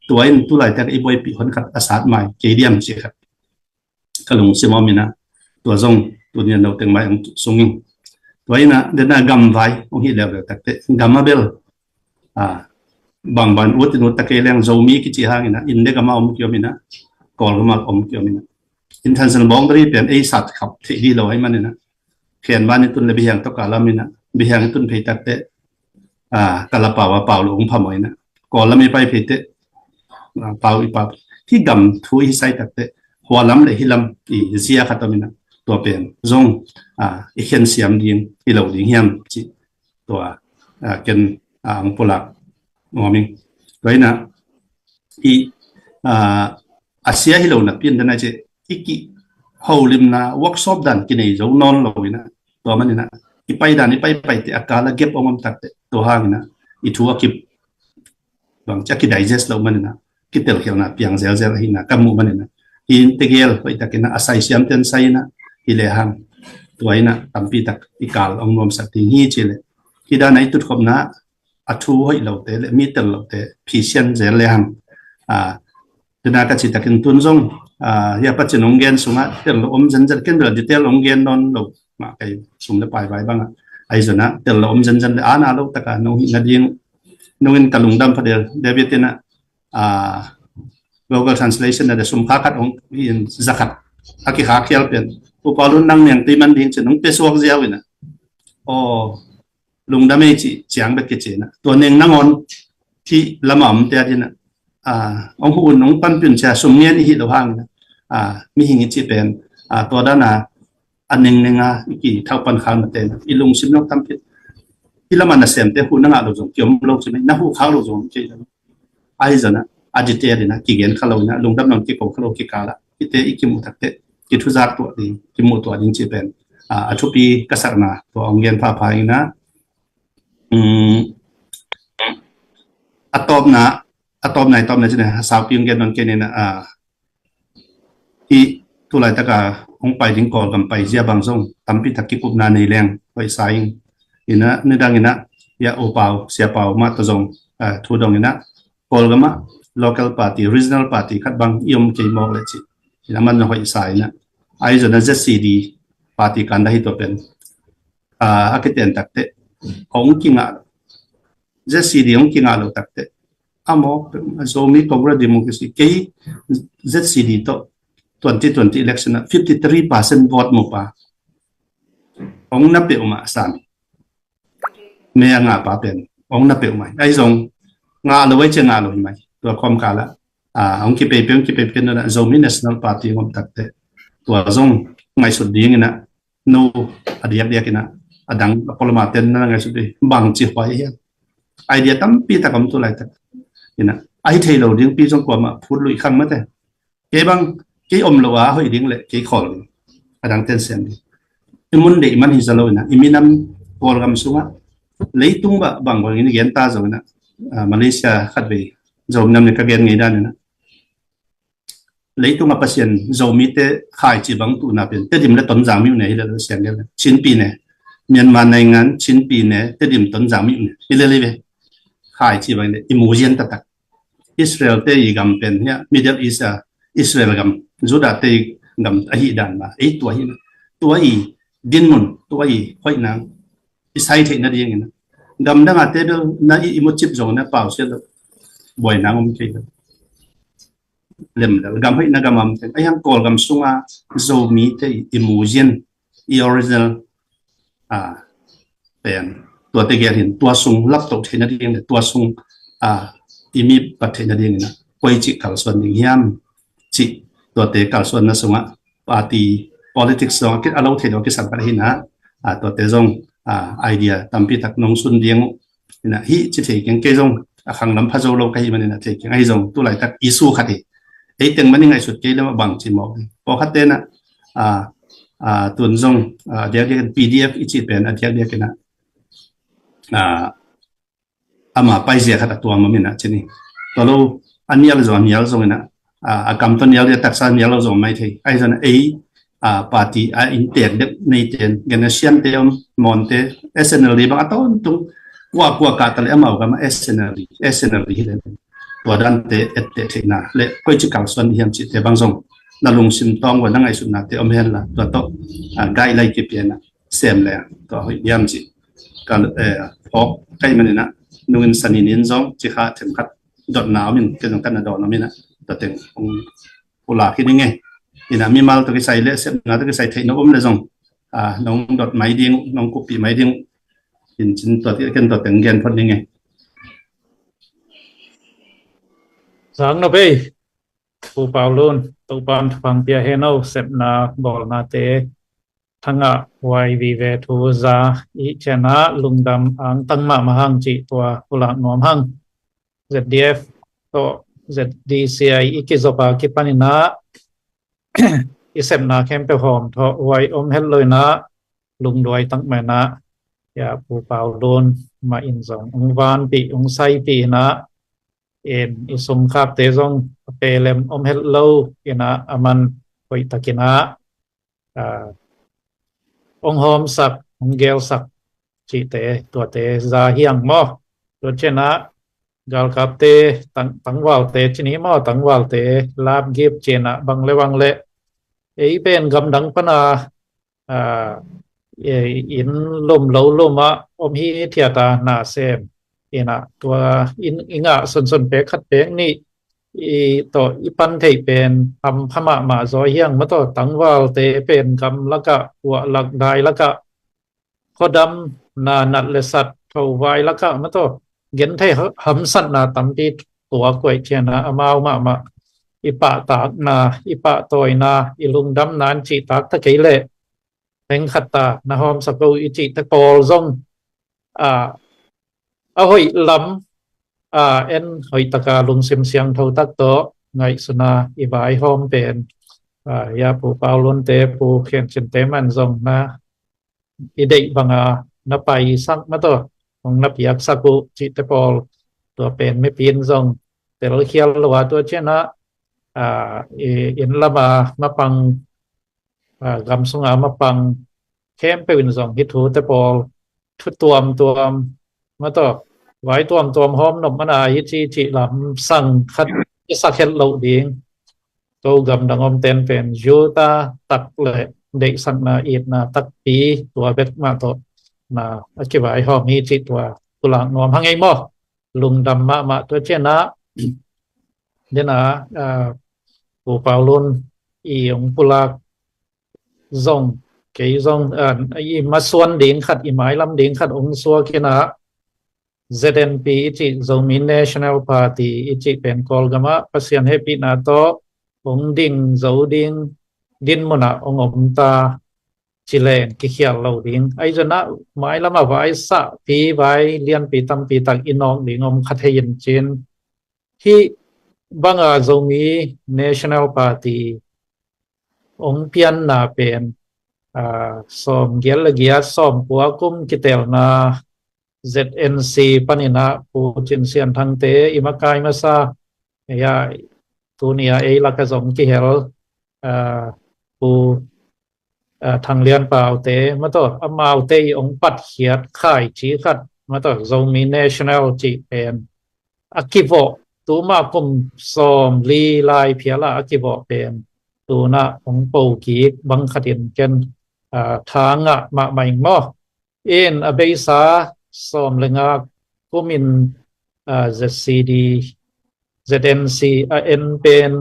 tua in tulaitak i buaipih hon khat a sat mai kei diam ci khat ka lungsim om inah tua zong tunia no teng mai ang sunging tua inah dena gam vai ong hi leuleu takte gam a bel a bangban ut in ut ta kei leng Zomi kici hang inah inde gam a om kiom inah Kawl gam a om kiom inah international boundary pen ei sat khap theih di lo ai man inah khen van i tun le bihiang tawh ka lam inah bihiang i tun phei takte a kala pau a pau lo ong phamo inah Kawl lam i pai phei te a pau i pau hi gam thu i sai takte hua lam le hi lam i zia khat om inah tua pen zong a i khen siam ding i lo ding hiam ci tua a ken a ang pulak ngawming tua inah i a a sia hi lo napi in dana ci i ki holimna workshop dan kinei zo nawn lo inah tua man inah i pai dan i pai pai te a kala gep ong om takte tua hang inah i thu a kip bang ci a ki digest lo man inah kitelkhialna piang zelzel ahina ka muh man inah hi tegel hoih tak inah a sai siam ten sai inah hi le hang tua inah tampi tak i kal ong nuamsak ding hi ci le hi dan a i tutkhopna a thu hoih lote le mi tel lote phisian zel le hang a tuna ka ci takin tun zong a hia pacin ong gen sungah tel lo om zenzen ken bel detail ong gen nawn lo mah kai sum le pai vai bangah ai zonah tel lo om zenzen le ana lo taka nong hih nading nongin ka lungdam pha del David inah a Google Translation na de sum kha khat ong in zakhat a kikha khial pen upa lun nang niang tui man ding cin ong pe suak ziau inah aw lungdam ei cih ciang bek kici inah tua neng nangawn hih lama omte a dinah a ong hu un ong panpin cia sum ngen i hih lo hang inah a mihing i cih pen a tua dana a nengneng a i kithauh pan khak mate inah i lungsim lo tampi i lama nasemte hu na ngah lo zong kiom lo ci mai na hu khak lo zong ci lo ahi zonah a detail inah kigen kha lo inah lungdam lo kiko kha lo kikala ite i kimuh takte kithuzak tuah ding kimuh tuah ding ci pen a a thupi ka sakna tua ong gen phapha inah um, a tawpna a tawpna i tawpna cine a saupi ong gen non kenin a hi tulaitaka ong pai ding Kawlgam pai zia bang zong tampi tak kikupna nei leng hoih sa ing inah nidang inah ya upau siapau mah tawh zong a thu dong inah Kawlgam ah local party regional party khat bang i om kei mawk le ci inah man zong hoih sa inah ahi zonah Z C D party kanda hi tua pen a a kiten takte hong kingah lo Z C D hong kingah lo takte a mawk Zomi Congress Democracy kei Z C D tawh twenty twenty election ah fifty three percent vote mu pa Ong na peuhmah sam. Me a ngahpa pen ong na peuhmah hi. Ahi zong ngah lo ai cia ngah lo hi mai. Tua khawm kala a ong kipeipei ong kipeipei nona Zomi National Party ngom takte tua zong ngaihsut ding ina no a diakdiak ina adang a poloma ten na ngaihsut ding bang ci huai hiam. Idea tampi tak om tu laitak ina ahi thei lo ding pi zong kuama phut luih khang mate. Kei bang kei om lo a hoih ding le kei khawl ding. Adang ten siam ding. I mun deih man hi za lo ina i minam Kawlgam sungah leitung bah bang bang in i gen ta zong ina Malaysia khat vei Zomi nam ni ka gen ngei dan ina leitung a Pasian Zomite khaici bang tuhna pen Tedim le Tonzang mi uh ne hi le lo siam le Chinpi ne Myanmar naingan Chinpi ne Tedim Tonzang mi uh ne hi le le ve. Khaici bang le i mu zian taktak Israel te i gam pen hia Middle East a Israel gam Judah te i gam ahi dan ma ei tua hi na tua i dinmun tua i hoih nang i sai theih na ding ina gam dang a te bel na i imu cip zong na pau sia lo buai nang om thei lo lem lo gam hoih na gam am thei ai hang Kawlgam sunga Zomi te i mu zian i original a pen tuate gel hin tua sung laptoh theihna ding le tua sung a i mi pat theihna ding ina koi cih kalsuan ding hiam cih tuate kalsuanna sungah party politics zong a lo thei lo kisam khat ahina a tuate zong a idea tampi tak nong sun ding uh ina hi ci thei keng kei zong a khang lam pha zo lo ka hi man ina thei keng ahi zong tu laitak issue khat hi. Ei teng man i ngaihsut kei lam a bang ci mawk ding pawkhat tena a a tun zong a diakdiak P D F i cih pen a diakdiak ina a ama paizia khat a tuam om ina cini tua lo a nial zong a nial zong ina a kam to nial dia taksa nial lo zong mai thei ahi zong ei a party a in tek dek nei ten genesian te om monte S N L D bang a ton tung kua kua ka tale amau gam a S N L D S N L D hi le tua dan te et te theihna le koi ci kalsuan hiam ci te bang zong na lungsim tawng wa na ngaihsutna te om hen la tua to a gai lai ki piana sem le tua hoih hiam ci ka eh hok kai manina nungin sanin in zong ci kha them khat dotna om in ke zong kan na dot om ina tua teng ong ula ki ding e ina mimal to ki sai le sepna to ki sai theihna om le zong a nong dot mai ding nong kupi mai ding in cin tua ti ken tua teng gen phot ding e. Sang no bei Pu Paulun Topan thupang pia heno sepna bawlna te thanga huai vive thu za i ciana lungdam ang tang mahmah hang cih tua pulak nuam hang. Z D F tawh Z D C I i kizopa kipaninah i sepna khempeuh hawm thawh huai om het loinah lungduai tak menah ya Pu Paulun mah in zong ung vanpih ung saipih inah in i sumkhakte zong a pelem om het lo inah a man hoihtakinah ong hawmsak ong gelsak cihte tuate za hiang maw? Tua cianah galkapte tangvalte cini maw tangvalte lapgip cianah bang le bang le ei pen gamdang pana in lum lo lumah om hi thiata na sem inah tua in i ngah sunsun pek khat pek nih i tawh i pan theih pen hampha mahmah zaw hiang mataw tangvalte pen gam lakah uahlak dai lakah khuadam na nat le sat thovai lakah mataw genthei hamsatna tampi tua kuaih ciana amau mahmah i pahtakna i pahtawina i lungdamna an cihtak ta kei leh hengkhatta na hawmsak ko i cihte pawl zong a hoih lam a en hoihtaka lungsim siangtho tak tawh ngaihsuna i vaihawm pen ya Pu Paulunte Pu Khiancinte man zong na i deih banga na paisak mataw hong na piaksak uh cihte pawl tua pen mipin zong telkhial lo a tua cianah inn lama mapang gam sunga mapang khempeuh in zong hi thute pawl thu tuamtuam mataw vai tuamtuam hawm nop mana hi ci cih lam sang khat i sak het loh ding ko gamdang om ten pen yuta tak le deihsakna itna takpi tua bek mah tawh na a kivai hawm hi cih tua pulak nuam hang ei maw? Lungdam mahmah tua cianah dena Pu Paulun i ong pulak zong kei zong, ah, i masuan ding khat, i mailam ding khat ong suak in ah, Z N P i cih, Zomi National Party i cih pen Kawlgam ah Pasian hehpihna tawh ong ding zo ding, din mun ah ong om ta ci leng kikhial lo ding. Ahi zongin ah mailam ah vai sahpi, vai lianpi tampi tak i nawk ding om kha thei in cin, hih bang a Zomi National Party ong pianna pen, ah, sawmgiat le giat, sawmkua kum kitelna Z N C panin ah Pu Cin Sian Thangte, i makai masa, ya, tuni a ei lak ah zong kihel, ah, Pu, ah, Thang Lian Paute, maw tawh, amaute i ong patkhiat khaici khat, maw tawh, Zomi National cih pen a kivawh, tuma kum sawmli lai phial a a kivawh pen tu in ah ong po kik bang khat in ken, ah, tha ngah mahmah ing maw. In a beisa sawm le nga kum in, ah, Z C D, Z N C a en pen,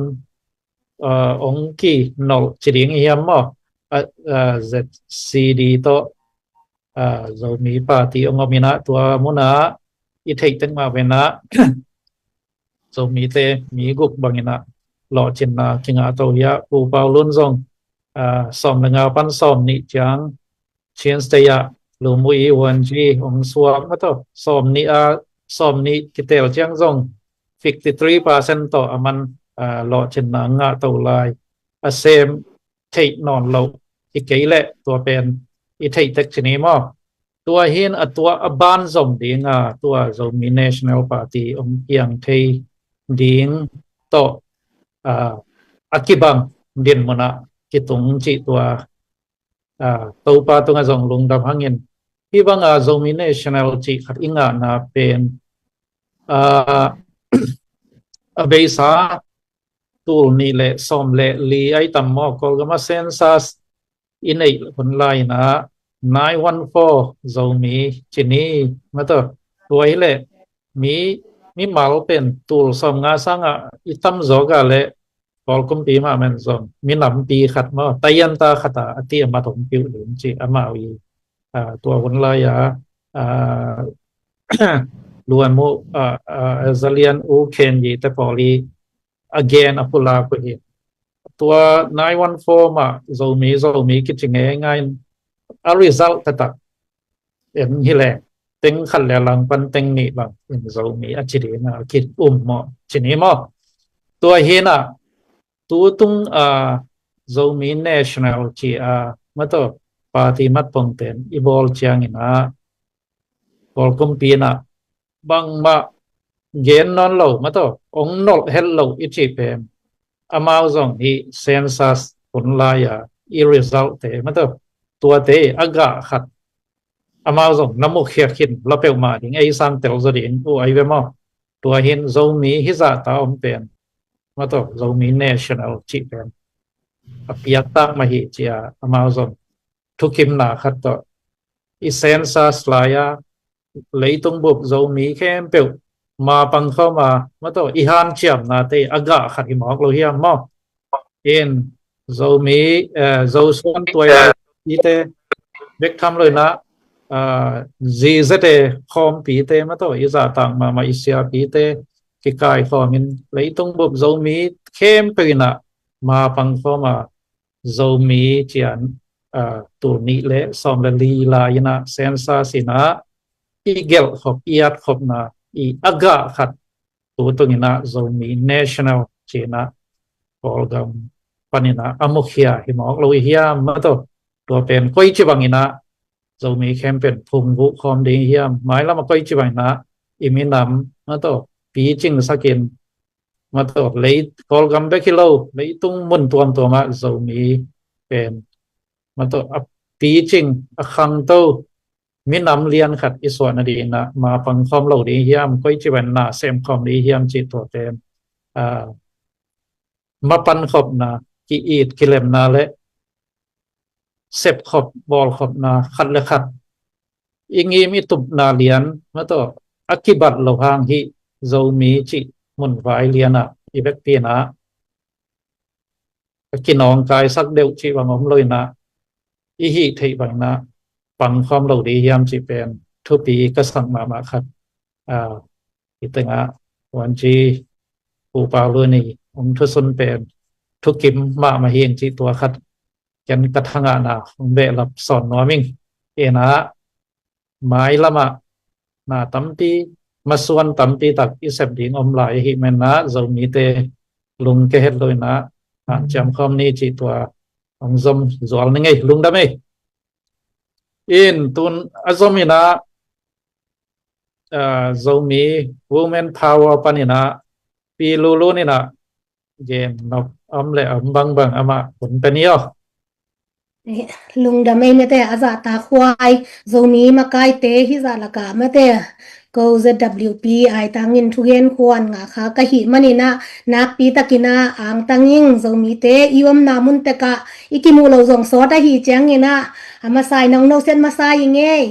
ah, ong kinolh ci ding hiam maw? Ah, ah, Z C D tawh, ah, Zomi Party ong om in ah, tua mun ah i theih tek mah pen ah Zomite mi guk bang in ah lawhcinna kingah to hi a, Pu Pau Lun zong, ah, sawm le nga pan sawmnih ciang Chin State ah Lumuyi Wanji ong suak, maw tawh, sawmnih a, sawmnih kitel ciang zong fifty three percent tawh aman, ah, lawhcinna ngah to lai. A sem theih nawn lo hi kei leh tua pen i theih tek ci ni maw. Tua hi in a tua a ban zom ding a, tua Zomi National Party ong piang thei ding tawh, ah, a kibang din mun ah kitung cih tua, ah, Topa tungah zong lungdam hang in. Hih bang a Zomi National cih khat i ngahna pen, ah, a beisa tul nih le sawm le li ai tam maw, Kawlgam a census i neih hun lai in ah nine one four Zomi ci ni, maw tawh, tua hi leh mi, mimal pen tul sawm nga sang ah i tam zawk a leh Kawl kumpi mah men zong minampi khat maw, tayanta khat a, a ti a mat ong piuh ding ci amau i, ah, tua hun lai a, ah, Luan Mu, ah, ah, Zalian U Khen Yi te pawl i a gen a pulak uh hi. Tua nine one four mah Zomi, Zomi kici ngeingai in a result taktak en hi leh teng khat le langpan teng nih bang in Zomi a ci ding a ki-um maw, ci ni maw. Tua hi in ah tu tung a Zomi National ci a, maw tawh, party mat pongten i bawl ciangin ah Kawl kumpi in ah bangmah gen nawn lo, maw tawh, ong nolh het lo i cih pen amau zong hih census hun lai a i result te, maw tawh, tuate a gah khat amau zong na mukhia khin la peuhmah ding, ei sang tel zaw ding uh ai ve maw. Tua hi in Zomi hizah ta om pen, maw tawh, Zomi National cih pen a piak tak mah hi ci a amau zong thukimna khat tawh i census lai a leitung bup Zomi khempeuh ma pang khawm a, maw tawh, i hanciamnate a gah khat hi mawk lo hiam maw. In Zomi, eh, Zosuan tuai a pite bek tham lo in ah, ah, zizete khawmpite, maw tawh, i zahtak mahmah i siapite kikaikhawm in leitung bup Zomi khempeuh in ah ma pang khawm a, Zomi ci a, ah, tul nih le sawm le li lai in ah census in ah i gelh khop, i at khopna i a gah khat tu tung in ah Zomi National ci in ah Kawlgam pan in ah a mukhia hi mawk lo i hiam, maw tawh. Tua pen koici bang in ah Zomi khempeuh in phungvuh khawm ding hiam, mailam a koici bang in ah i minam, maw tawh, picing sak in, maw tawh, lei, Kawlgam bek hi lo, leitung mun tuamtuam ah Zomi pen, maw tawh, a picing, a khangto minam lian khat i suah nading in ah ma pang khawm lo ding hiam, koici bang in ah sem khawm ding hiam cih tua pen, ah, mapan khopna, ki-it kilemna le sepkhop bawlkhopna khat le khat, i ngim i tupna lian, maw tawh, a kibat lo hang hih Zomi cih mun vai lian ah i vekpi in ah a kinawngkaisak deuh cih bang om lo in ah i hih theih bangin ah pangkhawm lo ding hiam cih pen thupi ka sak mahmah khat. Aa, i tengah Vuanci Pu Pau Lun i hong thusun pen thukim mahmah hi ing cih tua khat ken ka thangahna hong behlap sawn nuam ing. Ena mailamah na tampi, masuan tampi tak i sep ding om lai ahih manin ah Zomite lung ka het lo in ah hanciam khawm ni cih tua hong zom zual ning ei, lungdam ei. In tun a zom in ah, aa, Zomi Women Power panin ah Pi Lulun in ah gen nop om le om bangbang amah hun pe ni aw. Lungdam ei mate, a zahtak huai Zomi makaite hih zah lakah mate, ko Z W P aitangin thugen khuan ngah kha ka hih manin ah nakpi takin ah angtang ing. Zomite i omna mun tekah i kimuh loh zong sawt ahih ciangin ah a masa in ah hong nusiat masa ing ei.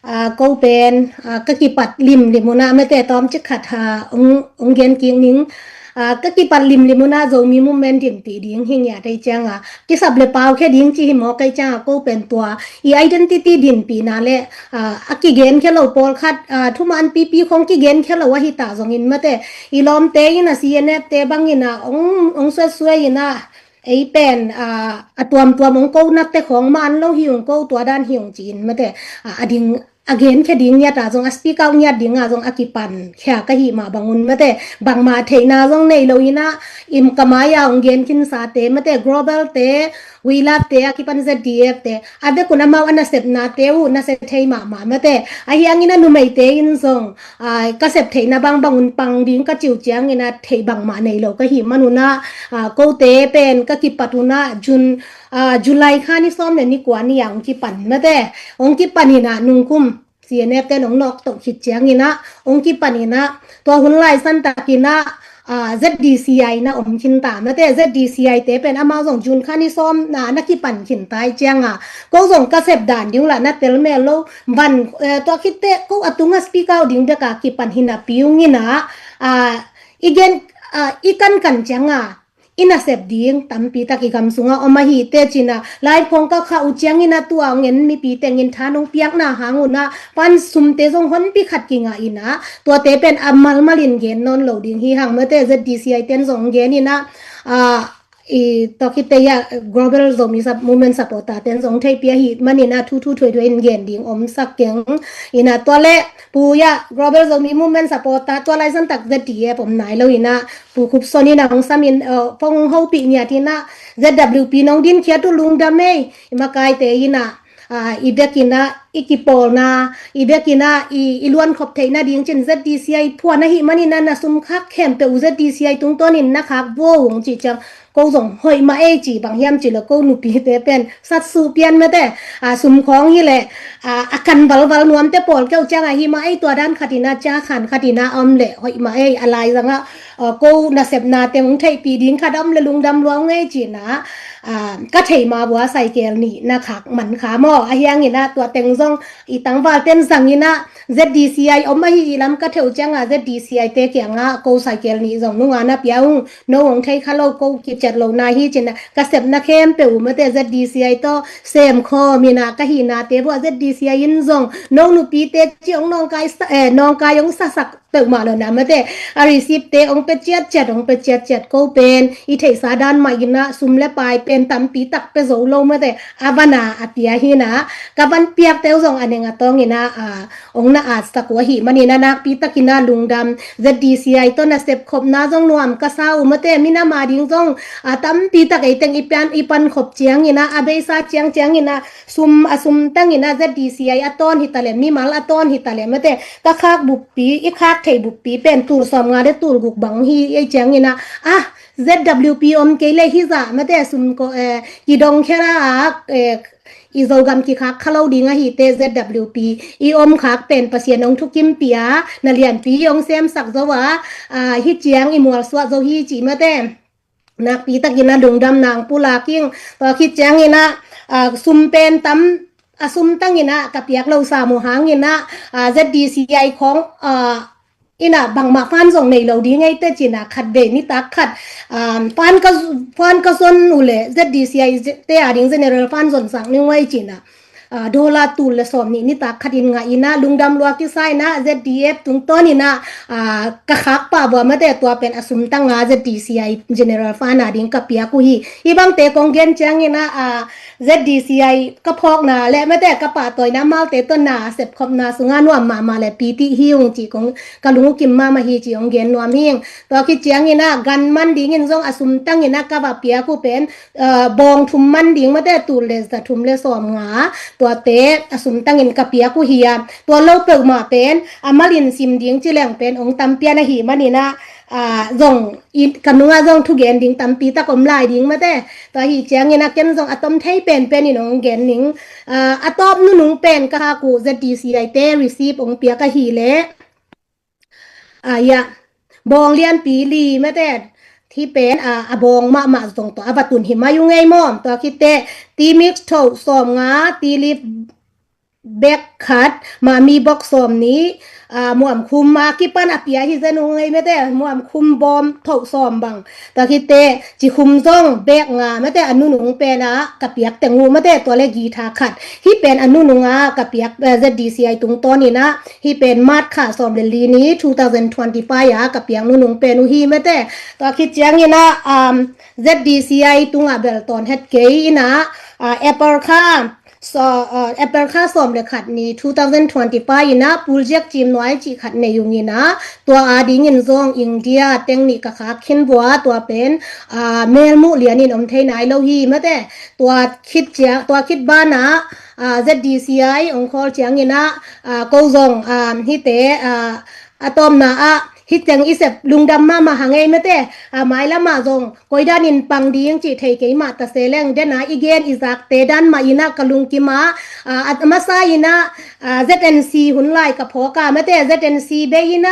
Aa, ko pen, aa, ka kipat limlim un ah mate, tawmcik khat, aa, hong, hong gen kik ning. Aa, ka kipat limlim un ah Zomi Movement dinpih ding hi ngiat ei ciang a, kisap le pau khia ding ci hi mawk ei ciang a, ko pen tua i identity dinpihna le, aa, a kigen khia lo pawlkhat, aa, thuman pipi khong kigen khia lo ahi ta zongin mate, i lawmte in ah C N F te bangin ah hong, hong suatsuai in ah, ei pen, aa, a tuamtuam hong konate khong man lo hi ung, ko tua dan hi ung ci-in mate, aa, a ding, a genkhia ding ngiat ah zong, a speak out ngiat ding ah zong a kipan khia ka hih mah bangun mate, bangmah theihna zong nei lo in ah, im ka mai-a hong gen khinsate mate, Global te, We Love te, a kipan Z D F te, a vekun amau a nasepnate uh nasia thei mahmah mate. Ahi hangin ah numeite in zong, aa, ka sep theihna bangbang un pang ding ka ci uh ciangin ah theih bangmah nei lo ka hih man un ah, aa, kote pen ka kipat un ah June, aa, July kha ni sawm le ni kua ni-a hong kipan mate. Hong kipan in ah nungkum C N F ten hong nawk toh khit ciangin ah hong kipan in ah tua hun laisan takin ah, aa, Z D C I na om khin ta mate. Z D C I te pen amau zong June kha ni sawm na, na kipan khin ta i ciang a, ko zong ka sep dan ding uh lah na tel mel lo. Van, eh, tua khit teh ko a tung ah speak out ding bek a kipan hi napi ung in ah, aa, i gen, aa, i kankan ciang a i nasep ding tampi tak i gam sungah om ahi teh ci-in ah, live khong ka khah uh ciangin ah tua hong en mipi tengin tha nong piakna hang un ah pan sumte zong honpi khat kingah in ah, tuate pen a malmal in gen nawn lo ding hi hang mate. Z D C I ten zong gen in ah, aa, i tua khit teh ah Global Zomi Sup-, Movement supporter ten zong theihpih ahih manin ah thuthu thuaithuai in gen ding om sak keng. In ah tua leh Pu, ah, Global Zomi Movement supporter tua laisan tak Z D F om nai lo in ah, Pu Khup Son in ah hong sam in, eh, phone hong hopih ngiat in ah, Z W P nong dinkhiat uh lungdam ei, i makaite in ah, aa, i bek in ah i kipawlna, i bek in ah i, i luankhop theihna ding ci-in Z D C I phuan ahih manin ah na sum khak khempeuh uh Z D C I tungtawnin na khak vua ung cih ciang, ko zong hoih mah ei ci, bang hiam cih leh ko nupite pen satsuh pian mate, aa, sum khawng hi leh, aa, a kan valval nuamte pawl keuh ciang a hi mah ei, tua dan khat in ah, cia khan khat in ah om leh hoih mah ei, a laizang ah, aa, ko nasepna teng hong theihpih ding khat om leh lungdam lua ung ei ci-in ah, aa, ka theih mah bua cycle nih na khak man kha maw. Ahi hangin ah tua teng zong i tangval ten zang in ah Z D C I om ahi i lam ka theih uh ciang a Z D C I te kiang ah ko cycle nih zong nunga na pia ung, no hong thei kha lo, ko kiciat lo na hi ci-in ah ka sepna khempeuh uh mate Z D C I tawh sem khawm in ah ka hihnate bua Z D C I in zong no nupite ci hong nawngkai sa, eh, nawngkai hong sasak peuhmah lo na mate, a receipt te hong pia ciatciat, hong pia ciatciat, ko pen i theihsa dan mah in ah sum le pai pen tampi tak pia zo lo mate, a van a a pia hi in ah, ka van piakte uh zong a neng a tawng in ah, aa, hong na atsak uh ahih manin ah nakpi takin ah lungdam. Z D C I tawh nasep khopna zong nuam ka sa uh mate, minam a ding zong, aa, tampi tak ei teng i pan, i pan khop ciangin ah, a beisa ciangciang in ah, sum, a sum tang in ah Z D C I a tawn hi ta leh, mimal a tawn hi ta leh mate, ka khak buppi, i khak theih buppi pen tul sawmnga le tul guk bang hi ei ciangin ah, ah, Z W P om kei leh hi zah mate, sum ko, eh, kidong khera ah, eh, i Zogam kikhak kha lo ding ahi teh Z W P i om khak pen Pasian hong thukimpih a, na lianpi hong semsak zo a, ah, hi ciang i mualsuah zo hi ci mate. Nakpi takin ah lungdam nang pulak ing. Tua khit ciangin ah, ah, sum pen tam, a sum tang in ah ka piak lo sam uh hangin ah, ah, Z D C I khawng, ah, ina bangmah fund zong nei lo ding ei te cina khat vei nitak khat, um, fund ka, fund ka zon uh le Z D C I te a ding general fund zon sak ning uh ei cina, ah, dollar tul le sawm nih nitak khat in ngah ina lungdam lua kisa ina Z D F tungtawn ina, ah, ka khak pah vua mate tua pen a sum tang a Z D C I general fund a ding ka piak uh hi. Hi bangte kong gen ciang ina, ah, Z D C I ka phawkna le mate ka pahtawina malte tawh na sepkhopna sunga nuam mahmah le piti hi ung ci kong ka lung uh kim mahmah hi ci hong gen nuam hing. Tua khit ciang ina gan man dingin zong a sum tang ina ka va piak uh pen, ah, bawng thum man ding mate tul le za thum le sawm nga tuate a sum tangin ka piak uh hi a, tua lo peuhmah pen a malin sim ding ci leng pen hong tampian ahi man ina, ah, zong i, ka nunga zong thugen ding tampi tak om lai ding mate. Tua hi ciang ina ken zong a tom thei penpen in hong gen ning, ah, a tawp nunung pen ka khak uh Z D C I te receive hong piak ahi le, ah, ya, bawng lianpi li mate, hi pen, ah, a bawng mahmah zong tawh a va tun hi mai uh ngei mawm. Tua khit teh tea mix thoh sawm nga, tea leaf bag khat, mami bok sawm nih, ah, muam khum a kipan a pia hi zen uh ngei mate, muam khum bawm thoh sawm bang. Tua khit teh ci khum zong bag nga mate a nunung pen a ka piak teng uh mate tua le guitar khat. Hi pen a nunung a ka piak, eh, Z D C I tungtawn ina, hi pen March kha sawm le li ni two thousand twenty-five a ka piak nunung pen uh hi mate. Tua khit ciang ina, um, Z D C I tunga bel tawn het kei ina, ah, April kha, so, ah, April kha sawm le khat ni two thousand twenty-five ina Pulziak Cim Nuai cih khat nei ung ina, tua a dingin zong India teng nih ka khak khin vua tua pen, ah, melmuh lianin om thei nai lo hi mate. Tua khit ciang, tua khit bana, ah, Z D C I hong khawl ciang ina, ah, ko zong, ah, hite, ah, a tawpna ah hi ciang i sep lungdam mahmah hang ei mate, ah, mailam ah zong koi danin pang ding cih thei kei mah ta se leng dena i gen i zakte dan mah ina ka lungkim a, ah, a masa ina, ah, Z N C hun lai ka phawk a mate Z N C bei ina,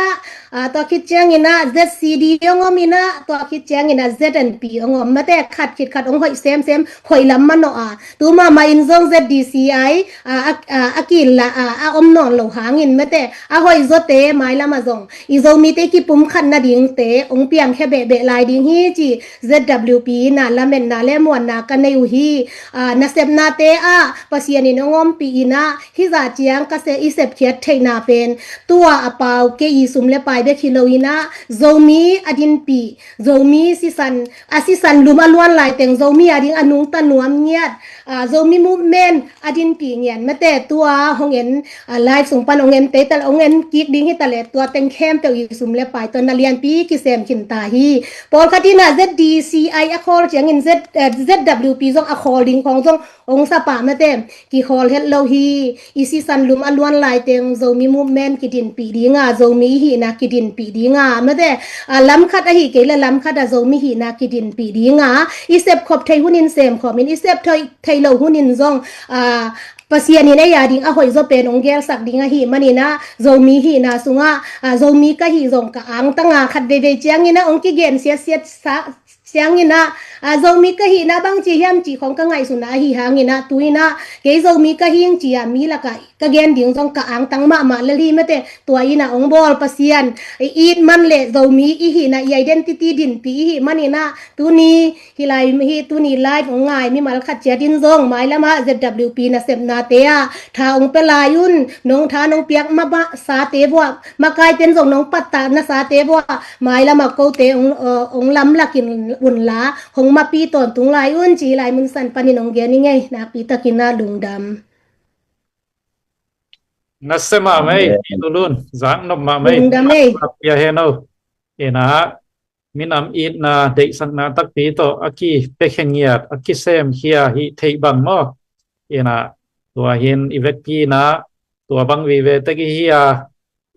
ah, tua khit ciang ina Z C D hong om ina tua khit ciang ina Z N P hong om mate khat khit khat hong hoih semsem hoih lam manawh a. Tu mahmah in zong Z D C I, ah, a, ah, a kila, ah, a om nawn lo hangin mate a hoih zawte mailam ah zong i Zomite kipumkhat nadingte hong piangkhia behbeh lai ding hi ci Z W P ina lametna le muanna ka nei uh hi. Ah, nasepnate ah Pasian in hong ompih ina hi zah ciang ka se i sepkhiat theihna pen tua a pau kei i sum le pai bek hi lo ina Zomi a dinpih, Zomi sisan, a sisan lum a luan lai teng Zomi a ding a nungta nuam ngiat, ah, Zomi movement a dinpih ngiat mate tua hong en, ah, live sung pan hong en tei tal hong en kik ding hi ta le tua teng khempeuh i sum le pai tawh na lianpi kisem khin ta hi. Pawlkhat ina Z D C I a khawl ciangin Z, eh, Z W P zong a khawl ding khawng zong hong sa pah mate kikhawl het lo hi. I sisan lum a luan lai teng Zomi movement kidinpih dinga, Zomi hihna kidinpih dinga mate, ah, lam khat ahi kei le lam khat a Zomi hihna kidinpih dinga i sepkhop thei hunin semkhawmin i sep thei, thei lo hunin zong, ah, Pasian in ei a ding a hoih zaw pen hong gelsak ding ahi man ina Zomi hihna sungah, ah, Zomi ka hih zong ka angtanga khat veivei ciang ina hong kigen siatsiat sa, ciang ina, ah, Zomi ka hihna bangci hiam cih khawng ka ngaihsutna ahi hang ina tu ina kei Zomi ka hing ci a mi lakah ka gen ding zong ka angtang mahmah lel hi mate. Tua ina hong bawl Pasian i it man le Zomi i hihna i identity dinpih i hih man ina tuni hi lai hi tuni live hong ngai mimal khat ciatin zong mailam ah Z W P nasepnate ah tha hong pia lai un, nong tha nong piak mabah sate vua, makai ten zong nong pattah nasate vua mailam ah kote hong, uh, hong lamlakin unla hong mapi tawntung lai un ci lai mun san panin hong gen i ngei nakpi takin a lungdam. Nasep mahmah ei, Pi Lulun, zak nop mahmah ei. Lungdam ei. Pia hen o. Ina minam itna deihsakna takpi tawh a kipiakhia ngiat a kisemkhia hi theih bang maw? Ina tua hin i vekpi ina tua bang vive tek i hi a,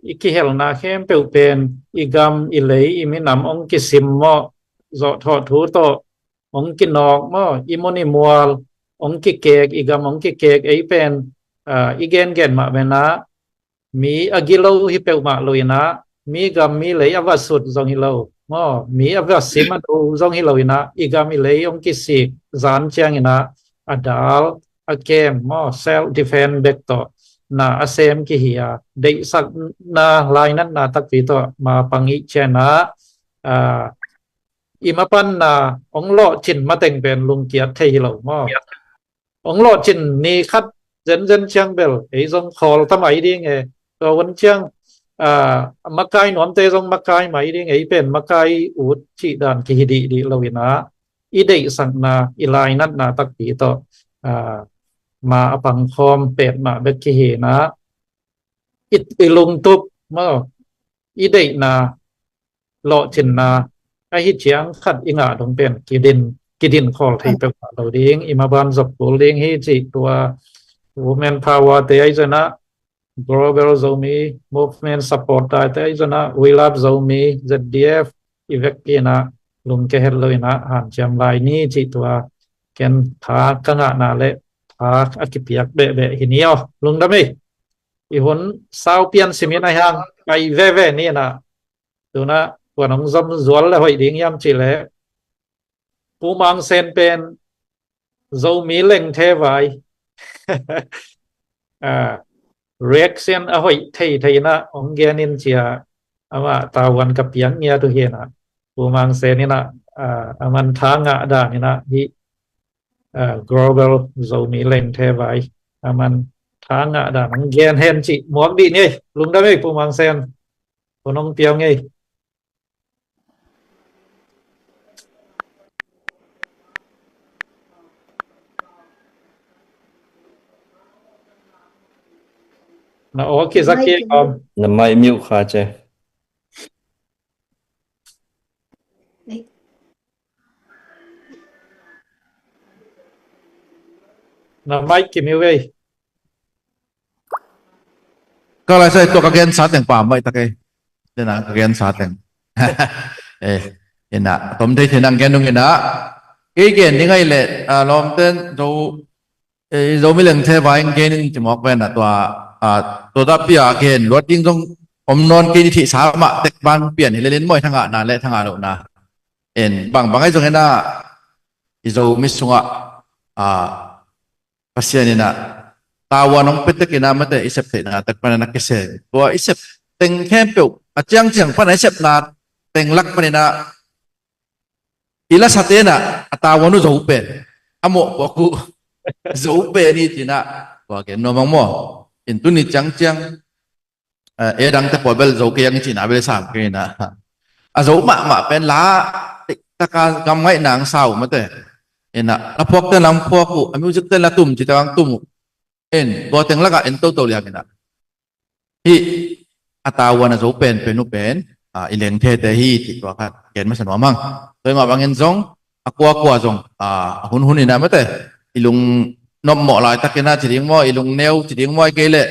i kihelna khempeuh pen i gam i lei i minam hong kisim maw, zawhthawh thu tawh hong kinawk maw, i mun i mual hong kikek, i gam hong kikek, ei pen, ah, i gengen mah vena mi a gilo hi peuhmah lo ina, mi gam mi lei a va sut zong hi lo maw, mi a va sim a do zong hi lo ina, i gam i lei hong kisik zan ciang ina a dal a kem maw, self defense bek tawh na a sem kihi a, deihsakna lainatna takpi tawh ma pang i cian a, a, i mapanna ong lawhcin mateng pen lungkiat thei hi lo maw? Ong lawhcin ni khat zenzen ciang bel ei zong khawl ta mai ding e. Tua hun ciang, a, makai nuamte zong makai mai ding, ei pen makai ut cih dan kihi dihdih lo in a, i deihsakna, i lainatna takpi tawh, a, ma a pangkhawm petmah bek kihi in a, i, i lungtup maw, i deihna, lawhcinna ahi ciang khat i ngah dong pen kidin, kidin khawl thei peuhmah lo ding, i maban zop kul ding hi cih tua Women Power te ahi zong a, Global Zomi Movement Support tai te ahi zong a, We Love Zomi, Z D F, i vekpi in a lungkia het lo in a hanciam lai ni cih tua ken tha ka ngahna le tha a kipiak behbeh hi ni aw. Lungdam ei. I hun sau pian simin a hiang kai veve ni in a, tuna kuan hong zom zual le hoih ding hiam cih leh Pu Mang Sen pen Zomi Lengthe Vai, a, reaction a hoih thei thei in a hong gen in ci a, amah tavuan ka piak ngiat uh hi in a, Pu Mang Sen in a, a, aman tha ngah dan in a hih, a, Global Zomi Lengthe Vai aman tha ngah dan hong gen hen cih muak dih ni. Lungdam ei Pu Mang Sen. Hun hong piau ngei. Na aw kizak hi om. Na mic mute kha ci. Na mic kimute ei. Ka lai sai tua ka gen sa teng pa mai ta kei. Dena ka gen sa teng. Eh, in a, tom thei thei nang gen nung in a. Kei gen ding ahi leh, a, lawmten Zo, eh, Zomi Lengthe Vai gen in ci mawk ven a tua, a, tua dah pi a gen luat ding zong om nawn kei ni thei sa mah tek ban pian hi leh lin mawi thangah na le thangah loh na. En, bangbang ahi zong in a, i Zomi sungah, a, Pasian in a, tavuan hong pia tek in a mate i sep theihna tek pan in a kisem. Tua i sep teng khempeuh, a ciangciang pan a i sepna teng lak pan in a, i lasate in a, a tavuan uh Zo pen, a mawhpuak uh Zo pen hi ci in a, tua gen nuam hang maw. In tuni ciangciang, eh, e dangte pawl bel Zo kei hang i cihna bel i sam kei in a. A Zo mahmah pen la, taka gam ngaih nang sa uh mate. In a, la phuakte in la phuak uh, a musicte in la tum cihte in la tum uh. In, tua teng lakah en toto liang in a. Hih, a tavuan a Zo penpen uh pen, a, i Lengthete hi cih tua khat gen masa nuam hang. Tua hi mah bangin zong, a kuakua zong, a, a hunhun in a mate, i lung nopmawh laitakin a ci ding maw, i lung neu ci ding maw, ahih kei leh,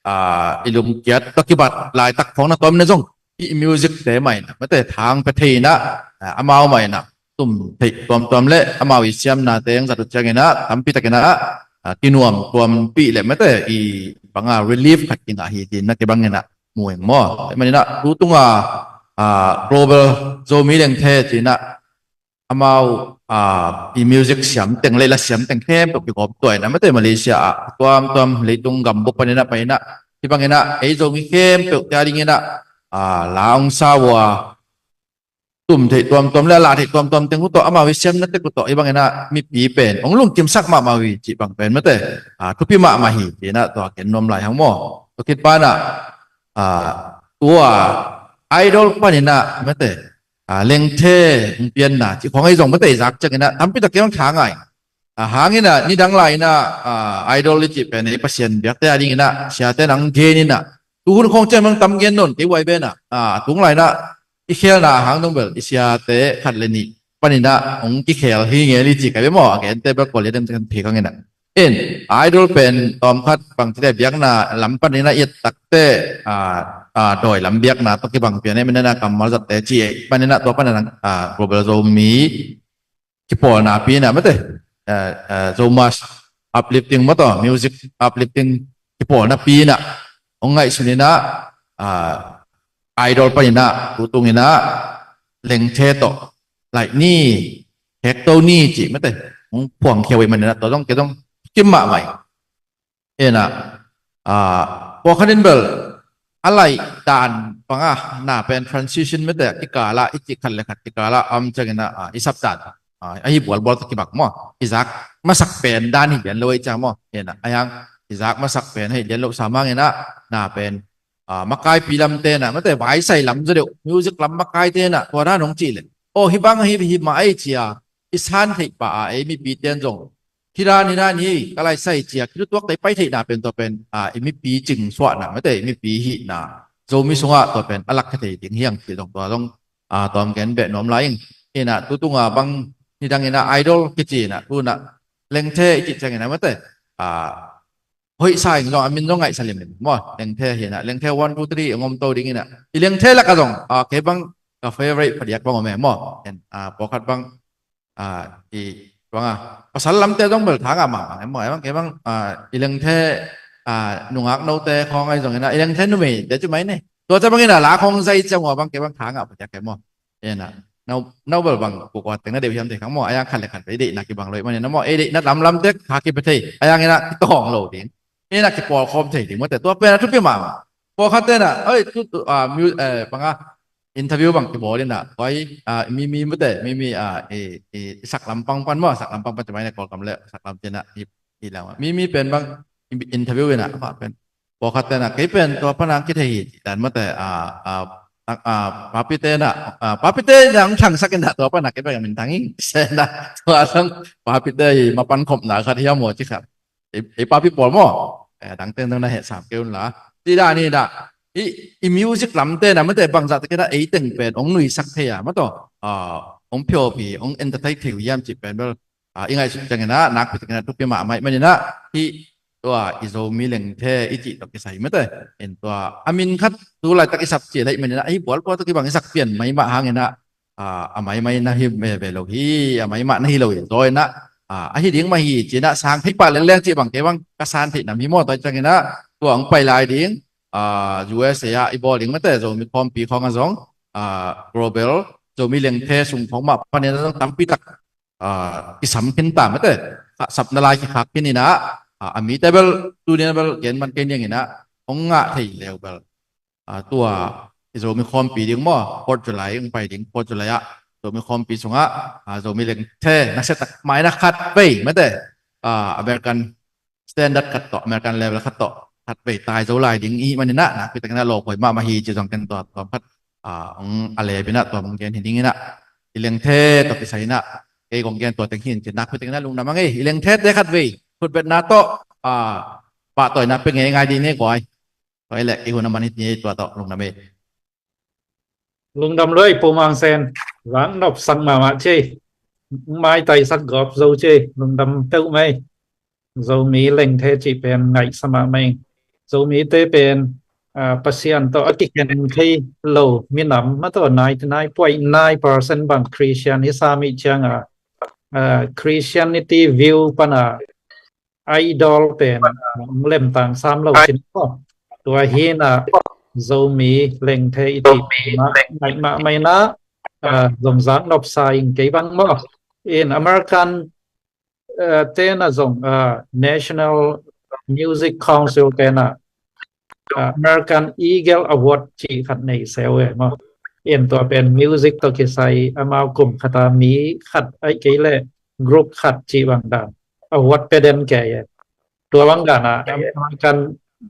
a, i lung kiat tua kibat laitak khawng na tawm in a zong, i musicte mah in a mate, thang pia thei in a, a, amau mah in a tum theih tuamtuam le amau i siamnate hong zat uh ciangin a, tampi takin a, a, kinuam tuampih le mate, i banga relief khat kinah hi ci-in a kibangin a mu eng maw. Ahih manin a, tu tunga, a, Global Zomi Lengthe ci-in a, amau, a, i music siam teng le la siam teng khempeuh kigawm tuah in a mate Malaysia ah, tuamtuam leitung gambup panin a pai in a, hih bangin a, ei Zomi khempeuh te a dingin a, a, la hong sa uh a, tum theih tuamtuam le a la theih tuamtuam teng uh tawh amau i siamna tek uh tawh hih bangin a mipi pen hong lungkimsak mahmah uh hi cih bang pen mate, a, thupi mahmah hi ci-in a tua ken nuam lai hang maw. Tua khit pan a, a, tua Idol panin a mate, a, Lengthe hong pianna cih khawng ahi zong mate i zak ciangin a tampi tak kei hong tha ngai. A, hangin a, nidang lai in a, a, Idol i cih pen ei Pasian biakte a dingin a siate in a hong gen in a, tu hun khawng ciang bang tam gen nawn kei uh a, i pen a, a, a tung lai in a i khelna a hang dong bel i siate khat le nih panin a hong kikhel hi ngel hi ci ka ve maw, a gente bel Kawl i a dem kan thei kangin a. In, Idol pen tawmkhat bang ci le biakna lam panin a i et takte, a, a, dawi lam biakna tawh kibang pian ahih manin a kammal zatte ci ei panin a tua panin a, a, Global Zomi kipawlna pi in a mate, eh, eh, Zomus uplifting maw tawh, music uplifting kipawlna pi in a hong ngaihsun in a, ah, Idol panin a tu tungin a Lengthe tawh laih ni, hekto ni cih mate hong phuangkhia uh ahih manin a tua zong kei zong kim mahmah hi. Ena, Ah, pawlkhat in bel a laih dan bangah na pen transition mete kikala i cih khat le khat kikala om ciangin ah, ah, i sap dan, ah, ahi bualbual tawh kibang maw, i zak masak pen dan hi lian lo ei ciang maw, ina a hiang i zak masak pen hi lian lo samangin ah na pen, ah, makaipi lamte na mete vaisai lam zaw deuh music lam makaite na tua dan hong cih le aw hi bang hi hi mah ei cia i san theih pah a ei mipi ten zong hi dan hi dan hi ka laisai cia kilutuak tei pai theihna pen tua pen, ah, i mipi cing suahna mete i mipi hihna Zomi sungah tua pen a lak kha thei ding hiang cih zong tua zong, ah, tawm gen beh nuam lai ing. Ina tutunga bang nidang ina idol kici ina tuna Lengthe i cih ciangin a mete, ah, hoih sa ing zong a min zong ngaihsa limlim maw, Lengthe hi ina Lengthe one two three a ngom to ding ina i Lengthe laka zong, ah, kei bang ka favorite padiak bang om e maw, en, ah, pawlkhat bang, ah, i banga pasal lamte zong bel thangah mahmah em maw, em bang kei bang, ah, i Lengthe, ah, nungak note khawng ai zong ina i Lengthe numei te ci mai ne tua ca bang ina la khawng zai ciang ua bang kei bang thangah padiak em maw. Ena nau bel bang kukua teng na deuh hiam thei khang maw, a yang khat le khat ei deihna kibang lo ih manin a maw, ei deihna lamlam tek kha kipe thei a yang ina kitawng lo ding, ina kipawlkhawm thei ding mawte tua pen a thupi mahmah. Pawlkhat tena oi tu, tu, ah, mu-, eh, banga interview bang kibawl ina koi, ah, mimi mawte mimi, ah, i, i, i saklam pangpan maw, saklam pangpan cimai na Kawlkam le saklam cina i, i lam mimi pen bang interview ina amah pen pawlkhat tena kei pen tua pana kithei hi dan mawte, ah, ah, ah, papite na, ah, papite na ang thangsak ina tua pana kei pen min thang hi sena tua sang papite hi mapan khopna khat hiam maw ci khat. Ei, ei papi pawl maw? Eh, dangte na heh sam kei un la. Ti da ni da. I, i music lamte na mawte bangzah te kei na ei teng pen ong nuisak thei a maw taw, ah, ong phiawphi ong entertain thei uh hiam cih pen bel, ah, i ngaihsut ciangin ah nakpi takin ah thupi mahmah ih manin ah hih tua i Zomi Lengthe i cih tawh kisai mete in tua a min khat tu laitak i sap cih leh ih manin ah hih bualbual tawh kibang i sak pian mai mah hangin ah, ah, a maimai na hi ve lo hi, a maimah na hi lo hi zaw in ah, ah, a hi ding mah hi ci-in ah sang thei pah lengleng cih bang kei bang ka san theih nam hi maw, tua ciangin ah tua hong pai lai ding, ah, U S A ah i bawl ding mete Zomi khawmpi khawng ah zong, ah, global Zomi Lengthe sung khawng mah panin ah zong tampi tak, ah, kisam khin ta mete, ah, sapna lai kikhak khin in ah, ah, a mite bel tuni in ah bel gen man kei niang in ah hong ngah thei leu bel, ah, tua i Zomi khawmpi ding maw, Fourth July hong pai ding, Fourth July ah Zomi khawmpi sungah, ah, Zomi Lengthe nasia tak mai na khat vei mete, ah, American standard khat tawh, American level khat tawh khat vei tai zo lai ding ih manin ah nakpi takin ah lawphuai mahmah hi ci zong ken tua tawm khat, ah, hong a lep in ah tua hong gen hi ding in ah i Lengthe tawh kisai in ah kei kong gen tua teng hi in ci nakpi takin ah lungdam a ngei. I Lengthe te khat vei khutbetna tawh, ah, pahtawina pe ngei ngai dih ni guai. Tua i leh i hun a man hi ti tua tawh lungdam ei. Lungdam luai Pu Mang Sen, zak nopsak mahmah cei, maitaisak gawp zo cei, lungdam peuh mai. Zomi Lengthe cih pen ngaihsa mahmah ing. Zomite pen, ah, Pasian tawh a kikhen thei lo minam mah tawh ninety nine point nine percent bang Christian hi sam ih ciang a, ah, Christianity view pan a idol pen hong lemtang sam lo cin maw. Tua hi in ah Zomi Lengthe i cih mah ngaih mahmah in ah, ah, zong zak nopsa ing kei bang maw. In American, ah, te na zong, ah, National Music Council te na, ah, American Eagle Award cih khat nei seu e maw. In tua pen music tawh kisai amau kum khat a mi khat ahih kei leh group khat cih bang dan award pe den kei e. Tua bang dan ah American,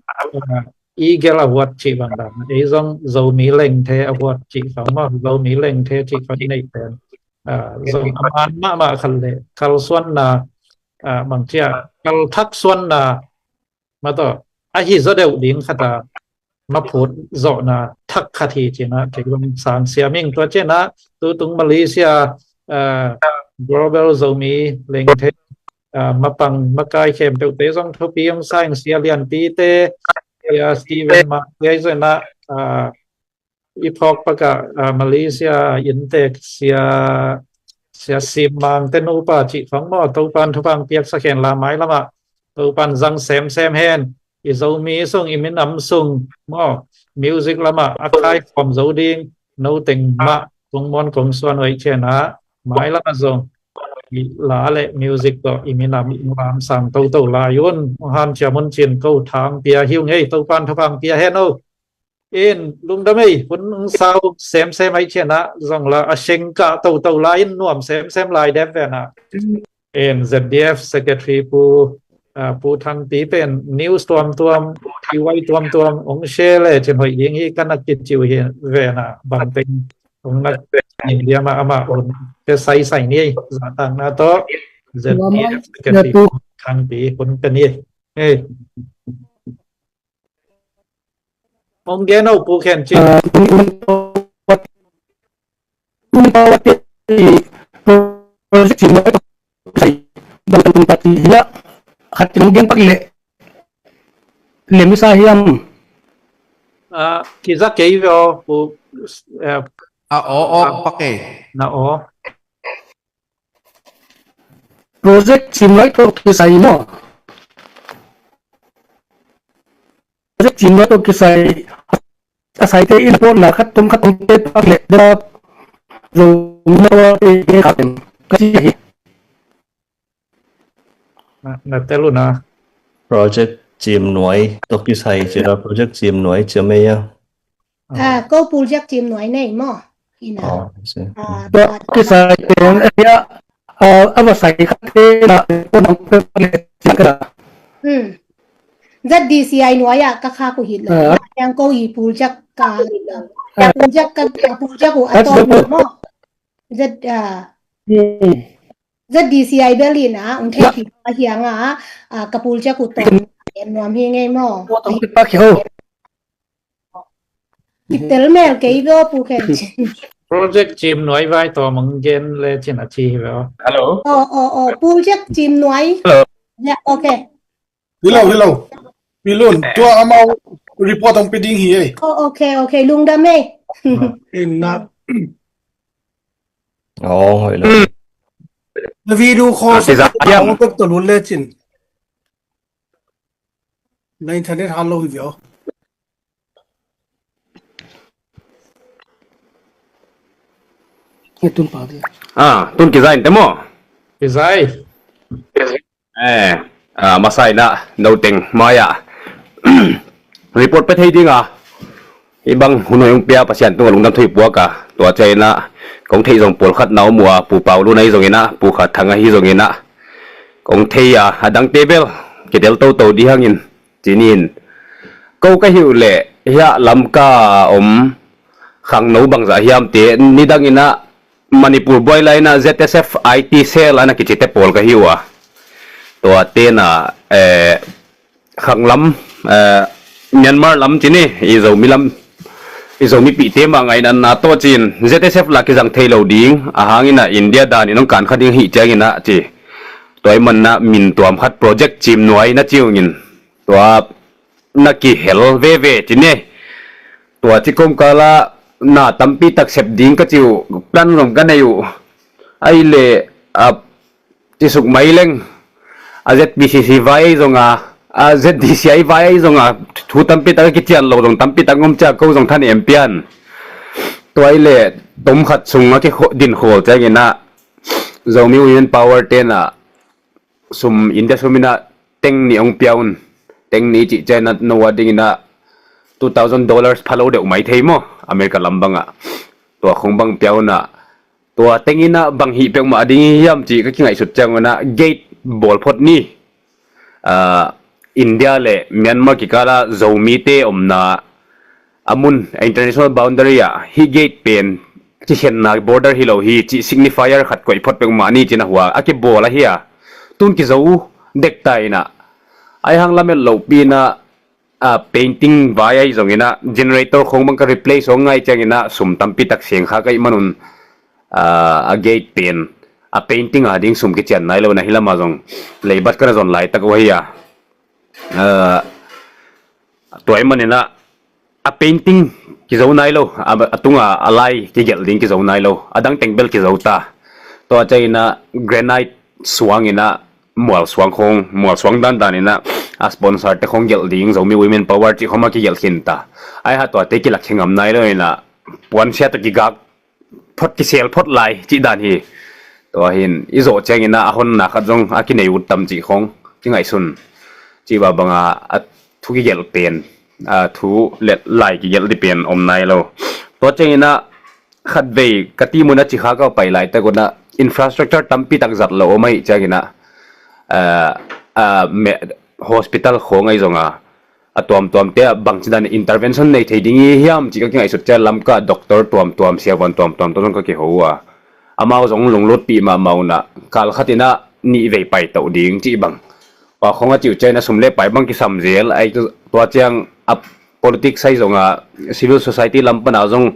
ah, Eagle Award cih bang dan ah ei zong Zomi Lengthe Award cih khawng maw, Zomi Lengthe cih khawng i neih pen, ah, zong a man mahmah khat le kalsuanna, ah, bang cia kalthaksuanna mah tawh a hi zaw deuh ding khat a maphut zawhna thak khat hi ci-in ah kei bang sang siam ing. Tua ciangin ah tutung Malaysia, ah, Global Zomi Lengthe, ah, mapang makai khempeuhte zong thupi hong sa ing, sia lianpite, sia Steven Mah, sia i zon ah, ah, i phawk pakah, ah, Malaysia inntek sia, sia Sim Mang te nupa cih khawng maw, Topan thupha piaksa khen la, mailam ah Topan zang semsem hen. I Zomi sung, i minam sung maw, music lam ah a kaikhawm zo ding no teng mah kong muan kong suan uh ahih ciangin ah mailam ah zong i la le music tawh i minam i lam sang toto lai un. Hong hanciam un cin ko thang pia hi ung ei, Topan thupha pia hen o. In lungdam ei, hun hong sau semsem ahi cianah zong la a seng kah toto lai in nuam semsem lai dep ven ah. In Z D F Secretary Pu, ah, Pu Thangpi pen news tuamtuam, T Y tuamtuam hong share le cin hoih ding hi ka na kiciu hi ven ah, bangteng hong na ning diam ah amah hong pia saisai ni ei, zahtakna tawh Z D F Secretary Pu Thangpi hun ka ni ei. Ei. Hong gen o, Pu Khen Cin. Ah, project cim nuai tawh kisai bang tung pati hiah khat hong gen pak leh lem i sa hiam? Ah, kiza kei ve aw, Pu, eh, ah, aw, aw, ah, pak ei. Na aw. Project cim nuai tawh kisai maw? Project cim nuai tawh kisai a saite in pawtna khat tom khat tom te pak leh dap zo mawa te khat em ka ci hi. Na, na tel uh na. Project cim nuai tawh kisai ci la, project cim nuai ci a mei a. Ah, ko project cim nuai nei maw? Ina. Oh, I see. Ah, tua kisai teng ahi a, ah, a va sai khat te na ko nang pe le ci ka. Hmm. Z D C I nuai ah ka kha ko hit lo. Ah. Yang ko i project ka. Ah. Project ka, project u a to mo. Z, ah. Hmm. Z D C I bel in a, ung thei pi a hiang a, ah, ka project u to nuam hi ngei maw? Kitel mel kei ve aw, Pu Khen Cin. Project cim nuai vai tawh mong gen le cin a ci hi ve aw. Hello. Oh, oh, oh, project cim nuai. Hello. Yeah, okay. Hello, hello. Pilun, tua amau report hong pe ding hi ei. Oh, okay, okay, lungdam ei. Inna. Oh, hello. Na video call sa ta hong pek to lun le cin. Na internet hal lo hi ve aw. Tun pa dia. Ah, tun kizai in te maw? Kizai. Eh, ah, masa in ah, no teng mai ah. Report pe thei ding a. I bang hun hong pia Pasian tungah lungdam thei puak a. Tua ciang in ah, kong thei zong pawlkhat na om uh a, Pu Pau Lun ahi zong in ah, Pu Kha Thang ahi zong in ah. Kong thei a, a dangte bel, kidel toto di hangin. Ci ni in, ko ka hi uh leh hiah Lamka a om khangno bangzah hiam te nidang in ah Manipur buai lai in ah Z S F I T cell a na kici te pawl ka hi uh a. Tua te na, eh, khanglam, eh, Myanmar lam ci ni, i Zomi lam, i Zomi pihte mah ngaihna na tawh ci in Z S F la kizang thei lo ding, a hang in ah India dan in hong kan kha ding hi ciang in ah ci. Tua i man na min tuam khat project cim nuai na ci ung in. Tua na kihel veve ci ne. Tua ci kom kala na tampi tak sep ding ka ci uh, plan zong ka nei uh. Ai le, a, ci suk mai leng. A Z P C C vai ai zong a, a Z D C I vai ai zong a, thu tampi tak a kician lo zong tampi tak ngom cia ko zong than em pian. Tua ai le, tom khat sung a kikho-, din khol ciang in ah, Zomi Women Power ten ah, sum India sum in ah teng nih hong pia un. Teng nih cih ciang in ah no a ding in ah two thousand dollars pha lo deuh mai thei maw? America lam bang ah. Tua khong bang pia un ah. Tua teng in ah bang hih peuhmah ding hi hiam cih ka kingaihsut ciang un ah gate bawl phot ni. Ah, India le Myanmar kikal ah Zomite omna a mun, a international boundary ah, hih gate pen kikhenna border hi lo hi, cih signifier khat koih phot peuhmah ni cin a hua, a kibawl ahi a. Tun kizo dek ta in ah. Ai hang lamet lopi in ah, a, painting vai ahi zong in ah, generator khong bang ka replace hong ngai ciang in ah, sum tampi tak seng kha ka hih manun, a, a gate pen, a painting a ding sum kician nai lo na hi lam ah zong, leibat ka na zon lai tak uh ahi a. A, tua i man in ah, a painting kizo nai lo, a, a tung a, a lai kigelh ding kizo nai lo, a dang teng bel kizo ta. Tua ciang in ah granite suang in ah mual suang khong, mual suang dandan in ah a sponsor te khong gelh ding, Zomi Women Power cih khong a kigelh khin ta. Ai ha tua te kilak khe ngam nai lo in ah puan sia tawh kigak phot kisel phot lai cih dan hi. Tua hin i zawh ciangin ah a honna khat zong a kinei ut tam cih khong kingaihsun. Cih bang banga a thu kigelh pen, a thu le lai kigelh dih pen om nai lo. Tua ciangin ah khatvei ka team un a Chicago pai laitak un ah infrastructure tampi tak zat lo om ahih ciangin ah, ah, ah, me-, hospital khong ahi zong a, a tuamtuamte ah bangci dan intervention nei thei ding hi hiam cih ka kingaihsut ciang Lamka doctor tuamtuam, siavuan tuamtuam tawh zong ka kiho uh a, amau zong lunglutpih mahmah un ah kal khat in ah nih vei paito ding cih bang. Tua khong a cih uh ciang a sum le pai bang kisam zel, ahi tua ciang a politics ahi zong a civil society lam pan a zong,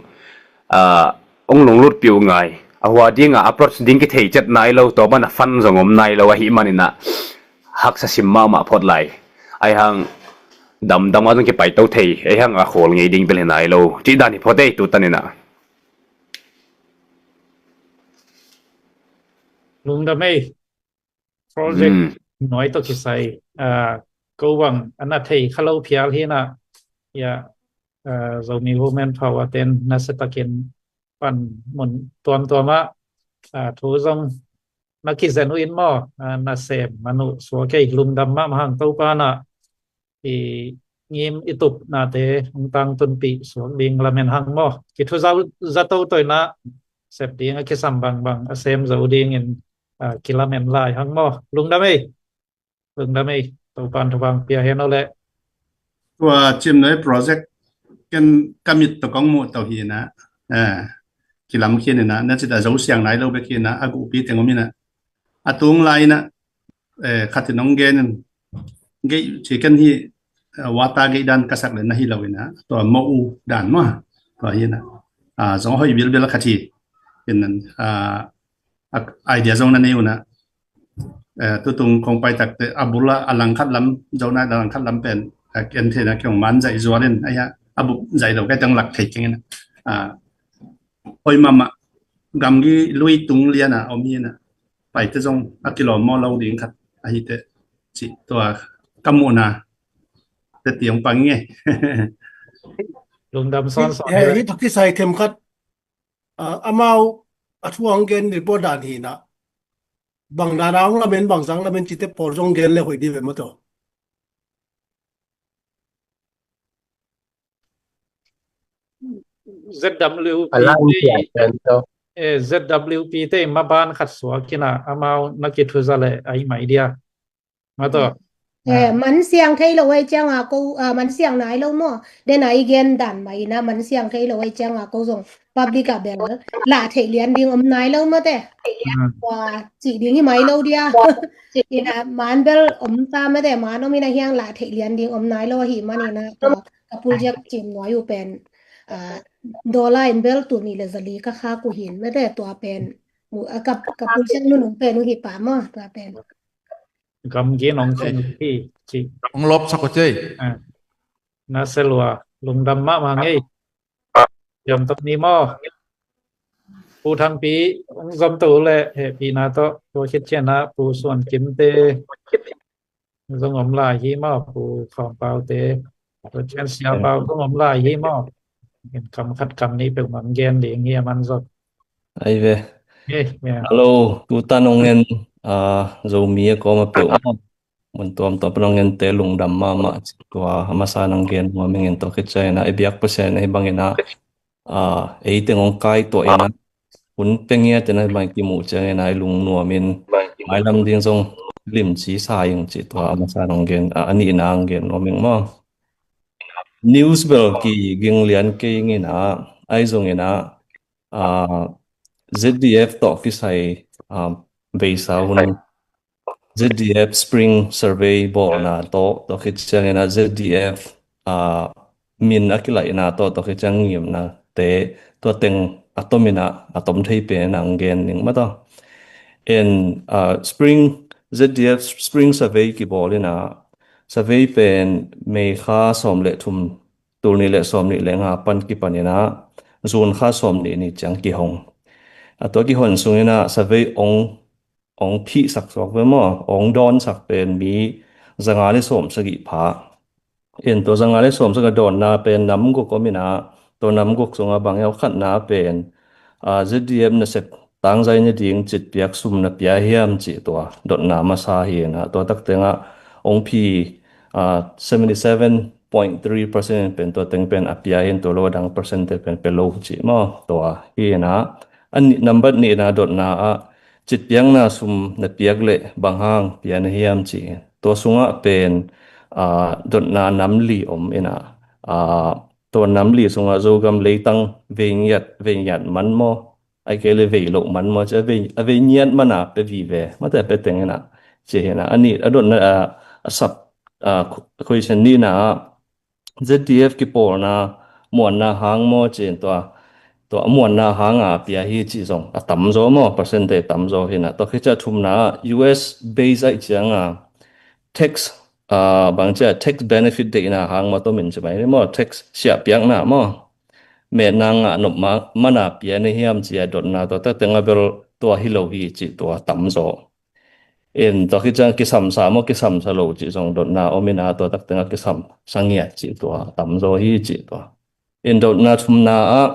ah, hong lunglutpih uh ngai. A hua ding a approach ding kithei ciat nai lo, tua pan a fund zong om nai lo ahih manin ah haksa sim mahmah phot lai. Ahi hang damdam a zong kipaito thei, ahi hang a khawl ngei ding bel hi nai lo cih dan hi phot ei, tu tan in ah. Lungdam ei. Project nuai tawh kisai, ah, ko bang a na thei kha lo phial hi in ah, ya, ah, Zomi Women Power ten nasia takin pan mun tuamtuam ah, ah, thu zong na kizen uh in maw, ah, na sem man uh suak ei. Lungdam mahmah hang, Topa in ah i ngim i tupnate hong tangtunpih suak ding lamen hang maw. Kithuza, zato toina sep ding a kisam bangbang a sem zo dingin, ah, kilamen lai hang maw. Lungdam ei. Lungdam ei. Topan thupha pia hen aw leh. Tua Cimnuai project ken ka mit tawh kong muh tawh hi in ah, ah, kilam khin in ah, na cit a zo siang nai lo bek hi in ah, a guhpi teng om in ah, a tung lai in ah, eh, khat in hong gen in, gei ci ken hi, eh, wata gei dan ka sak le na hi lo in ah, tua mo u dan maw, tua hi in ah, ah, zong hoih bilbil a khat hi in ah, ah, a idea zong na nei un ah, eh, tutung kong pai takte a bul a, a langkhat lam, zong na langkhat lam pen, eh, ken theina kong man zaih zual in, ahi a, a bup zaih lo kai teng lak thei keng in ah, ah, hoih mahmah, gamgi lui tung lian a om hi in ah, paite zong a kilawm maw lo ding khat ahi teh, ci tua ka muhna te tiang pang nge. Lungdam sawnsawn hi. Hih tawh kisai themkhat, ah, amau a thu hong gen report dan hi in ah, bang dan a hong lamen, bang zang lamen cite pawl zong gen le hoih dih ve maw tawh. Z W P te, eh, Z W P te maban khat suak in ah, amau na kithuza le ahi mai dia. Maw tawh. Eh, man siang thei lo ahi ciang a ko, ah, man siang nai lo maw. Den a i gen dan mah in ah man siang thei lo ahi ciang a ko zong public a bel lah theih lian ding om nai lo maw te. Tua cih ding hi mai lo dia. In ah man bel om ta maw te, man om in ah hiang lah theih lian ding om nai lo ahih man in ah tua ka pul ziak Cimnuai uh pen, ah, dollar in bel tul nih le zali ka khak uh hi in maw te, tua pen mu, ah, ka, ka pul ziak nunung pen uh hi pah maw, tua pen. Gamgi nong cing hi ci. Hong lop sak uh cei. Ah. Nasia lua, lungdam mahmah ngei. Yom tok ni maw. Pu Thangpi hong zom to le hehpihna tawh, tua khit ciang ah Pu Suan Kim te zong om lai hi maw, Pu Khawm Pau te, tua ciang Sia Pau zong om lai hi maw. Kam khat kam nih peuhmah gen ding hi a man zong. Ai ve. Eh, yeah. Hello, tu tan hong en, ah, Zomi a kawm a peuhmah, mun tuamtuam pan hong ente lungdam mahmah. Tua a masa nang gen nuam ing in, tua khit ciang in ah i biak Pasian ahi bangin ah, ah, ei teng hong kai tuah in ah, hun teng hi a ten ahi bang kimuh ciangin ah i lungnuam in, mailam ding zong limci sa ing ci, tua a masa nang gen, ah, a nihna hong gen nuam ing maw. News bel kiging lian kei ing in ah, ahi zongin ah, ah, Z D F tawh kisai, ah, beisa hun Z D F Spring Survey bawlna tawh, tua khit ciangin ah Z D F, ah, min a kilaihna tawh, tua khit ciang ngimnate, tua teng a tom in ah, a tom thei pen in ah hong gen ning maw tawh. En, ah, Spring, Z D F Spring Survey kibawl in ah, survey pen May kha sawm le thum, tul nih le sawm nih le nga pan kipan in ah, June kha sawm nih ni ciang kihong. A tua kihon sung in ah survey ong, ong phihsak suak ve maw, ong dawnsak pen mi zanga le sawm sagih pha. En tua zanga le sawm sagih a dawnna pen nam guk om in ah, tua nam guk sungah bang hiau, khatna pen, ah, Z D F nasep tangzai nading citpiak sum na pia hiam cih tua dotna masa hi inah, tua tak tengah ong phi, ah, seventy seven point three percent pen tua teng pen a pia hi in, tua lo a dang percent te pen pia lo cih maw. Tua hi inah, a nih, nambat nihna dotna ah citpiakna sum na piak leh bang hang pia na hiam cih. Tua sungah pen, ah, dotna nam li om inah, ah, tua nam li sungah Zogam leitang vei ngiat, vei ngiat man maw, ai kei le vei loh man maw, ci a vei, a vei ngiat man a pe vive, mate pe teng inah, ci hi inah. A nih, a dotna, a, a sub, a, question nihna ah Z D F kipawlna muanna hang maw, ci in tua, tua muanna hang a pia hi cih zong a tamzaw maw, percent te tamzaw hi inah. Tua khit ciang thumna ah U S base aih ciang a tax, ah, bang ci a tax benefit deihna hang maw, tua min ci mai ni maw, tax siah piakna maw, metna ngah nop ma, man a pia na hiam ci a dotna, tua tak tengah bel tua hi lo hi cih tua tamzaw. In tua khit ciang kisamsa maw, kisamsa lo cih zong dotna om inah, tua tak tengah kisamsa ngiat cih tua tamzaw hi cih tua. In dotna thumna ah,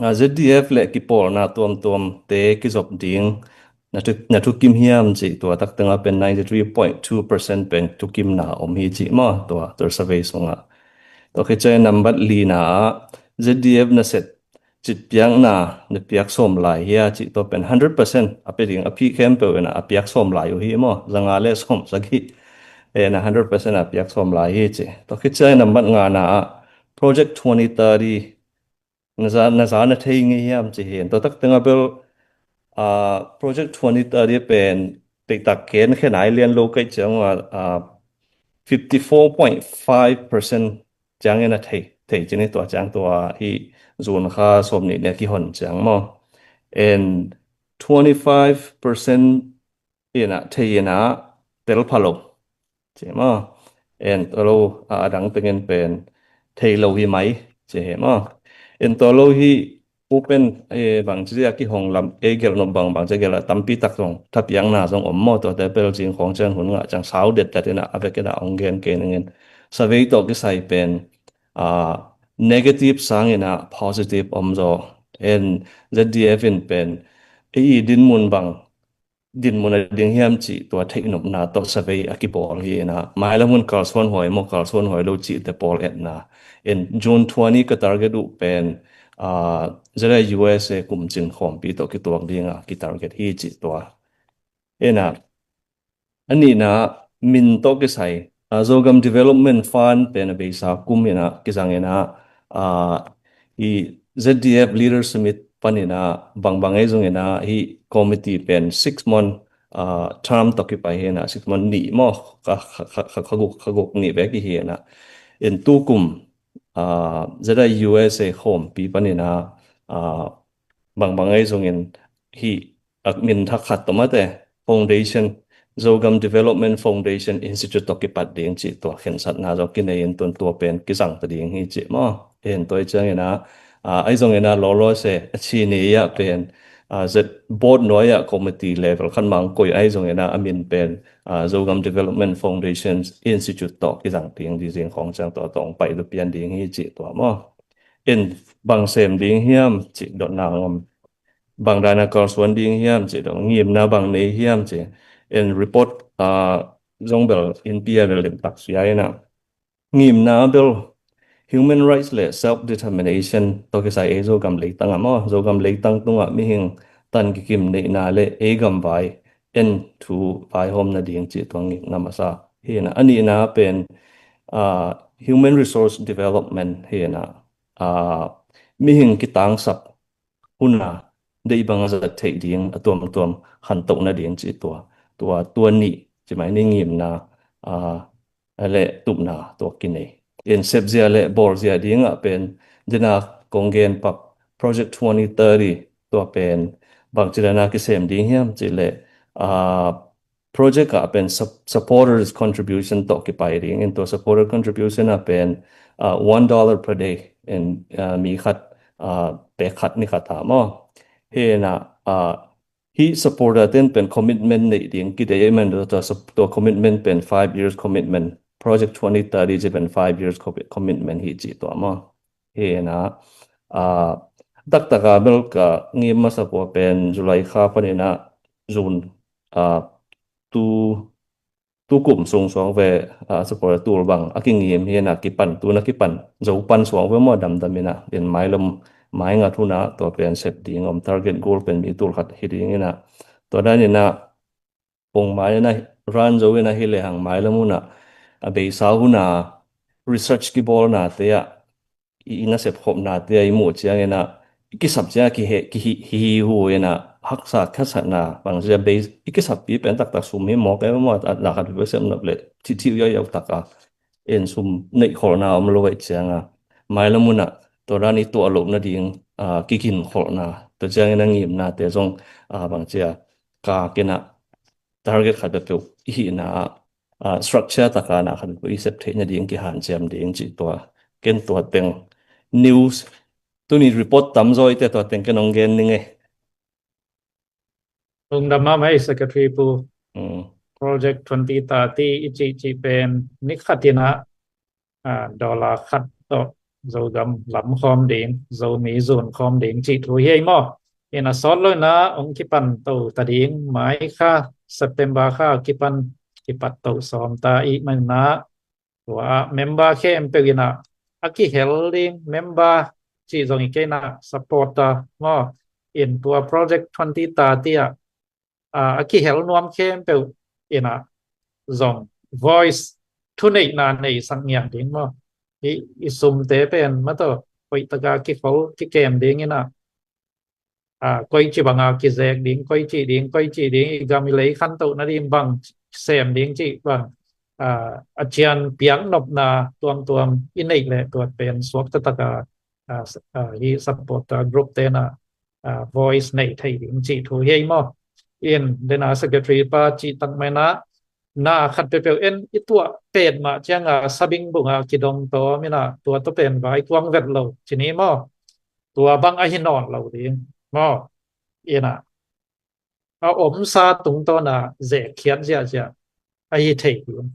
ah, Z D F le kipawlna tuamtuam te kizop ding na thu, na thukim hiam cih tua tak tengah pen ninety three point two percent pen thukimna om hi cih maw, tua, tua survey sungah. Tua khit ciang nambat lina ah Z D F na set citpiakna na piak sawm lai hia cih tua pen hundred percent a pia ding a phi khempeuh inah a piak sawm lai uh hi maw, zanga le sawm sagih. Inah hundred percent a piak sawm lai hi cih. Tua khit ciang nambat ngana ah Project twenty thirty na za, na za na thei ngei hiam ci hi. Tua tak tengah bel, ah, Project twenty thirty pen teiktak ken khe nai lian lo ka hih ciang a, ah, fifty four point five percent ciangin a thei, thei ci ni, tua ciang tua hi June kha sawm nih ni a kihon ciang maw. And twenty five percent inah thei inah tel pha lo ci maw. En tua lo, a, a dang tengin pen thei lo hi mai ci hi maw. En tua lo hi u pen, e, bang ci a kihong lam, e, gelh nop bang, bang ci gelh a tampi tak zong thapiakna zong om maw, tuate bel zing khawng ciang hun ngah ciang sau detdet inah a vek inah ong gen kei ningin. Survey tawh kisai pen, a, negative sang inah positive om zaw. En Z D F in pen, e, i dinmun bang dinmun a ding hiam cih tua theihnopna tawh survey a kibawl hi inah, mailam hun kalsuan huai maw, kalsuan huai lo cihte pawl etna. In June twenty ka target uh pen, ah, Z I U S A kum cin khawmpi tawh kituak dinga kitarget hi cih tua. Inah, a nihna min tawh kisai, ah, Zogam Development Fund pen a beisa kum inah kizang inah, ah, i Z D F Leader Summit pan inah bangbang ei zong inah hi committee pen six month, ah, term tawh kipai hi inah, six month nih maw, kha, kha, kha, kha, kha guk, kha guk nih vek hi inah. In tukum, ah, Z I U S A khawmpi pan inah, ah, bangbang ei zong in hi a min thak khat tawh mate, Foundation, Zogam Development Foundation Institute tawh kipat ding cih tua khensatna zong kinei in tun tua pen kizang ta ding hi cih maw. En tua i ciang inah, ah, ei zong inah lawlaw se a chi ni ah pen, ah, Z board nuai ah committee level khat mang koi ei zong inah a min pen, ah, Zogam Development Foundation Institute tawh kizang ding di zing khawng ciang tua tawh ong pai lupian ding hi cih tua maw. En bang sem ding hiam cih dotna ngom. Bang dana kalsuan ding hiam ci dong, ngimna bang nei hiam ci. En report, ah, zong bel in pia bel lim tak sia inah. Ngimna bel human rights le self determination tawh kisai ei Zogam leitang ah maw, Zogam leitang tungah mihing tan kikim neihna le ei gam vai en thu vaihawm nading cih tua ngimna masa hi inah. A nihna pen, ah, human resource development hi inah, ah, mihing kitangsak huna deih bang a zat theih ding a tuamtuam hantoh nading cih tua, tua, tua nih ci mai ni, ngimna, ah, le tupna tua kinei. In sepzia le bawlzia dingah pen dina kong gen pak Project twenty thirty tua pen bang ci dana kisem ding hiam ci le, ah, project ah pen sup-, supporters contribution tawh kipai ding in, tua supporter contribution ah pen, ah, one dollar per day in, ah, mi khat, ah, pek khat ni khat ah maw. Hi inah, ah, hi supporter ten pen commitment neih ding kidei ei man tua, tua commitment pen five years commitment, Project twenty thirty ci pen five years commi-, commitment hi ci tua maw. Hi inah, ah, Taktaka bel ka ngim masa pua pen July kha paninah June, ah, tu, tu kum sung suang ve, ah, sapua tul bang a kingim hi inah kipan, tuna kipan zo pan suang ve maw, damdam inah, in mailam maingat hunah tua pen sep ding om, target goal pen mi tul khat hi ding inah, tua dan inah pongmai inah ran zo inah hi lehang mailam hunah a beisa hunah research kibawlnate ah i, i nasep khopnate ah i muh ciang inah i kisap ciang a kihe, kihi, hi, hi hu inah haksa khasatna bang cia bei i kisappi pen taktak sum hi mawk e maw, a na khat pi sep nop le thithih yau yau taka en sum neih kholna om lo aih cianga mailam hunah tua dan i tuah loh nading, ah, kikin kholna tua ciang inah ngimnate zong, ah, bang cia ka kinah target khat peuh i hihna ah, ah, structure taka na khat peuh i sep theih nading kihanciam ding cih tua ken tua teng news tuni report tam zaw i te tua teng ken hong gen ning e. Lungdam mahmah ei Secretary Pu. Mm. Project twenty thirty i cih cih pen ni khat inah, ah, dollar khat tawh Zogam lam khawm ding, Zomi zun khawm ding cih thu hi ei maw? Inah sawt lo inah hong kipan to ta ding, mai kha September kha kipan kipat to sawm ta i man inah tua member khempeuh inah a kihel ding, member cih zong i kei inah supporter maw, in tua project twenty thirty ah, ah, a kihel nuam khempeuh inah zong voice thuneihna neisak ngiang ding maw. I, i sumte pen mataw hoihtaka kikhol kikem ding inah, ah, koici banga kizek ding, koici ding, koici ding, i gam i lei khantoh nading bang sem ding cih bang, ah, a cian piak nopna tuamtuam i neih leh tua pen suak taktak a, ah, s-, ah, hi supporter group te inah, ah, voice nei thei ding cih thu hi ei maw? In dena Secretary pa cih tak mai inah na khat peuhpeuh en i tuah pet mah cianga sabing bunga kidong tawm inah tua tawh pen vai kuang vet lo ci ni maw? Tua bang ahi nawn lo ding maw? Inah a omsa tungtawna zekkhiat ziahziah ahi thei ding.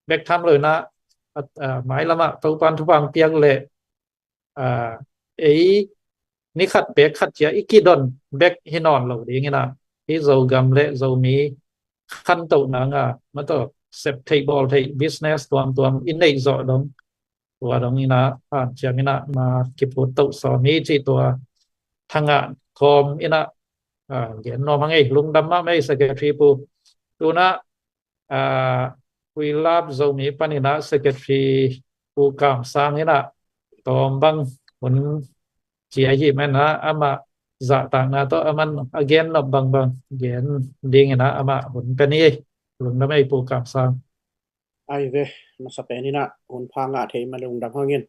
Bek tham lo inah, a, a, mailamah Topan thupha piak leh, a, ei ni khat pek khat cia i kidon bek hi nawn lo ding inah, hi Zogam le Zomi khantohna nga mataw sep theih bawl theih business tuamtuam i neih zawh dong, tua dong inah hanciam inah ma kiphut toh sawm hi cih tua thangah kawm inah, ah, gen nuam hang ei. Lungdam mahmah ei Secretary Pu. Tunah, ah, Huilap Zomi pan inah Secretary Pu Kam Sang inah tawm bang hun ci ahi man inah amah zahtakna tawh aman a gen nop bangbang gen ding inah amah hun pia ni ei. Lungdam ei Pu Kam Sang. Ai ve, masa pen inah hun pha ngah thei ma lungdam hangin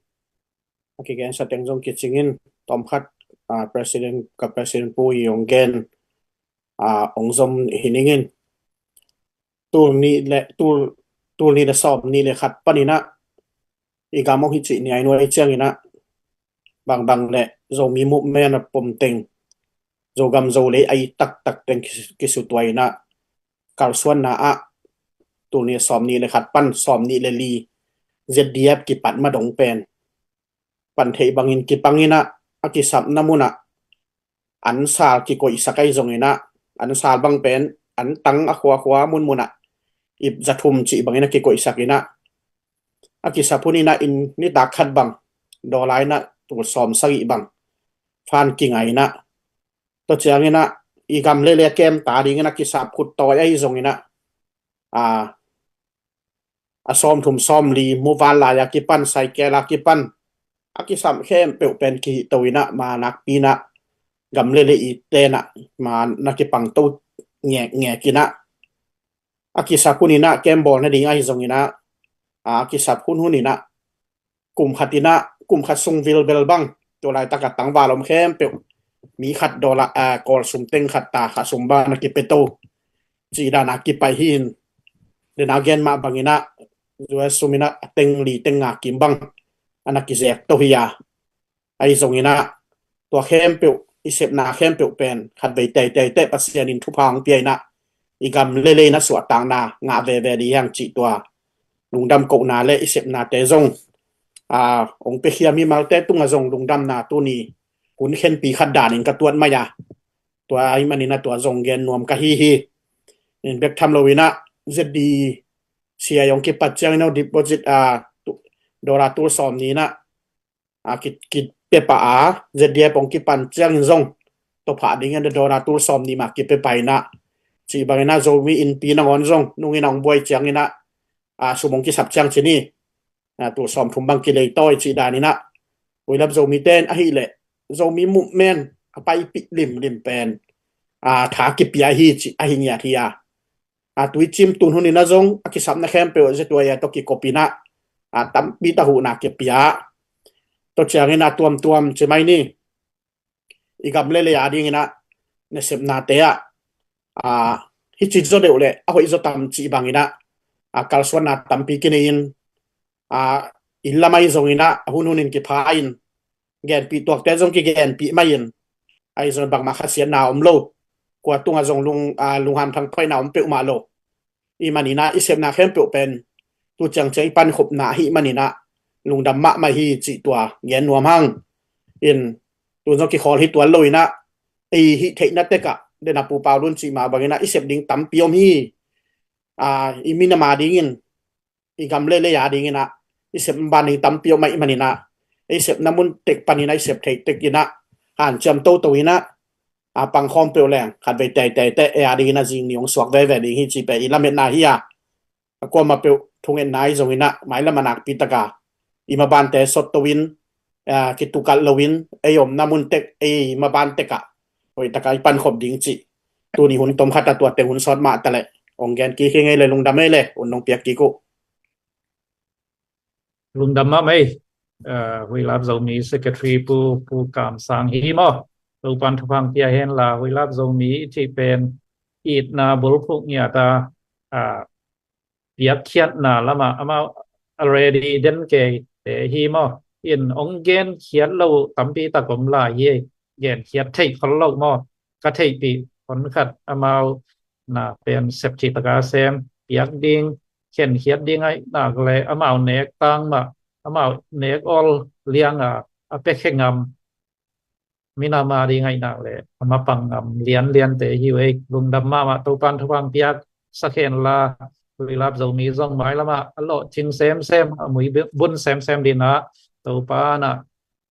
a kigensa teng zong kicingin tawm khat, ah, president ka president pu i hong gen, ah, hong zom hi ningin tul nih le tul, tul nih le sawm nih le khat pan inah i gam hong hi cih niainuai ciang inah bangbang le Zomi movement a pom teng Zogam Zolei a i taktak teng kis-, kisutuai inah kalsuanna ah tul nih sawm nih le khat pan sawm nih le li Z D F kipat ma dong pen pan theih bangin kipang inah a kisapna munah ansal kikoihsak ahi zong inah ansal bang pen antang a khuakhua munmunah ip za thum cih bangin a kikoihsak inah a kisap hun inah in nitak khat bang dollar inah tul sawm sagih bang fan kingai inah tua ciang inah i gam lele a kem ta ding inah kisap khut tawi ahi zong inah, a, a sawm thum sawm li mu van lai a kipan, cycle a kipan a kisam khempeuh pen kihih to inah ma nakpi inah gam lele i tenah ma na kipang to ngek ngek inah a kisap hun inah kem bawl nading ahi zong inah a kisap hun hun inah kum khat inah, kum khat sung vilvel bang tua laitak a tangval om khempeuh mi khat dollar, ah, kawl sum teng khat ta kha sum bang na kipia to cih dan a kipai hi in. Dena gen mah bang inah U S sum inah a teng li teng nga kim bang a na kizek to hi a. Ahi zong inah tua khempeuh i sepna khempeuh pen khatvei teitei teh Pasian in thupha hong pia inah i gam lele inah suahtakna ngah veve dih hiang cih tua lungdam kohna le i sepnate zong, a, hong piakhia mimalte tungah zong lungdamna tuni hun khenpi khat danin ka tuat mai a, tua ahih manin ah tua zong gen nuam ka hi hi. In bek tham loin ah Z D C I hong kipat ciangin ah deposit a, tu-, dollar tul sawm nih in ah, a, ki, kipia pah a, Z D F hong kipan ciangin zong tawpah dingin dollar tul sawm nih mah kipia pah in ah, cih bangin ah Zomi Innpi nangawn zong nungin ah hong buai ciangin ah, a, sum hong kisap ciang ci ni, a, tul sawm thum bang kileitawi cih danin ah, Huailap Zomite in ahih leh Zomi movement a paipih limlim pen, a, tha kipia hi cih ahi ngiat hi a. A, tuicim tun hun in ah zong a kisapna khempeuh Z Y A tawh kikop in ah, a, tampi tak huhna kipia. Tua ciangin ah tuamtuam ci mai ni, i gam le lei a dingin ah nasepnate ah, a, hih ci zaw deuh leh a hoih zaw tam cih bangin ah, a, kalsuanna tampi kinei in, a, inn lam ahi zongin ah a hunhun in kipha in, genpih tuakte zong kigenpih mai in, ahi zong bangmah khasiatna om lo, kua tungah zong lung, a, lunghamthang phoihna om peuhmah lo. Ahih manin ah i sepna khempeuh pen tu ciangciang i pankhopna ahih manin ah lungdam mahmah hi cih tua gen nuam hang. In, tu zong kikhawl hi tuan lo in ah, ei hih theihna tek ah, den a Pu Pau Lun cih mah bangin ah i sep ding tampi om hi. A, i minam a dingin, i gam le lei a dingin ah i sep ban ding tampi om ahih manin ah, i sepna mun tek panin ah i sep theih tek in ah hanciam toto in ah, a, pangkhawm peuh leng khatvei teitei teh ei a dingin ah zing ni hong suak veve ding hi cih pen i lametna hi a. A, kuamah peuh thungetna ahi zongin ah mailam a nakpi tak a i mabante sotto in, a, kitukalh loin ei omna mun tek, ei maban tek ah hoih tak a i pankhop ding cih tuni hun tom khat ah tua teng hun sawt mah ta leh hong gen kik hi ing ei le, lungdam ei le, hun hong piak kik uh. Lungdam mahmah ei. A, Huailap Zomi Secretary Pu, Pu Kam Sang hi maw. Topa'n thupha hong pia hen la, Huailap Zomi i cih pen itna bulphuh ngiat a, a, piakkhiatna lamah amau already den keite hi maw. In hong genkhiat lo tampi tak om lai hi. Genkhiat theih khol lo maw. Ka theihpih hon khat amau na pen septhih tak a sem, piak ding, khenkhiat ding ahih nak leh amau nek tang mah, amau nek awl liang a, a pia khe ngam minam a ding ahih nak leh a mapang ngam lianliante hi uh ei. Lungdam mahmah, Topa'n thupha hong piak sak hen la, Huailap Zomi zong mailam ah a lawhcing semsem, a mui bun semsem dingin ah Topa'n ah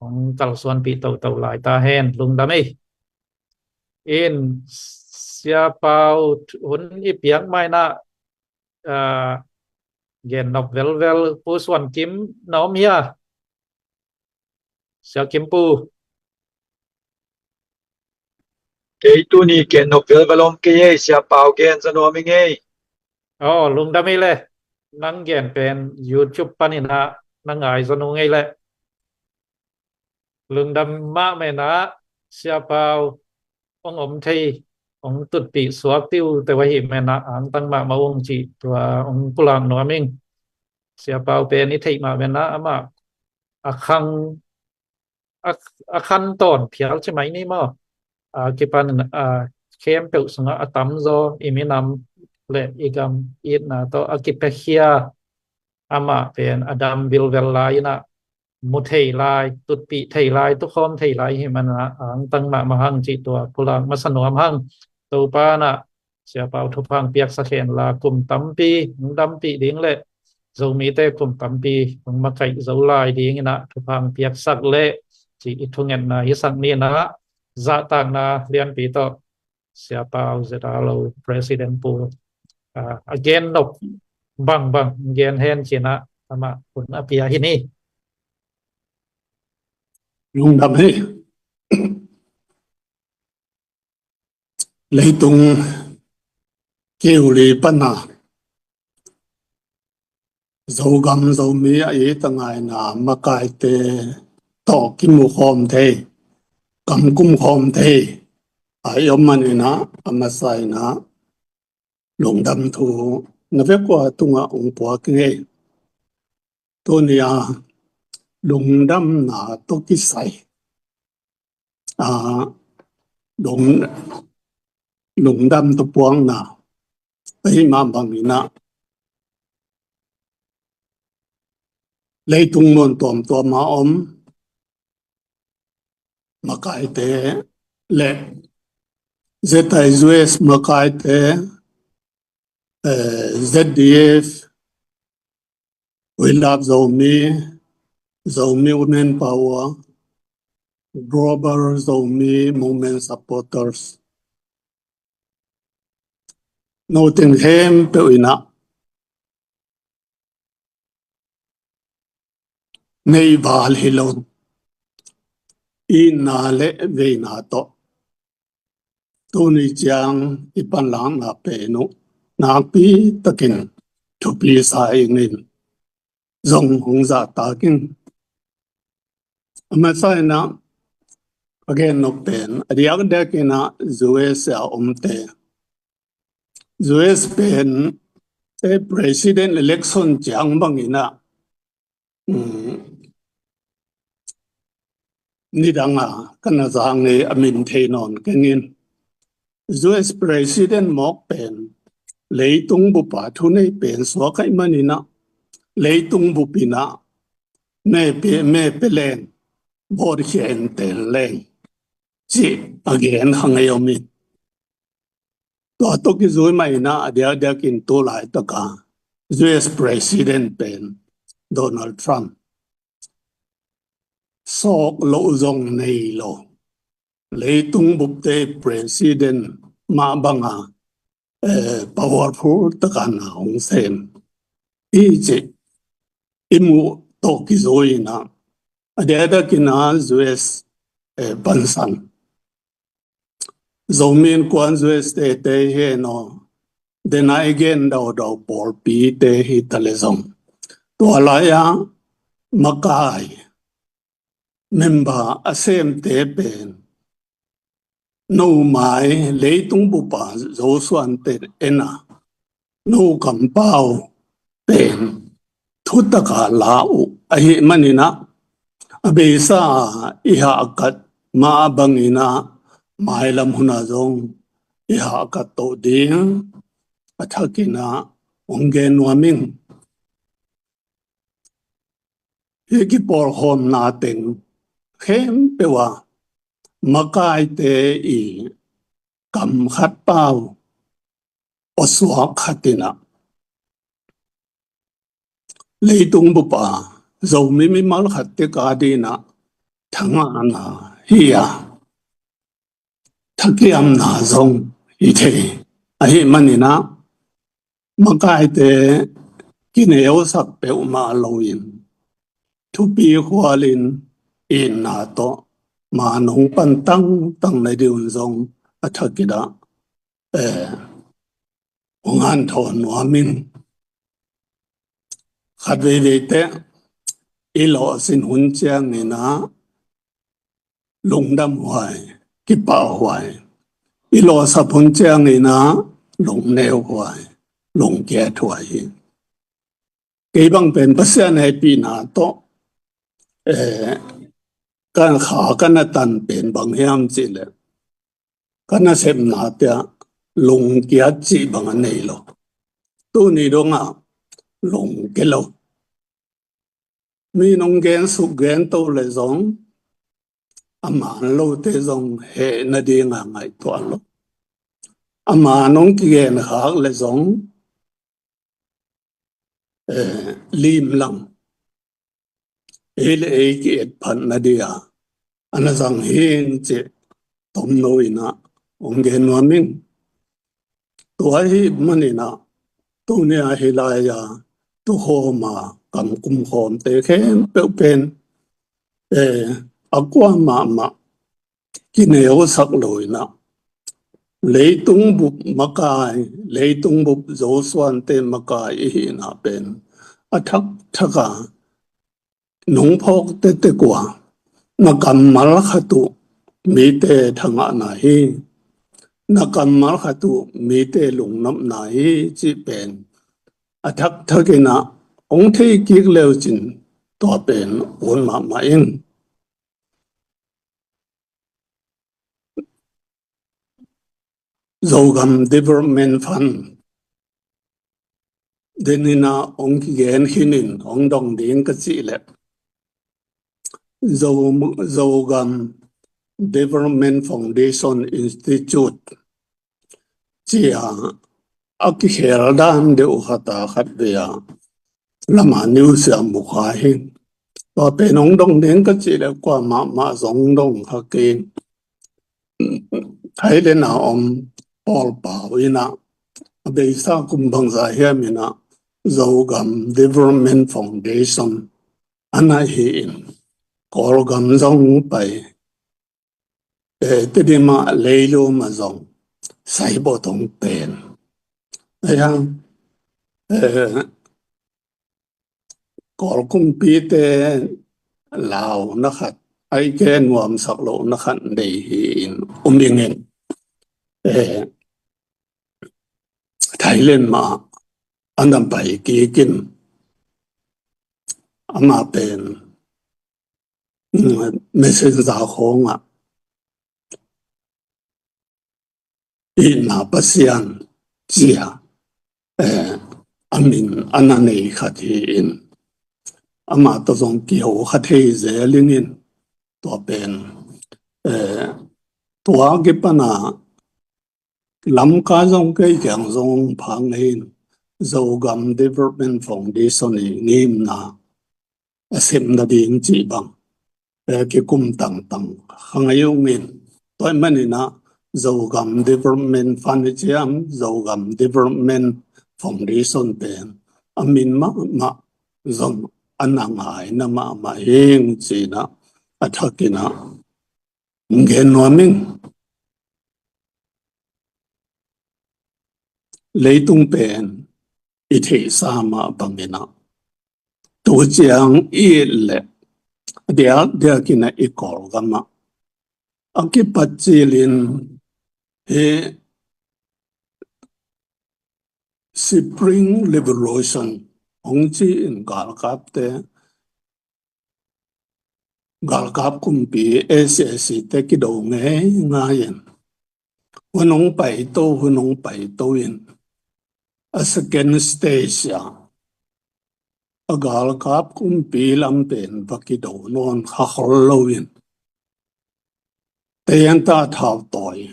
hong kalsuanpih toto lai ta hen. Lungdam ei. In, Sia Pau, hun i piak mai in ah, a, gen nop velvel Pu Suan Kim na om hia? Sia Kim Pu. Kei tuni gen nop velvel om kei ei, Sia Pau gen zaw nuam ing ei. Aw, lungdam ei le. Nang gen pen YouTube panin ah na ngai zaw nung ei le. Lungdam mahmah in ah, Sia Pau hong om thei, hong tutpih suak tiuteu ahih manin ah angtang mahmah ung cih tua hong pulak nuam ing. Sia Pau pen i theih mah bangin ah amah a khang, a, a khan tawn phial ci mai ni maw. A, kipan, a, khempeuh sungah a tamzaw i minam le i gam itna tawh a kipiakhia, amah pen a dam vilvel lai in ah mu thei lai, tutpih thei lai, tukhawm thei lai ahih manin ah angtang mahmah hang cih tua pulak masa nuam hang. Topa'n ah Sia Pau thupha hong piaksak hen la, kum tampi hong dampih ding le Zomite kum tampi hong makaih zo lai dingin ah thupha hong piaksak leh cih i thungetna hisak ni in ah, zahtakna lianpi tawh Sia Pau Zedalo President Pu, a, a gen nop bangbang gen hen ci-in ah amah hun a pia hi ni. Lungdam hi. Leitung kiuli pan a Zogam Zomi a it a ngaina makaite tawh kimu khawm thei, kam kum khawm thei a i om manin ah, a masa in ah lungdam thu na vek ua tungah hong puak ing ei. Tuni a lungdamna tawh kisai, a, lung, lungdam tawh puakna ahih mah bangin ah, leitung mun tuamtuam a om makaite le ZIUS makaite, eh, ZDF, We Love Zomi, Zomi Women Power, Global Zomi Movement Supporters, no teng khempeuh in ah nei val hi lo, itna le veina tawh tuni ciang i panlakna pen uh nakpi takin thupi sa ing in zong hong zahtak ing. A masa in ah a gen nop pen a diakdiak in ah US a omte, US pen te president election ciang bang in ah, um, nidang a ka na zang e, a min thei nawn keng in. US president mawk pen leitung bup a thunei pen suak ahih man in ah leitung bup in ah me pe, me pe leng, vote khia in tel leng, cih a gen kha ngei om in. Tua tawh kizui mah in ah a diakdiak in tu laitak a US president pen Donald Trump, sawk loh zong nei lo, leitung bupte president mah bang a, eh, powerful tak a na hong sem hi cih i muh tawh kizui in ah a diakdiak in ah US, eh, pansan Zomi Innkuan US te te hi hen aw, den a i gen daudau pawlpite hi ta leh zong, tua lai a makai member a semte pen no mai leitung bup a Zo suante en a, no kampau pen thutak a la uh ahih man in ah, a beisa i hahkat mah bang in ah mailam hun a zong i hahkat to ding a thak in ah hong gen nuam ing. Hih kipawlkhawmna teng khempeuh a makaite i kam khat pau awsuak khat in ah leitung bup a Zomi mimal khat tek a ding in ah thangahna hi a, thakiamna zong hi thei. Ahih man in ah makaite kineusak peuhmah lo in thupi khual in itna tawh man hong pan tangtang na ding un zong a thak in ah, eh, hong hanthawn nuam ing. Khat veivei teh i lawhsin hun ciang in ah lungdam huai, kipah huai. I lawhsap hun ciang in ah lungneu huai, lungkiat huai hi. Kei bang pen Pasian hehpihna tawh, eh, ka kha ka na tan pen bang hiam cih leh, ka nasepnate ah lungkiat cih bang a nei lo. Tuni dong ah lungkia lo. Mi nong gen suk gen to leh zong, a man lote zong heh nading a ngaihtuah lo. A man nong kigen khak leh zong, eh, limlang, ei le ei ki-et phat nading a a na zang hi ing cih tomno in ah hong gen nuam ing. Tua ahih man in ah tuni a hih lai a tukhawm a kam kumkhawmte khempeuh pen, eh, a kuamah mah kineusak lo in ah leitung bup makai, leitung bup Zosuante makai i hihna pen a thakthak a nong phawk tektek uh a, na kammal khat uh mite thangahna hi, na kammal khat uh mite lungnopna hi cih pen a thakthak in ah hong thei kik le uh cin, tua pen un mahmah ing. Zogam Development Fund den in ah hong kigen khin in hong dong ding ka cih leh, Zo, Zogam Development Foundation Institute cia a kikhel dan deuh khat a khat vei a lama news a mu kha hi. Tua pen hong dong ding ka cih leh kua mahmah zong dong kha kei. Thailand a om Paul Pau in a, a beisa kum bangzah hiam in a Zogam Development Foundation a na hi in, Kawlgam zong pai, eh, Tedim ah, Leilu ah zong saibawt hong pen. Ahi hang, eh, Kawl kumpite launa khat, a i gen nuamsak lohna khat nei hi in, um ing in, eh, Thailand mah a na pai kik in, amah pen, mm, messenger khawng ah, Itna Pasian cia, eh, a min a na nei khat hi in, amah tawh zong kiho kha thei zel ing in, tua pen, eh, tua kipan a Lamka zong kei kiang zong phak ngei in, Zogam Development Foundation i ngimna a sem nading cih bang, eh, kikum tangtang kha ngei ung in, tua ahih manin a Zogam Development Fund i ciam, Zogam Development Foundation pen a min mahmah zong a na ngaina mahmah hi ing ci-in a, a thak in a gen nuam ing. Leitung pen i theihsa mah bangin a, tu ciang i et leh diakdiak in a i Kawlgam ah a kipat cil in hi Spring Revolution hong ci in, galkapte, galkap kumpi, S A C te kido ngeingai in, hun hong paito, hun hong paito in, a second stage ah a galkap kumpi lam pen va kido nawn kha khol lo in, tei an ta thau tawi,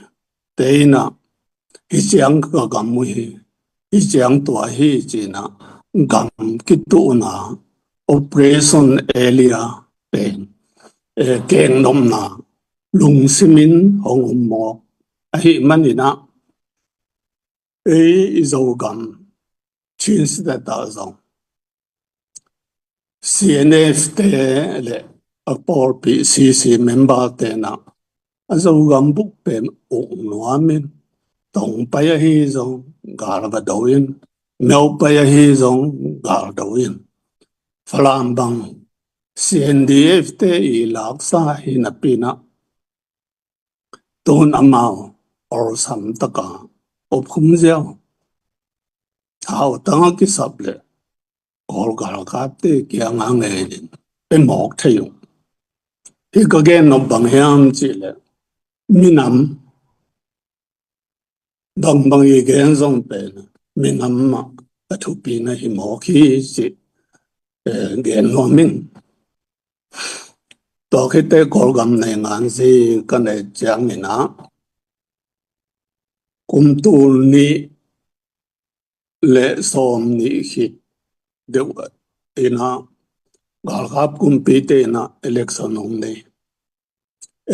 tei in a, hi ciang ka gam uh hi, hi ciang tua hi ci-in a, gam kituhna, operation area pen, eh, keng nopna lungsim in hong om mawk ahih manin a, ei i Zogam Chin State ah zong C N F te le a pawlpi C C member te'n a, a Zogam buk pen uk nuam in, Tongpai ahi zong gal va do in, Myopai ahi zong gal do in, Falam bang C N D F te i laksa hi napi in a, tun amau awlsam taka op khum ziau. Thautang a kisap leh Kawl galkapte kiang a ngen in pe mawk thei uh. Hih ka gen nop bang hiam cih leh, minam bangbang i gen zong pen minam mah a thupi na hi mawk hi cih, eh, gen nuam ing. Tua khit teh Kawlgam nei nganzi ka nei ciangin a, kum tul nih le sawm nih khit deuh in a, galkap kumpite in a election hong nei.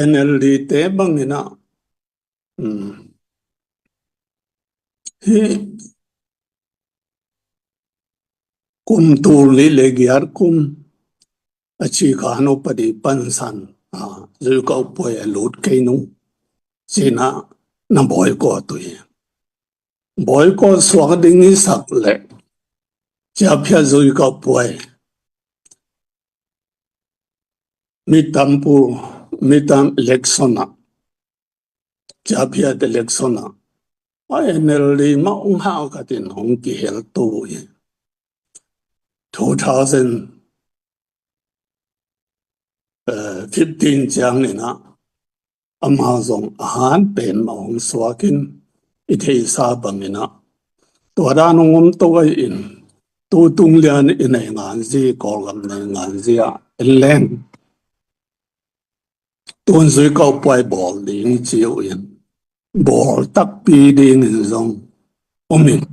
N L D te bangin a, um, hih kum tul nih le giat kum a Cikha no padi pansan, a, Zuikau Puai a lut kei nung ci-in a na boycott uh hi. Boycott suak ding i sak leh, Ciaphiat Zuikau Puai, midterm poll, midterm election ah, Ciaphiat election ah, a N L D mah hong hau khat in hong kihel to hi. Two thousand fifteen ciangin a, amah zong a han pen mah hong suak in, i theihsa bangin a, tua dan hong om to ahi in, tu tung lian i nei nganzi, Kawlgam nei nganzi ah en leng, tun zui kaupuai bawl ding ci uh in, bawl takpi dingin zong om in,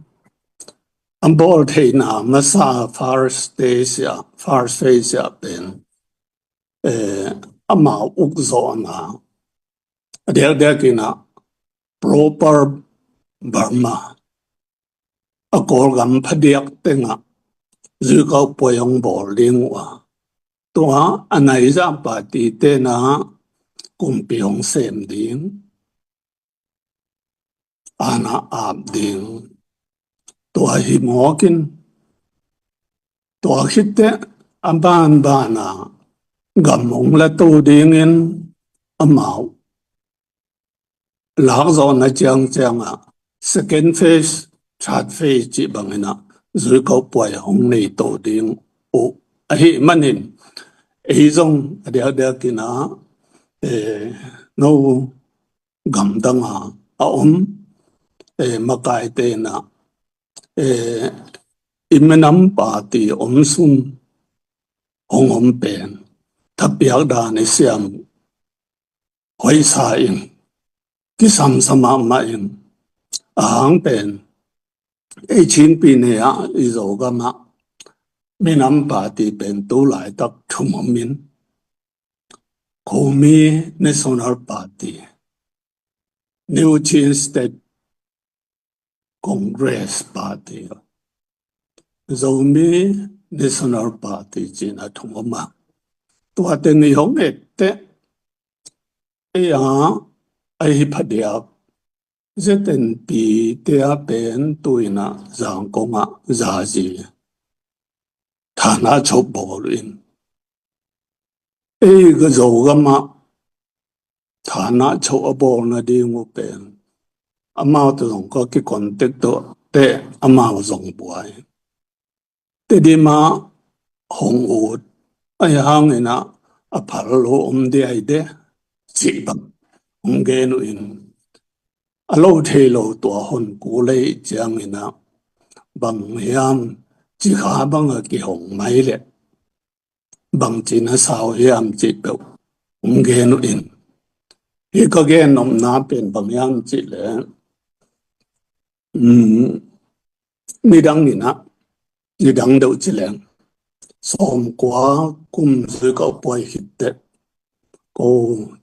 a bawl theihna masa first stage ah, first phase ah pen, eh, amau ukzawhna a diakdiak in ah Proper Burma, a Kawlgam phadiak tengah zui kaupuai hong bawl ding uh a, tua a naizah party te in ah kumpi hong sem ding, aana ap ding, tua hi mawk in, tua khit teh a banban ah gam hong la to dingin amau lakzawhna ciangciang ah second phase, third phase cih bangin ah zui kaupuai hong nei to ding uh ahih manin, ei zong a diakdiak in ah, eh, no gamdang a a om, eh, makaite in ah, eh, i minam party om sun hong om pen thapiak dan i siam hoihsa in, kisamsa mahmah in, a hang pen ei Chin pyine ah, i Zogam ah minam party pen tu laitak thum om in, Kawlmi National Party, New Chin State Congress Party, Zomi National Party ci-in a thum om a, tuate nih hong et teh, ei a, a hi phadiak Z N P te a pen tu-in ah Zangkong ah zazi thana choh bawl in, ei ka Zogam ah thana choh a bawlna ding uh pen, amau tawh zong ka kicontact tawh teh amau zong buai. Tedim ah hong ut, ahi hangin ah a phal lo om diai de, cih bang hong gen uh in, a lo thei lo tua hon kul lei ciangin ah bang hiam, cikha bang a kihong mai leh bangci na sau hiam cih peuh hong gen uh in, hih ka gen nopna pen bang hiam cih leh, um, nidang in ah, nidang deuh ci leng, sawmkua kum zui kaupuai khit teh, ko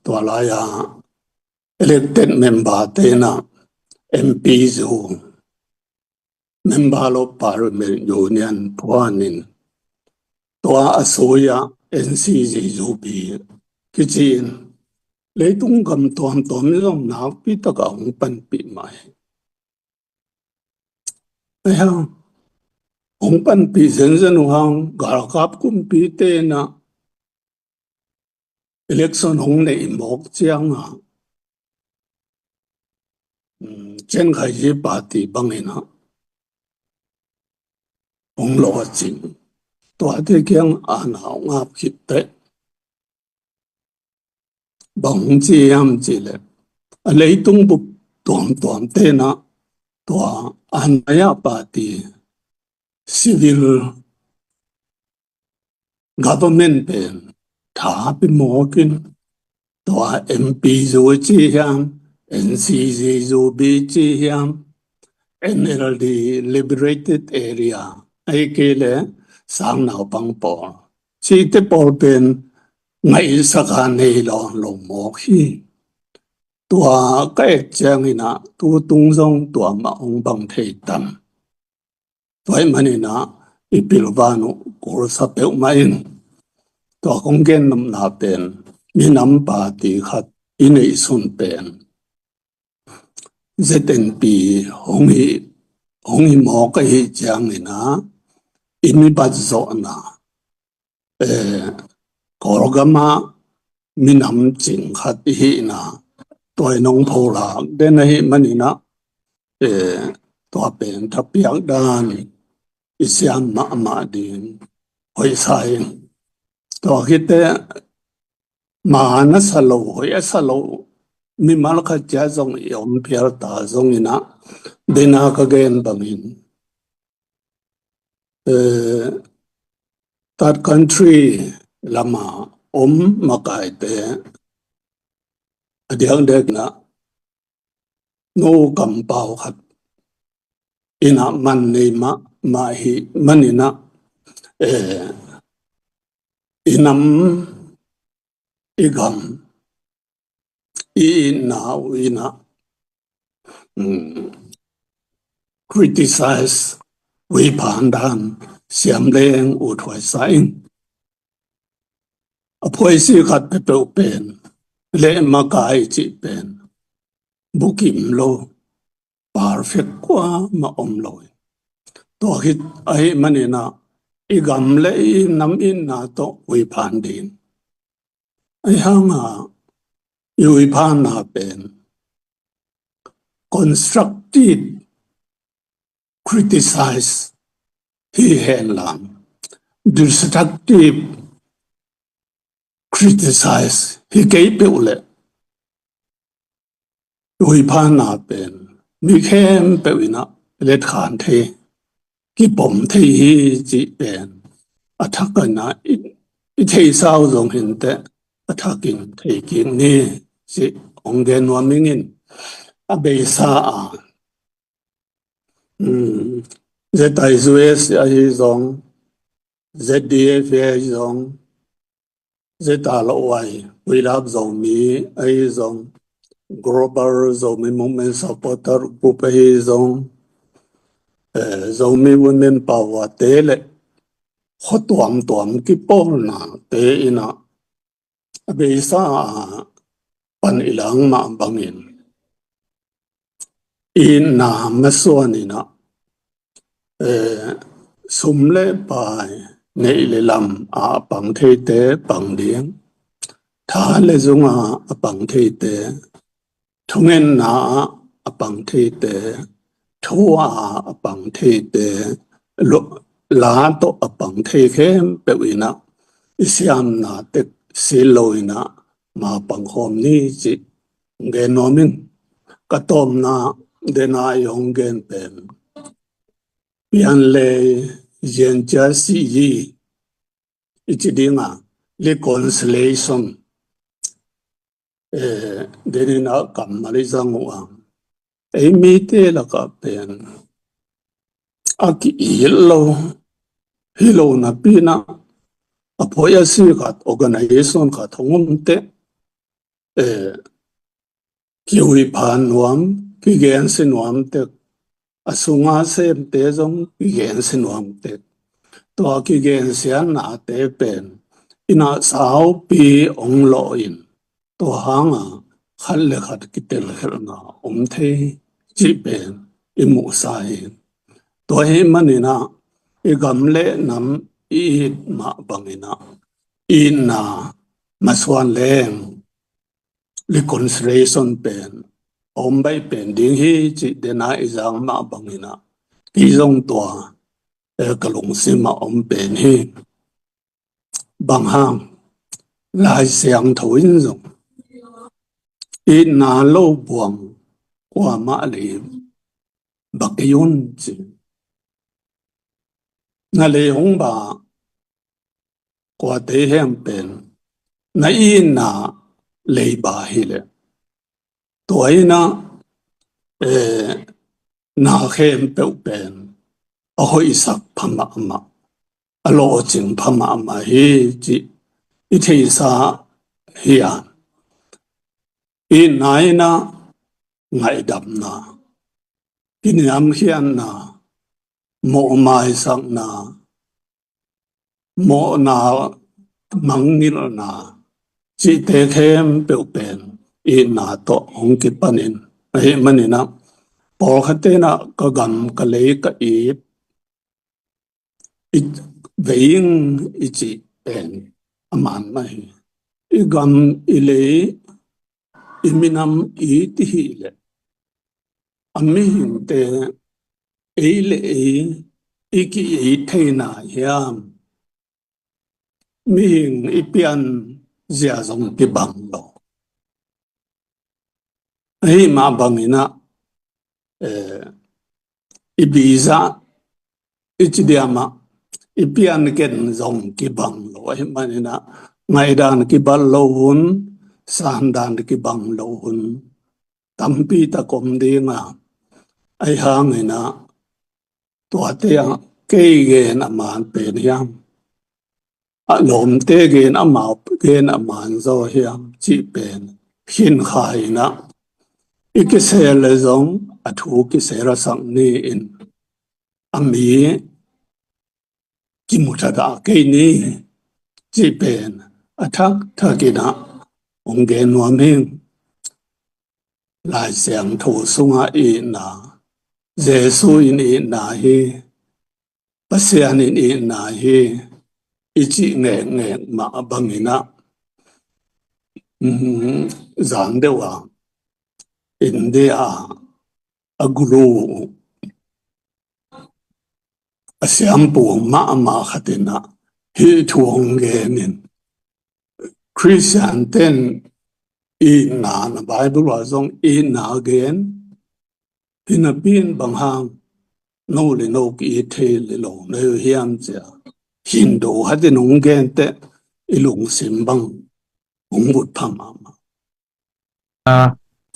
tua lai-a elected member te in ah M P zu, Member of Parliament Union phuanin, tua a sui-ah N C Z U B kici in, leitung gam tuamtuam in zong nakpi takah hong panpih mah hi. Ahi hang, hong panpih zenzen uh hang, galkap kumpite in ah election hong neih mawk ciangah, um, Chin Khaiji Party bangin ah hong lawhcing. Tuate kiang aana hong ap khit teh, bang hong ci hiam cih leh, a leitung bup tuamtuamte in ah tua aana party, civil government pen tha pia mawk in, tua M P zu ci hiam, N C Z U B ci hiam, N L D Liberated Area, ahih kei leh sang naupang pawl, cihte pawl pen ngaihsak a nei lo, lo mawk hi. Tua ka et ciangin ah tu tung zong tua mah hong bang thei tam. Tua ahih manin ah i pilvan uh kulsa peuhmah in, tua kong gen nopna pen minam party khat i neihsun pen Z N P hong hi, hong hi mawk ahih ciangin ah i mi bat zawhna, eh, Kawlgam ah minam cing khat i hihna tua in hong pholak den ahih manin ah, eh, tua pen thapiak dan i siam mahmah ding hoihsa in. Tua khit teh, ma na sa lo, hoih a sa lo mimal khat ciat zong i om phial ta zongin ah, dena ka gen bangin, eh, third country lam a om makaite, a diakdiak in ah no kampau khat in ah man nei mahmah ahih manin ah, eh, i nam, i gam, i itna uh in ah, um, criticize, huiphan dan siam leng uh thuaisa in. A phuaisi khat peuhpeuh pen, le makai cih pen bukim lo, perfect kuamah om lo. Tua khit ahih manin ah i gam le i nam itna tawh huiphan ding. Ahi hang a i huiphanna pen constructive criticize hi hen la, destructive criticize hi kei peuh leh, huiphanna pen mi khempeuh in ah letkhan thei, kipom thei hi cih pen a thak in ah i, i theihsa uh zong hi inteh, a thak in thei kik ni cih hong gen nuam ing. A beisa a, um, Z I U S ahi zong, Z D F ahi zong, Z R Y, Huilak Zomi ahi zong, Global Zomi Movement Supporter Group ahi zong, eh, Zomi Women Power te le khua tuamtuam kipawlna te in ah a beisa a pan i lang mah bangin, itna masuan in ah, eh, sum le pai, neih le lam a pang theite pang ding, tha le zung a pang theite, thungetna a pang theite, thu a pang theite, lo-, la tawh a pang thei khempeuh in ah i siamna tek sil lo in ah ma pang khawm ni cih gen nuam ing. Ka tawpna dena i hong gen pen pian le ziancia si yi i ci ding a, reconciliation, eh, den in ah kammal i zang uh a, ei mite lakah pen a ki-it lo hi lo napi in ah, a phuaisi khat, organization khat hong om teh, eh, kihuiphan nuam, kigensia nuam tek, a sunga semte zong kigensia nuam tek. Tua kigensiatnate pen in ah saupi hong lawh in, tua hang a khat le khat kitelkhelhna om thei cih pen i muhsa hi. Tua ahih manin ah i gam le nam i it mah bangin ah itna masuan leng reconciliation pen om baih pen ding hi cih dena i zang mah bangin ah kei zong tua, eh, ka lungsim ah om pen hi. Bang hang, Lai Siangtho in zong itna lo buang kuamah lei ba kei un ci. Na lei hong ba kuate hem pen na itna lei ba hi leh, tua in ah, eh, na khempeuh pen a hoihsak pha mahmah, a lawhcing pha mahmah hi cih i theihsa hi a, itna in ah ngaihdamna, kiniamkhiatna, mawhmaisakna, mawhna, mangngilhna cihte khempeuh pen itna tawh hong kipanin, ahih manin ah pawlkhatte in ah ka gam ka lei ka it, i vei ing i cih pen a man mah hi. I gam i lei, i minam it i hih leh, a mihingte ei le ei i ki-it theihna hiam, mihing i pian zia zong kibang lo. Ahih mah bangin ah, eh, i visa, i ci diam ah, i pian ken zong kibang lo. Ahih manin ah ngaihdan kibat lo hun, sandan kibang lo hun tampi tak om ding a, ahi hangin ah tuate ah kei gen a man pen hiam, a lawmte gen, amau gen a man zaw hiam cih pen khin kha in ah, i kisel le zong a thu kisel a sak ni in, a mi kimu thadah kei ni cih pen a thakthak in ah hong gen nuam ing. Lai Siangtho sungah itna, Jesu in itna hi, Pasian in itna hi i cih ngekngek mah bangin ah, um, zan deuh a India a guru, a siampu mahmah khat in ah hih thu hong gen in, Khristian ten itna, na Bible ah zong itna gen, hi napi in bang hang no le no ki-it thei le lo na hi uh hiam ci a, Hindu khat in hong gen teh i lungsim bang hong vut pha mahmah. Ah,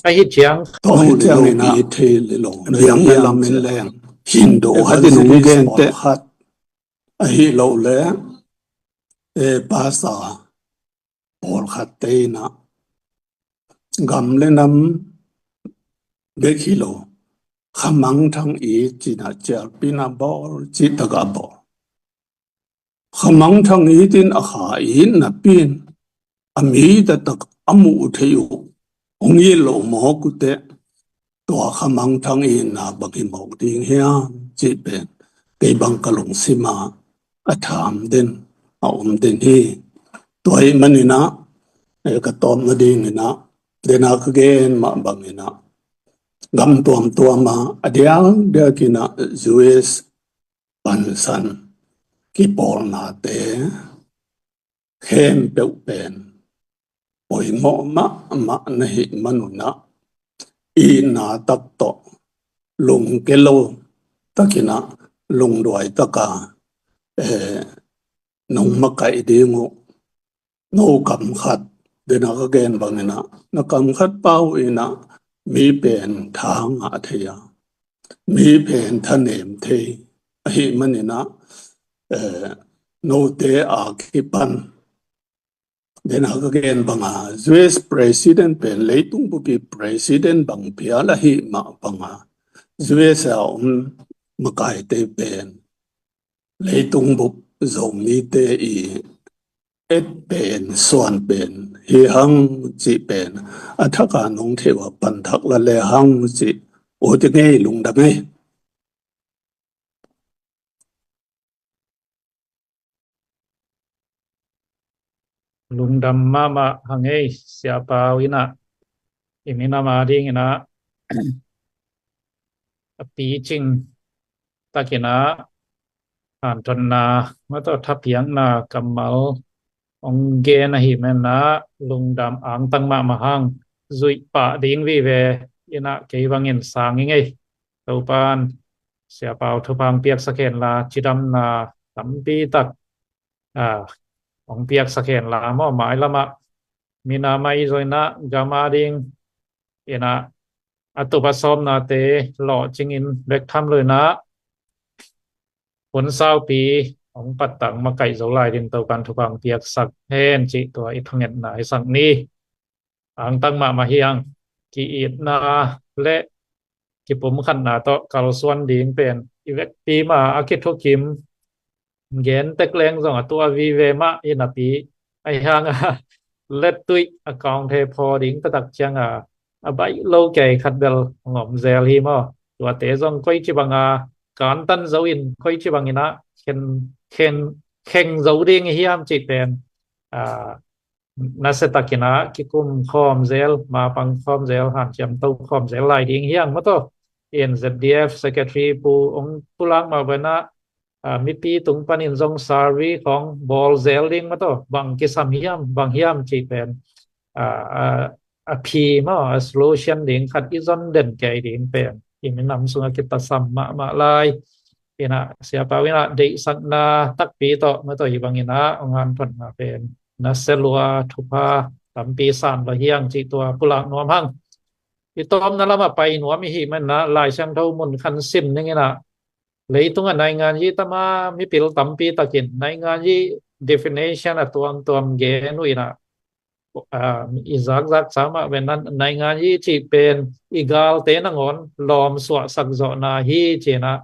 ahi ciang. Tua hi ciangin ah, biang na lam in leng Hindu khat in hong gen teh, ahi lo le, eh, pastor pawlkhat te in ah gam le nam bek hi lo, khamangthang it ci-in ah cialpi in ah bawl, cihtak a bawl. Khamangthang it in a kha it napi in a mi taktak a muh theih uh hong it loh mawk uh teh, tua khamangthang itna bang hi mawk ding hiam cih pen kei bang ka lungsim ah a tham den, a om den hi. Tua ahih manin ah, eh, ka tawpna dingin ah, den a ka gen mah bangin ah, gam tuamtuam ah a diakdiak in ah Jewish pansan kipawlnate khempeuh pen poimawh mahmah na hih man un ah, itna tak tawh, lungke lo takin ah, lungduai tak a, eh, nong makaih ding uh, no kam khat, den a ka gen bangin ah, na kam khat pau in ah mi pen tha ngah thei a, mi pen thanem thei ahih manin ah, eh, note a kipan, den a ka gen bang a, Jewish president pen leitung bup i president bang phial ahih mah bang a, Jewish a om makaite pen leitung bup Zomite i et pen, suan pen hi hang cih pen a thak a nong theih uh a pan thak la le hang cih, u te ngei lungdam ei. Lungdam mahmah hang ei, Sia Pau in ah, i minam a dingin ah a picing takin ah hanthotna, mah tawh thapiakna kammal hong gen ahih manin ah lungdam angtang mahmah hang, zuih pah ding vive in ah kei bangin sang ing ei. Topa'n Sia Pau thupha hong piaksak hen la, cidamna tampi tak, ah, hong piaksak hen la maw, mailam ah minam a i zui in ah gam a dingin ah a tup a sawmnate lawhcing in bek tham lo in ah hun saupi hong pattang makaih zo lai dingin Topa'n thupha hong piaksak hen cih tua i thungetna hi sak ni. Angtang mahmah hi hang, ki-itna le kipumkhatna tawh kalsuan ding pen i vekpi mah a kithukim, gen tek leng zong a tua vive mah hi napi, ahi hang a lettuih a kawngte phaw ding taktak ciang a, a baih lo kei khat bel hong om zel hi maw. Tuate zong koici bang a kantan zo in, koici bangin ah khen, khen, khen zo ding hiam cih pen, ah, nasia takin ah kikum khawm zel, mapang khawm zel, hanciam to khawm zel lai ding hi hang maw tawh. In Z D F secretary Pu hong pulak mah bangin ah, ah, mipi tung panin zong survey khawng bawl zel ding maw tawh, bang kisam hiam, bang hiam cih pen, ah, ah, a phi maw, a solution ding khat i zon den kei ding pen i minam sungah kitasam mahmah lai. In ah Sia Pau in ah deihsakna takpi tawh maw tawh, hi bangin ah hong hanthotna pen nasia lua, thupha tampi san lo hiang cih tua pulak nuam hang. I tawpna lamah pai nuam i hih manin ah Lai Siangtho mun khat sim ning in ah, leitung a naingan yi tama mipil tampi takin naingan yi definition a tuamtuam gen uh in ah, ah, i zakzak sa mah ven nan naingan yi cih pen i galte nangawn lawm suahsak zawhna hi ci in ah,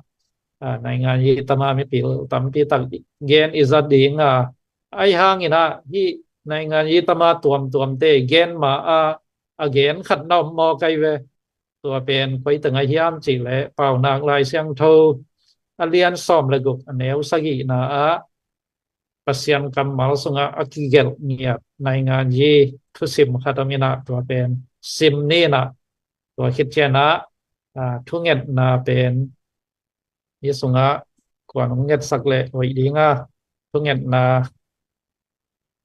ah, naingan yi tama mipil tampi tak gen i zat ding a, ahi hangin ah hih naingan yi tama tuamtuamte gen ma a, a gen khat na om maw kai ve. Tua pen koi teng a hiam cih leh Paunak Lai Siangtho a lian sawm le guk a neu sagihna ah Pasian kammal sungah a kigelh ngiat naingan yi thusim khat om in ah tua pen sim ni in ah, tua khit ciang ah, ah, thungetna pen hih sungah kuan hong ngetsak leh hoih ding a, thungetna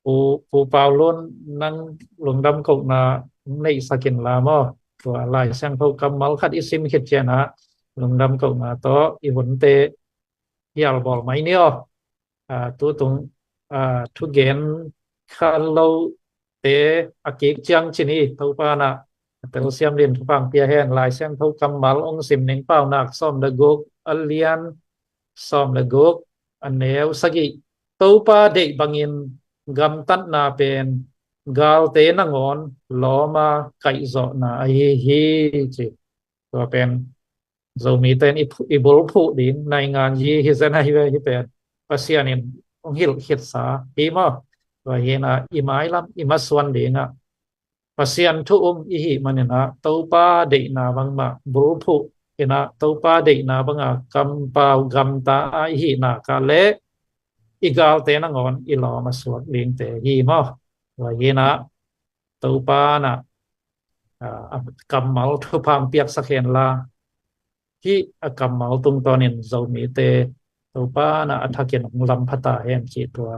Pu, Pu Pau Lun nang lungdam kohna hong neihsak in la maw. Tua Lai Siangtho kammal khat i sim khit ciang ah lungdam kohna tawh i hunte hial bawl mai ni aw. Ah, tutung, ah, thugen kha lote a kik ciang ci ni, Topa in ah a telsiam dingin thupha hong pia hen. Lai Siangtho kammal hong sim ning, Paunak sawm le guk a lian sawm le guk a neu sagih. Topa deih bangin gamtatna pen galte nangawn lawm a kaihzawhna ahi hi ci. Tua pen Zomite in i phu-, i bulphuh ding naingan yi hi zen ahi ve, hih pen Pasian in hong hilh khitsa hi maw. Tua hi in ah i mailam i masuan ding ah Pasian thu um i hih manin ah Topa deihna bangmah bulphuh in ah Topa deihna banga kampau gamta a i hih nak leh i galte nangawn i lawm a suak dingte hi maw. Tua hi in ah Topa in ah, ah, a kammal thupha hong piaksak hen la, hih a kammal tungtawnin Zomite Topa in ah a thakin hong lam pha ta hen cih tua